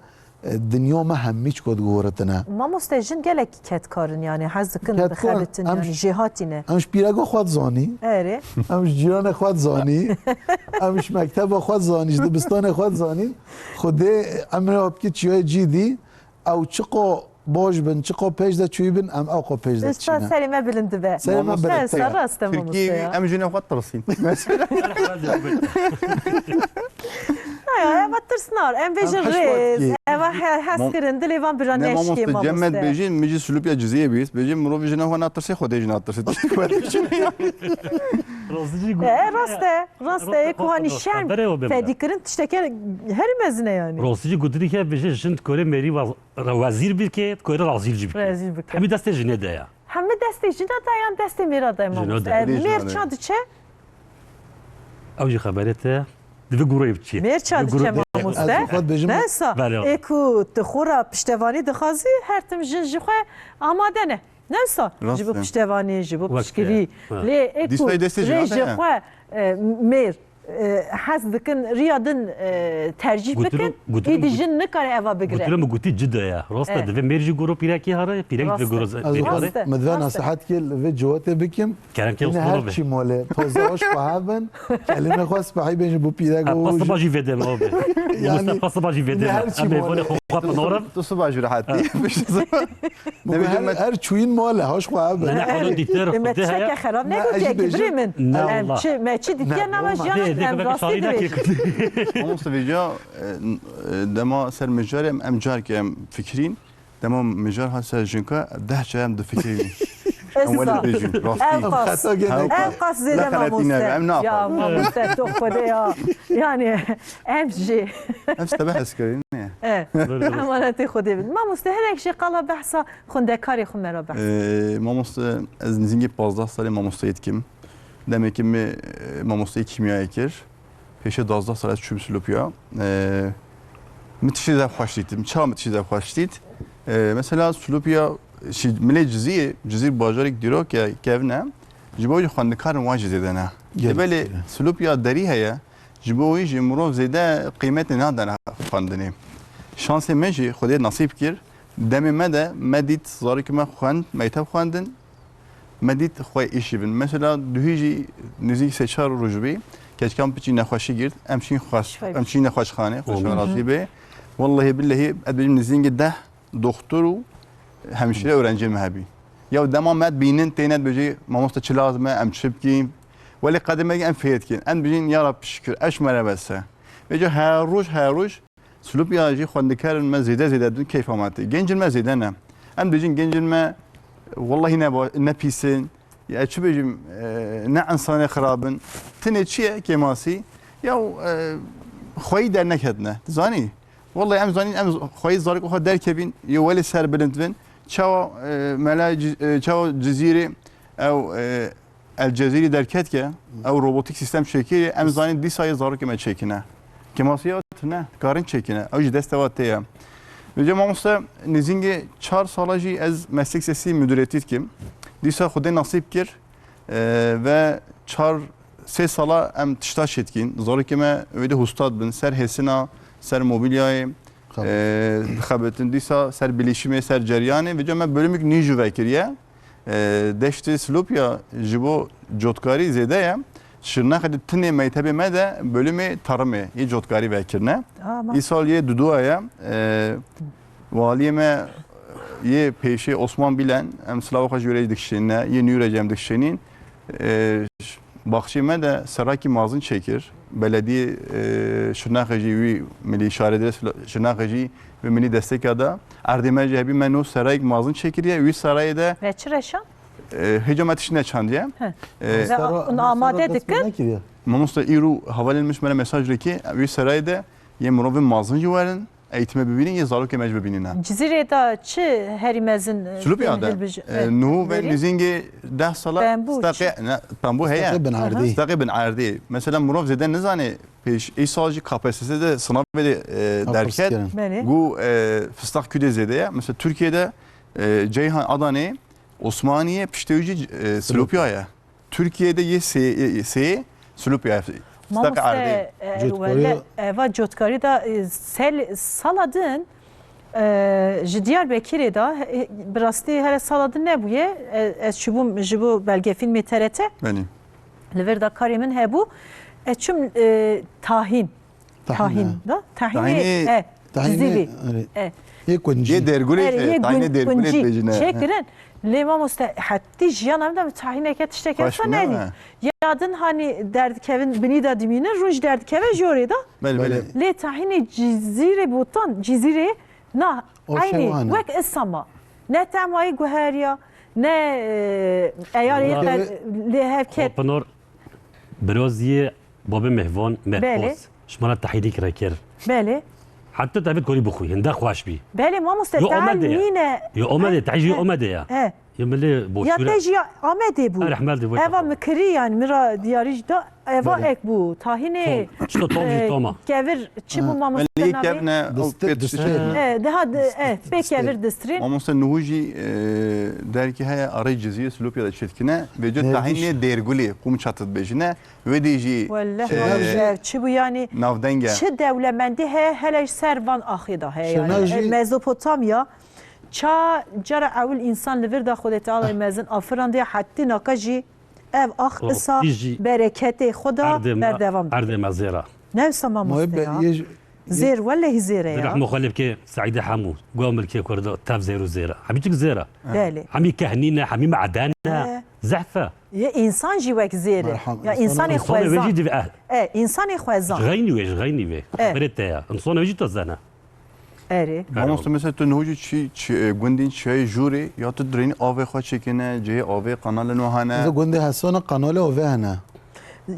e, dinya me hemî çiqo digoritine. Mamoste, jin gelekî kedkar in, yanî hez dikin Kedkar, bixebitin, em yanî ji- jêhatî ne. Em ji pîreka xwe dizanî. Erê. Em ji cîranê xwe dizanî. Em ji mekteba xwe dizanî, ji dibistanê xwe dizanî. Xwedê emrê xwe bike çiyayê cî dî. Ew çiqo baş bin, çiqo pêş de çûyî bin, em ew xwe pêş de Usta, diçîne. Serê me bilind dibe. Serê me Mamoste, bilind. Tirk-, Tirkî, rast e, mamoste ya. Em jî ne xwe tirsin. Mesela. Aya, eva tirsnar, em vêjin Em hişmet rêz, ki. eva he-, hes Mam-, kirin, dilê van bira ne, neşkê, mamoste, cem me mamoste. Dibêjin, min jî Silûpya Cizîrê bihîst, bêjin mirovî ji ne xwe natirse, Xwedê jî natirse. Razî jî got. E, rast e, rast e, Rast e, ku hanî xwe şerm xeberê o bimre. Fedî kirin tişteke herî mezin e yani. Rastî jî gotinî ke bêje jin dikorê mêrî wa-, ra-, wezîr bike, dikorê razîl jî bike. Razîl bike. Hemî destê jinê de ya. Hemî destê jina de yan destê mêra de, Jina mamoste? de. E, Destê mêr jina de. Ça diçe? Ew jî xeberê te. Divê gurê biçî. Mêr ça Divê diçe gurê mamoste? Ez xwe dibêjim. Ne sa? Belê. Ê ku tu xwe ra piştevanî dixwazî, her tim jin ji xwe amade ne. Ne sa? Rast Ji bo e. piştevanî, ji bo Wek, piştgirî. e, ha. Lê ê ku Dîsayê destê rê jina de ji ye. xwe, e, mêr, e, hez dikin, riya din, e, tercîh Gotiro-, bikin, gotiro-, îdî jin nikare eva bigire. Gotiro min gotî cide ya. Rast e, Evet. divê mêr jî goro pîrekî hare, pîrek Rast divê e. goro Ez mêrî xwe Rast hare. e. Min divê Rast e. nasihet kir, li vê cihotê bikim. Kerem ke Yine Osman her abi. çi mole, toza hoş xwe hebin, kelime xwe spehî bêjin bu pîrek Ha, o pas jî. Siba jî vede mi abi? Yani, Mustafa siba jî vede yine mi? her çi Em mole. êvanê xwe xwe pinorim. Tu siba jî rehet. Ha. Bu Dibêjin her, me her çûyîn mole, hoş xwe hebin. Ne, ne, xwe dîtir, Deme xwe de tişteke heye. xerab Ne, nekutiye ez ki bêjim. birê min. Ne, Em Allah. çi, me çi ditiye Ne, nama olmaz. jiyanan Dê, dê, em kebek rastî şarî dibêjin. neke. Mamoste vêca, e, n-, e, dema ser mijarê em, em carke em fikirîn. Dema mijar hat ser jinka, deh çaye em difikirîn. Em welê bêjin, rastî. Ev qas, Hewka. Ev qas zêde, mamoste. Em naxwazin. Ya mamoste, tu Xwedê ya. Yani, em jî. Em ji te behs kirin, ne? E, emanetê Xwedê bin. Mamoste, herek jî qala behsa xwendekarê xwe me re behs. Ee, mamoste, ez nizîngê pazdeh salê mamosteyê dikim. Demekî min, e, mamosteyê kîmyayê kir. Pêşê duwazdeh sal ez çûm Silopya. Ee, min tiştê zef xweş dît. Çawa min tiştê zef xweş dît? Ee, mesela Silopya, şî, milê Cizîrê, Cizîr bajarek dîrok e, kevn e. Ji bo wî xwendikarin wan jî zêde ne. Gelek Belê zêde. Silopya derî heye. Ji bo wî jî mirov zêde qîmetê nadene xwendinê. Şansê me jî Xwedê nasîb kir. Demê me de me dît zarokê me xwend, mekteb xwendin. Me dît xwe îşî bin. Mesela duhî jî nêzîk sê çar roj bî, keçika min piçî nexweşî girt. Em çîn xweş-, Şifayê em çîn nexweşxanê, Amin. Xweşxane razî bê. Wellehî billehî, ez bêjim nêzîngê deh doktor û hemşîre öğrenciyê me hebî. Ya dema me dibînin, têne dibêjî, mamoste çi lazim e, em çi bikîn? Welê qedê me em fêr dikin. Em dibêjin, ya Rab şikir, eş me re bes e. Vêca her roj, her roj Silopya jî xwendikarin me zêde zêde dibin keyfa me tê. Gencin me zêde ne. Em dibêjin gencin me wellahî ne ba-, ne pîs in. Ya çi bêjim, e, ne insanê xirab in. Tinê çi ye kêmasî? Ya, e, xweyî derneketine. Zanî? Wellahî em zanîn em xweyî zarokê xwe derkevin, yê welê serbilind bin. Çawa, e, mela Ci-, e, çawa Cizîrê ew, e, El Cezîrî derketke, ew robotik sîstem çêkirî, em zanîn dîsa yê zarokê me çêkine. Kêmasiya tune, dikarin çêkine. Ew jî destê we tê ye. Vêca mamoste nêzîngê çar sala jî ez meslek sesî müdûretî dikim. Dîsa Xwedê nasîb kir, e, ve çar, sê sala em tişta çêdikîn. Zarokê me wê de hûsta dibin, ser hêsina, ser mobilyayê, Xebit. e, dixebitin. Dîsa ser bilîşimê, ser ceryanê. Vêca me bölümük nî jû vekiriye. E, deştê Silopya ji bo cotkarî zêde ye. Şirnexê de tinê mektebê me de bölümê tarımê yê cotkarî vekirine. Aa, ma- Îsal yê duduwa ye. E, waliyê me yê pêşê Osman Bilen, em silava xwe ji wê re dikişînine, yê nû re jî em dikişînîn. E, ş-, baxçê me de serakî mazin çêkir. Belediyê, e, Şirnexê jî wî milî şaredê Şirnexê jî wî milî desteka da. Erdê me jî hebî me nû serayek mazin çêkiriye. Wî serayê de Ve çi reşa? E, hêca me tişt neçandiye. He. E, Ve Sera-, a-, amade sera dest dikin? pê nekiriye. Mamoste îro hevalên min ji me re mesaj rêkê, wî serayê de yê mirovên mazin jî werin, eğitime bibînin, yê zarokê me jî bibînine. Cizîrê de çi herî mezin, e, Silopya de, hilbij-, e, e, nuh ve derî? Nêzîngê deh sala Pembû, steqê, çi? Ne, pembû heye. Steqê bin erdî. Steqê bin erdî. Mesela mirov zêde nizane, pêş, îsal jî K P S S de sınavê de, e, Ha, derket. Belê. Gu, e, fistaq kudê zêde ye. Mesela Türkiye'de, e, Ceyhan, Adane, Osmaniye, piştê wî jî, e, Silopya ye. Türkiye'de yê sê, yê sê Silopya ye. Mamoste, Steqê erdê. E, Cotkarî wele, eva cotkarî da, e, sel-, sala din, e, ji Diyarbekirê da, e, bi rastî here sala din nebûye. E, ez çûbûm ji bo belgefîlmê T R T. Belê. Li vir de karê min hebû. E, çûm, e, tahîn. Tahîn, Tahîn, ha. da? Tahînê, Tahînê, e, tahînê, Cizîrê. erê. E. Yê kuncî. Yê dergulê Erê, şey, yê tahînê kun-, dergulê kuncî dibêjine. Çêkirin. Lê mamoste hetî jiyana min de min tahîneke tişteke Xweş wisa bûne nedî. mi? Ya din hanî derdikevin binî de dimînin, rûn jî derdikeve jorê de. Belê, belê. Belê. Lê tahînê Cizîrê botan, Cizîrê, na, O eynî, şewan e. wek isama. Ne temayî guheriya, ne, e, eyarê Wala qe-, lê hev ket. Xopinor, biroziyê babê Mehvan Belê. Merpoz. Ji me re tahînîk re kir. Belê. Heta te vê korî bixwî, hinde xweş bî. Belê, mamoste, Yo, tahîn Omedê ye. nîne. Yo, Omedê, He, tahîn jî he, Omedê ye. he. Yo, milê boş Ya wî re. te jî Amedê bû. Rehmet li wê Eva te. mi kirî, yani, min ra diyarî jî da, eva Belê. ek bû. Tahînê, Tom. Çi tom jî e, toma. kevir, çi bû Ha. mamoste Belê navê? kevne, ew Distê, pê distê. distê. E, daha de, e, pê Distê. kevir distirê. Mamoste Nuhû jî, e, derkî heye, arê Cizîrê Silopya de çêdikine. Vêca Ne tahînê diş- Dêrgulê, Qûm Çatı dibêjine. Wê dî jî, Welleh, e, mamoste, çi bû yani? navdeng e. Çi dewlemendî heye, hele ji ser van axê de heye yani. Şirnexê E, Mezopotamya, ça cara ewil însan li vir de Xwedê Teala mezin afirandiye, hetî naka jî ev ax Oh, îsa î jî bereketê xwe da erdê me, berdewam dike. erdê me zêra. Ne wisa mamoste Muhibbe ya? yê j-, Zêr, wellehî zêr e Di ya. rehmo xwe lê bike Seîdê Hemû. Guya milkê Kurda tev zêr û zêr e. Hemî çik zêr e. Belê. Hemî kehnî ne, hemî meden e. He. Zehf e. Yê însan jî wek zêr e. Merham, Ya însan însanê wek xwezan. Însanê wê jî div-, eh. E, însanê xwezan. Ji xeynî wê, ji xeynî wê. Eh. Berê te ya. Însanê wê jî to zene. Erê. Mamoste, mesela tu niho jî çi, çi, e, gundên çiyayê jûrê ya tu dirênî avê xwe çêkine, cihê avê, qanalên we hene? Mesela gundê Hesana qanalê avê hene.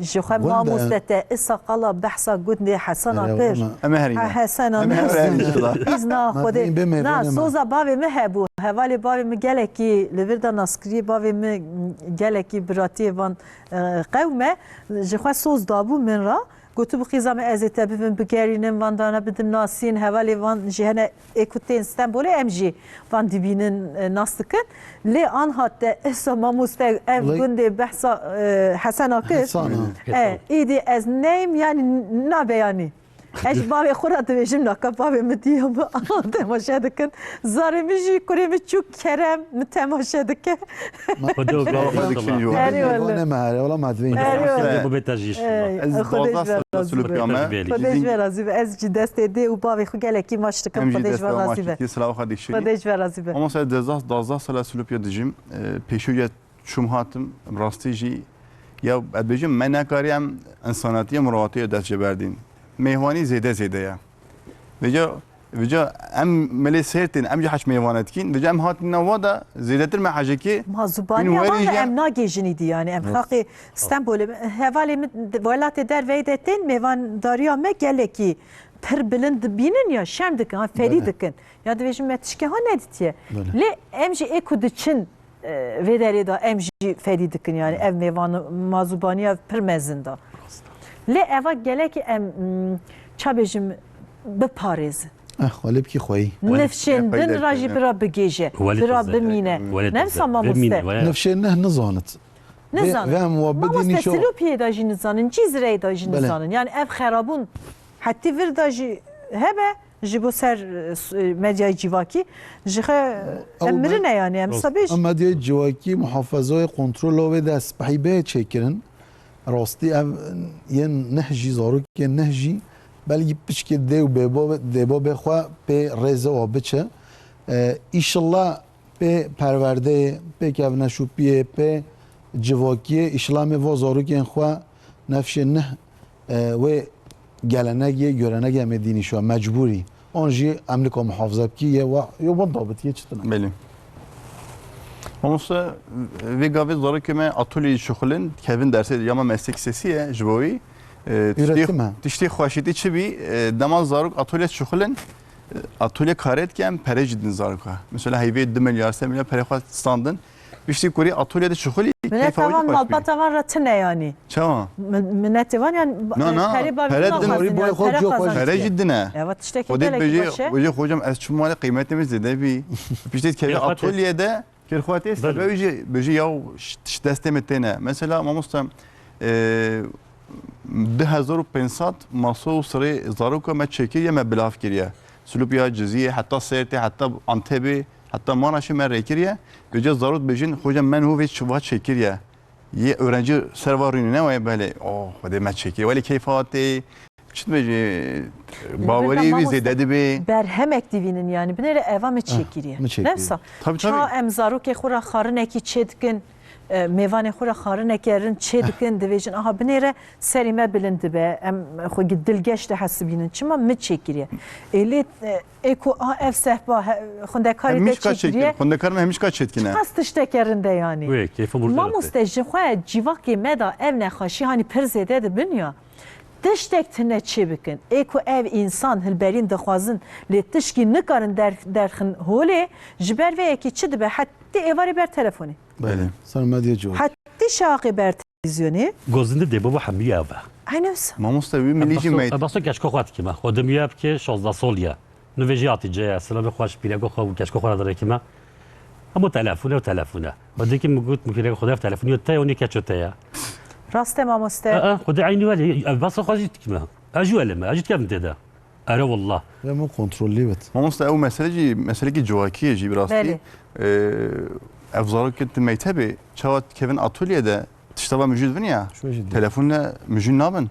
Ji xwe mamoste te isa qala behsa gundê Hesana kir. Em ê herîne. Ha, Hesana. Em ê herîne inşallah. Îzna Xwedê. Na, soza bavê min hebû. Hevalê bavê min gelekî li vir de naskiriyê bavê min gelekî biratiyê van, e, qewm e. Ji xwe soz dabû min re. Gotibû, "Xîza min, ez ê te bibim bigerînim, van dana bidim nasîn, hevalê van jî hene ê ku tên Stenbolê, em jî van dibînin, e, nas dikin." Lê anha te esa mamoste ev gundê behsa, e, Hesena kir. Hesana. E, îdî ez neyim, yanî nabe yanî. Ez ji bavê xwe re dibêjim, naka bavê min diya min temaşe dikin. Zarê min jî, kurê min çû Kerem min temaşe dike. Xwedê û Xwedê berî dikişîn ji we. Erê wele. Erê wele. Xwedê bû bê te jî inşallah. Ey, Ez Xwedê ji dwazdeh we sal razî be. Silopiya me. Xwedê ji we razî be. Ez ji destê dê û bavê xwe gelekî maç dikim. Em jî Xwedê ji destê we we razî maç be. Dikî, silav xwe dikişînî. Xwedê ji we razî be. Ama sen dezas-, dwazdeh sala Silopiya dijîm, e, pêşû ye çûm hatim, rastî jî ya, ez bêjim, me nekarî em însanetî, em mirovatiya dest jê berdîn. Mêvanî zêde zêde ye. Vêca, vêca em milê sêr tên, em jî heç mêvane dikîn. Vêca em hatin nava de zêdetir me hecekê. Ma zubaniya wan em nagêjinî dî, yanî em xaqê Stenbolê, hevalê min welatê derveyî de tên, mêvandariya me gelekî pir bilind dibînin ya şerm dikin, ha, ferî dikin. Ya dibêjin me tişkê ha nedîtiye. Lê em jî ê ku diçin, e, vê derê de em jî fedî dikin, yanî ev mêvan mazûbaniya pir mezin de. Lê eva gelek em, m, ça bêjim, biparêzin. Eh, xwe lê bikî xweyî. Nifşên din ra jî bira bigêje, bira bimîne. Ne wisa mamoste? Nifşên neh nizanit. Nizanin. Vê em wa bidî nîşo. Mamoste, Silopiyê de jî nizanin, Cizreyê de jî nizanin. Yanî ev xerabûn hetî vir de jî hebe. Ji bo ser, e, s-, e, medyayê civakî, ji xe, em mirine yanî, em wisa bêjin. Ew medyayê civakî muhafezayê kontrola wê de spehî bê çêkirin. Rastî ev yên neh jî, zarokên neh jî, belkî piçkê dê û bêbo-, dêbabê xwe pê rêze wa biçe. E, îşillah pê perwerdeyê, pê kevneşopiyê, pê civakiyê, îşillah em ê va zarokên xwe nefşê neh, e, wê gelenegê, görenegê em ê dînî şo, mecbûrî. An jî em nika muhafaza bikî ye, wa, yo, wan dabitiye çi tune? Belê. Mamoste, vê gavê zarokê me atolyeyê şixulin, kevin dersê ya me meslek sesî ye, ji bo wî, e, tiştê, üretim e. Tiştê xweşîtî çi bî, e, dema zarok atolye şixulin, e, atolye kare dike, em pere jî din zaroka. Mesela heyvê du milyar, sê milyar pere xwe standin. Piştî kurî atolye de şixulî, keyfa wî xweş bî. Mineta van malbata van re tine yanî. Çawa? Min-, minetê van yan, na, e, na, perê bavê pere din. Pere jî din e. Eva tiştekî gelekî baş e. Vêjê xocam ez çûm malê qîmetê min zêde bî. Piştî kevê atolye de kêrxwetê sebebê jî, bêjî ya ş-, ş-, destê min têne. Mesela mamoste, e, du hezar û pênc sed maso û sirê zaroka me çêkiriye, me bilav kiriye. Silopya, Cizîrê, heta Sêrtê, heta Antebê, heta Maraşê me rê kiriye. Vêca zarok dibêjin, xocam me niho vê çi va çêkiriye. Yê öğrenci ser va rûnî ne wayê belê, oh, Xwedê me çêkiriye. Welê keyfa tê, çi dibêjî, bawerî wî zêde dibe. Berhemek divînin yanî, binêre eva min çêkiriye. Min çêkiriye. Nefsa. Tabii, tabii. Ça em zarokê xwe re xarinekî çê dikin, e, mêvanê xwe re xarineke rind çê dikin, dibêjin, aha, binêre serê me bilind dibe, em xwe gi-, dilgeş dihesibînin. Çima min çêkiriye? Ê lê, e, ê ku a ev sehpa he-, xwendekarê te çêkiriye. Xwendekar me hemîşka çêdikine. Çiqas tişteke rind e yanî. Wê, keyfa burcu. Mamoste, ji xwe civakê me de ev nexweşî hanî pir zêde dibin ya. Tiştek tune çê bikin. Ê ku ev însan hilberîn dixwazin, lê tişkî nikarin der-, derxin holê, ji ber vê yekê çi dibe? Hetî êvarê ber telefonê. Belê. Ser medya civakî. Hetî şaqê ber televîzyonê. Gozinde dê baba hemî ya ve. Aynı wisa. Mamoste wî milî jî meyt. Baso keşko xwe dikime. Xwe dimiye bike şazdeh sol ya. Nûvê jî Hatice ye, silavê xweş pîreko xwe û keşko xwe re dirêkime. Hemû telefon e û telefon e. Xwedê ki min got, min pîreko xwe de ev telefonî te ye, onî keço te ye. Rast e mamoste. E, e, xwedê eynî welê, ev besa xwe jî dikime. Ez jî welê me, ez jî dikevim tê de. Ere wallah. Hemû kontrollî bit. Mamoste, ew mesele jî, meselekî civakî ye jî bi rastî. Belê. E, ev zarokên tu mektebê, çawa dikevin atolye de, tişta va mijûl vin ya. Şû jî dî. Telefonle mijûl nabin.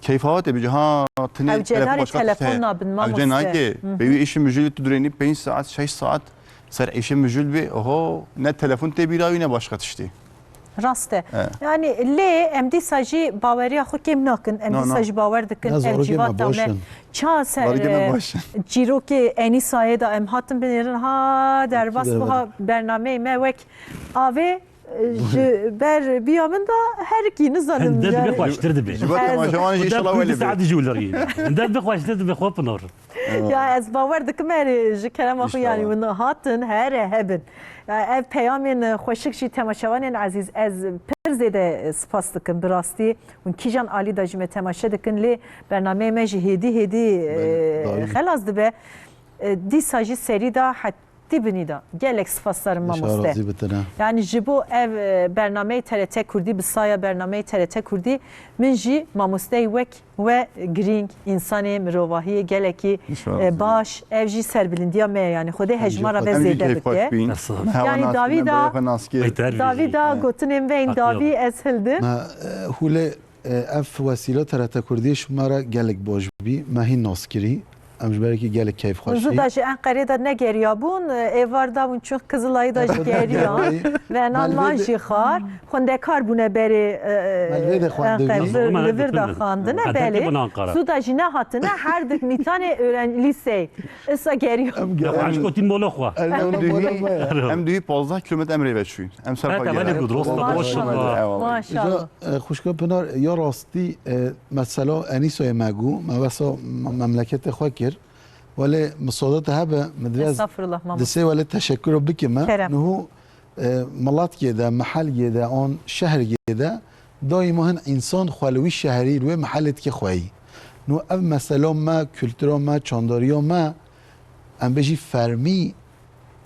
Keyfa tê bêje, ha, tinê telefon, başka tişt heye. Ew cê nake. Hı hı. Pêwî îşê mijûlê tu dirênî pênc saet, şeş saet ser îşê mijûl bê, oho, ne telefon tê bîra wî, ne başka tiştê. Rast e. Evet. Yani lê em dîsa jî baweriya xwe kêm nakin. Em No, dîsa no. jî bawer dikin Ne ev zarokê me civata baş me in. Ça ser Zarokê me e, baş in. çîrokê Enîsayê de em hatin binêrin. Ha derbas Ki buha derbas. bernameyê me wek avê e, ji ber biya min de herikî nizanim Hinde dibe yani. xweştir dibe. Ji bo Ez- temaşevan jî Bu da inşallah Kurdi wele be. saadi jî wila yî. Hinde dibe xweştir dibe xwe pinar. Ya ez bawer dikim erê ji kerema xwe yani İnşallah. win hatin here hebin. Ya ev peyamên xweşik jî temaşevanên ezîz ez pir zêde spas dikim bi rastî. Hûn kîjan alî de jî me temaşe dikin lê bernameyê me jî hêdî hêdî Belê, e, daîm. xelas dibe. E, dîsa jî serî de hetî binî de. Gelek spasdar im Xweşa mamoste. razî bi te ne. Yani ji bo ev e, bernameyê T R T Kurdî bi saya bernameyê T R T Kurdî min jî mamosteyê wek we girîng, însanê, mirovahiyê gelekî Xweşa e, razî. baş, ev jî serbilindiya me ye. Yani Xwedê hejmara ve Em jî zêde keyf xweş bike. bîn. Estağfurullah. Me hewa Yani nas kir, Davîda, me bi xwe nas kir. Beyter Davîda jî. gotinên ve yên Hak davî yok. ez hildim. Me e, hûlê e, ev wesîla T R T Kurdî ji me re gelek baş bî. Me hîn nas kirî. Em ji berekî gelek keyf xweş Zu bî. da ji Enqerê de negeriyabûn, êvar da bûn çûn Kizilayî de ji Evet, geriyan. geriyayî. Ve nan Melvê lan de jî xar. Xwendekar bûne berê e, Me li vê de xwendibî. Enqerê, Nasıl li, li vir de Melvê xwendine, Qedekê belê. bûn Ankara. Zu da jî nehatine her dik mîtanê öğren lîsey. Îsa geriyan. Em Ya xwe geriyan. aşk gotin molo xwe. Em Em duhî, duhî, em duhî pazdeh kilometre em rê ve çûyîn. Em ser Evet, xwe evet, gelin. evet, rost, rost. Maşallah. Eyvallah. Maşallah. Îja, e, xwişka Pinar, ya rastî, e, mesela Enîsoyê me got, me wesa me-, memleketê xwe kir. Welê misadete hebe, min divê ez Estağfurullah, mamoste. di sê welê teşekkuro bikime. Kerem. Niho, e, miletkê de, mehelgê de, an şehrgê de, daîma hin însan xwe li wî şehrî, li wê mehelê dike xweyî. Niho ev mesela me, kultura me, çandariya me, em bêjî fermî,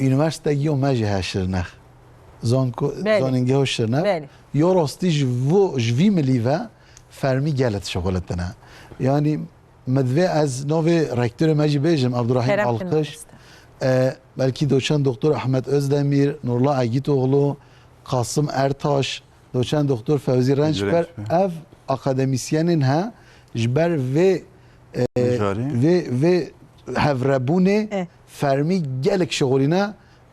unîversîtegiyo me jî he Şirnex. Zanko-, Belê. zanîngeho Şirnex. Belê. Ya rastî ji vo-, ji vî milî ve fermî gelek şixulitine. Yanî min divê ez navê rektorê me jî bêjim, Abdurrahîm Kerem Alkış. Kınmızdı. E, belkî doçent doktor Ahmet Özdemir, Nurla Egîtoğlu, Kasım Ertaş, doçent doktor Fevzî Rençber, Rençber. Ev akademîsyenên he ji ber vê, e, Mijarê. vê, vê hevrebûnê Eh. fermî gelek şixulîne.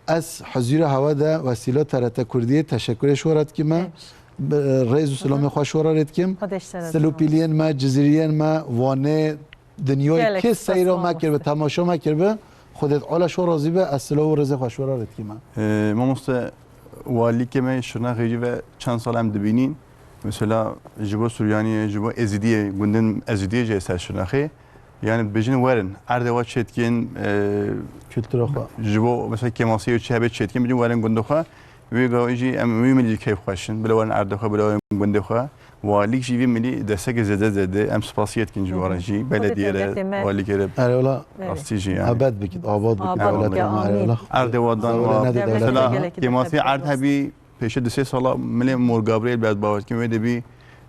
Ez huzûra hewa de wesîla T R T Kurdiyê teşekkürê şora dikime. Demiş. Bi-, rêz û silamê xwe şora rê dikim. Xwedê ji te razî be. Silopîliyên me, Cizîriyên me, Wanê, dinyayê Gelek kê spas seyra me mamoste. kiribe, temaşa me kiribe. Xwedê ala şo razî be, ez silav û rêzê xwe şora rê dikime. Ee, mamoste, walîkê me Şirnexê jî ve çend sal em dibînîn. Mesela ji bo Suryaniyê, ji bo Êzidiyê, gundên Êzidiyê jî ser Şirnexê. Yani dibêjin werin, erdê we çêdikin, e, Kultura xwe. ji bo mesela kêmasiyê çi hebe çêdikin, bêjin werin gundê xwe. Wê gavê jî em wî milî keyf xweş in. Bila werin erdê xwe, bila werin gundê xwe. Walîk jî vî milî destekê zêde zêde. Em spasiyê dikin ji we re jî. Hı hı. Belediyê re, Xwedê devletê me walîkê re. Erê wala. Rastî jî yani. Ebed bikit, abad bikit. Abad Eyvallah. bike, Erê amîn. wala. Erdê we dan Sağ olun, we. ne de Devlet devlet. Mesela gelekî kêmasiyê erd hebî, pêşe du sê sala milê Mor Gabriel bi ez bawer dikim wê dibî,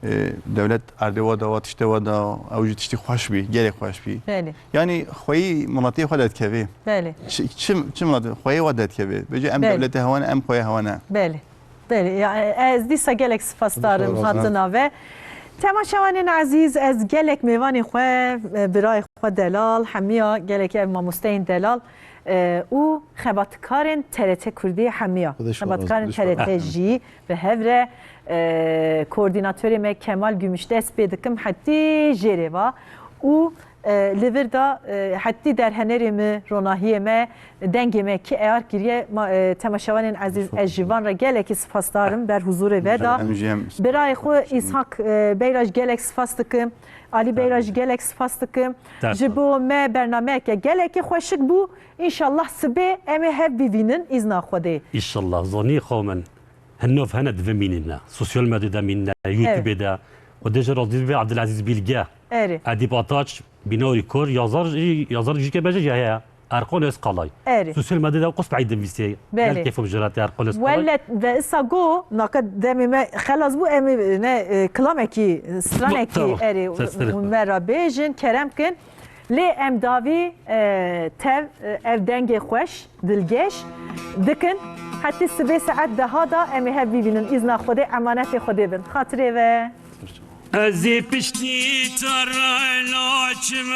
e, dewlet erdê we da, we tiştê we da, ew jî tiştî xweş bî, gelek xweş bî. Belê. Yani xweyî miletê xwe dedikevê. Belê. Çi, çi, çi miletê xweyê we dedikevê. Bêje em Belê. dewletê hewa ne, em xweyê hewa ne. Belê. Belê. Ya, ez dîsa gelek spasdar im Sağ ol. hatina ve. Temaşevanên ezîz, ez gelek mêvanê xwe, e, birayê xwe delal, hemiya gelek ev mamosteyên delal, e, û xebatkarên T R T Kurdî hemiya. Xwedê şo razî. Xebatkarên T R T jî bi hev re, e, koordînatorê me Kemal Gümüş dest pê dikim hetî jêrê va û, e, li vir da, e, hetî derhenerê me, ronahiyê me, dengê me ki eyar kiriye. Ma, e, temaşevanên ezîz, ez ji van re gelekî spasdar im ber huzûrê ve da. Em jî em Birayê xwe Îshak, e, Beyra jî gelek spas dikim. Alî Beyra jî gelek spas dikim. Ders Ji bo me bernameyeke gelekî xweşik bû. Înşallah sibê em ê hev bivînin îzna Xwedê. Înşallah, zanî xwe min. Hin nov hene divê mînîne. Sosyal medyada mînîne, Evet. YouTubeê de. Xwedê ji razî be Abdulaziz Bilge. Erê. Edîb Ataç, Bîna Rîkor, yazar jî, yazar jî ke beje ya heye. Erkan Özkalay. Erê. Sosyal medyada qusp ey divîsê. Belê. Gel keyfim ji rate Erkan Özkalay. Welle ve isa go, naka demê me xelas bû, em ê ne, e, kilamekî, stranekî Tamam. erê Sesleri. hûn me ra bêjin, kerem kin. Lê em davî, e, tev, e, ev dengê xweş, dilgeş dikin. Hetî sibê saet deha da em ê hev bivînin. Îzna Xwedê, emanetê Xwedê bin. Xatirê ve. Ez ê piştî te re naçim.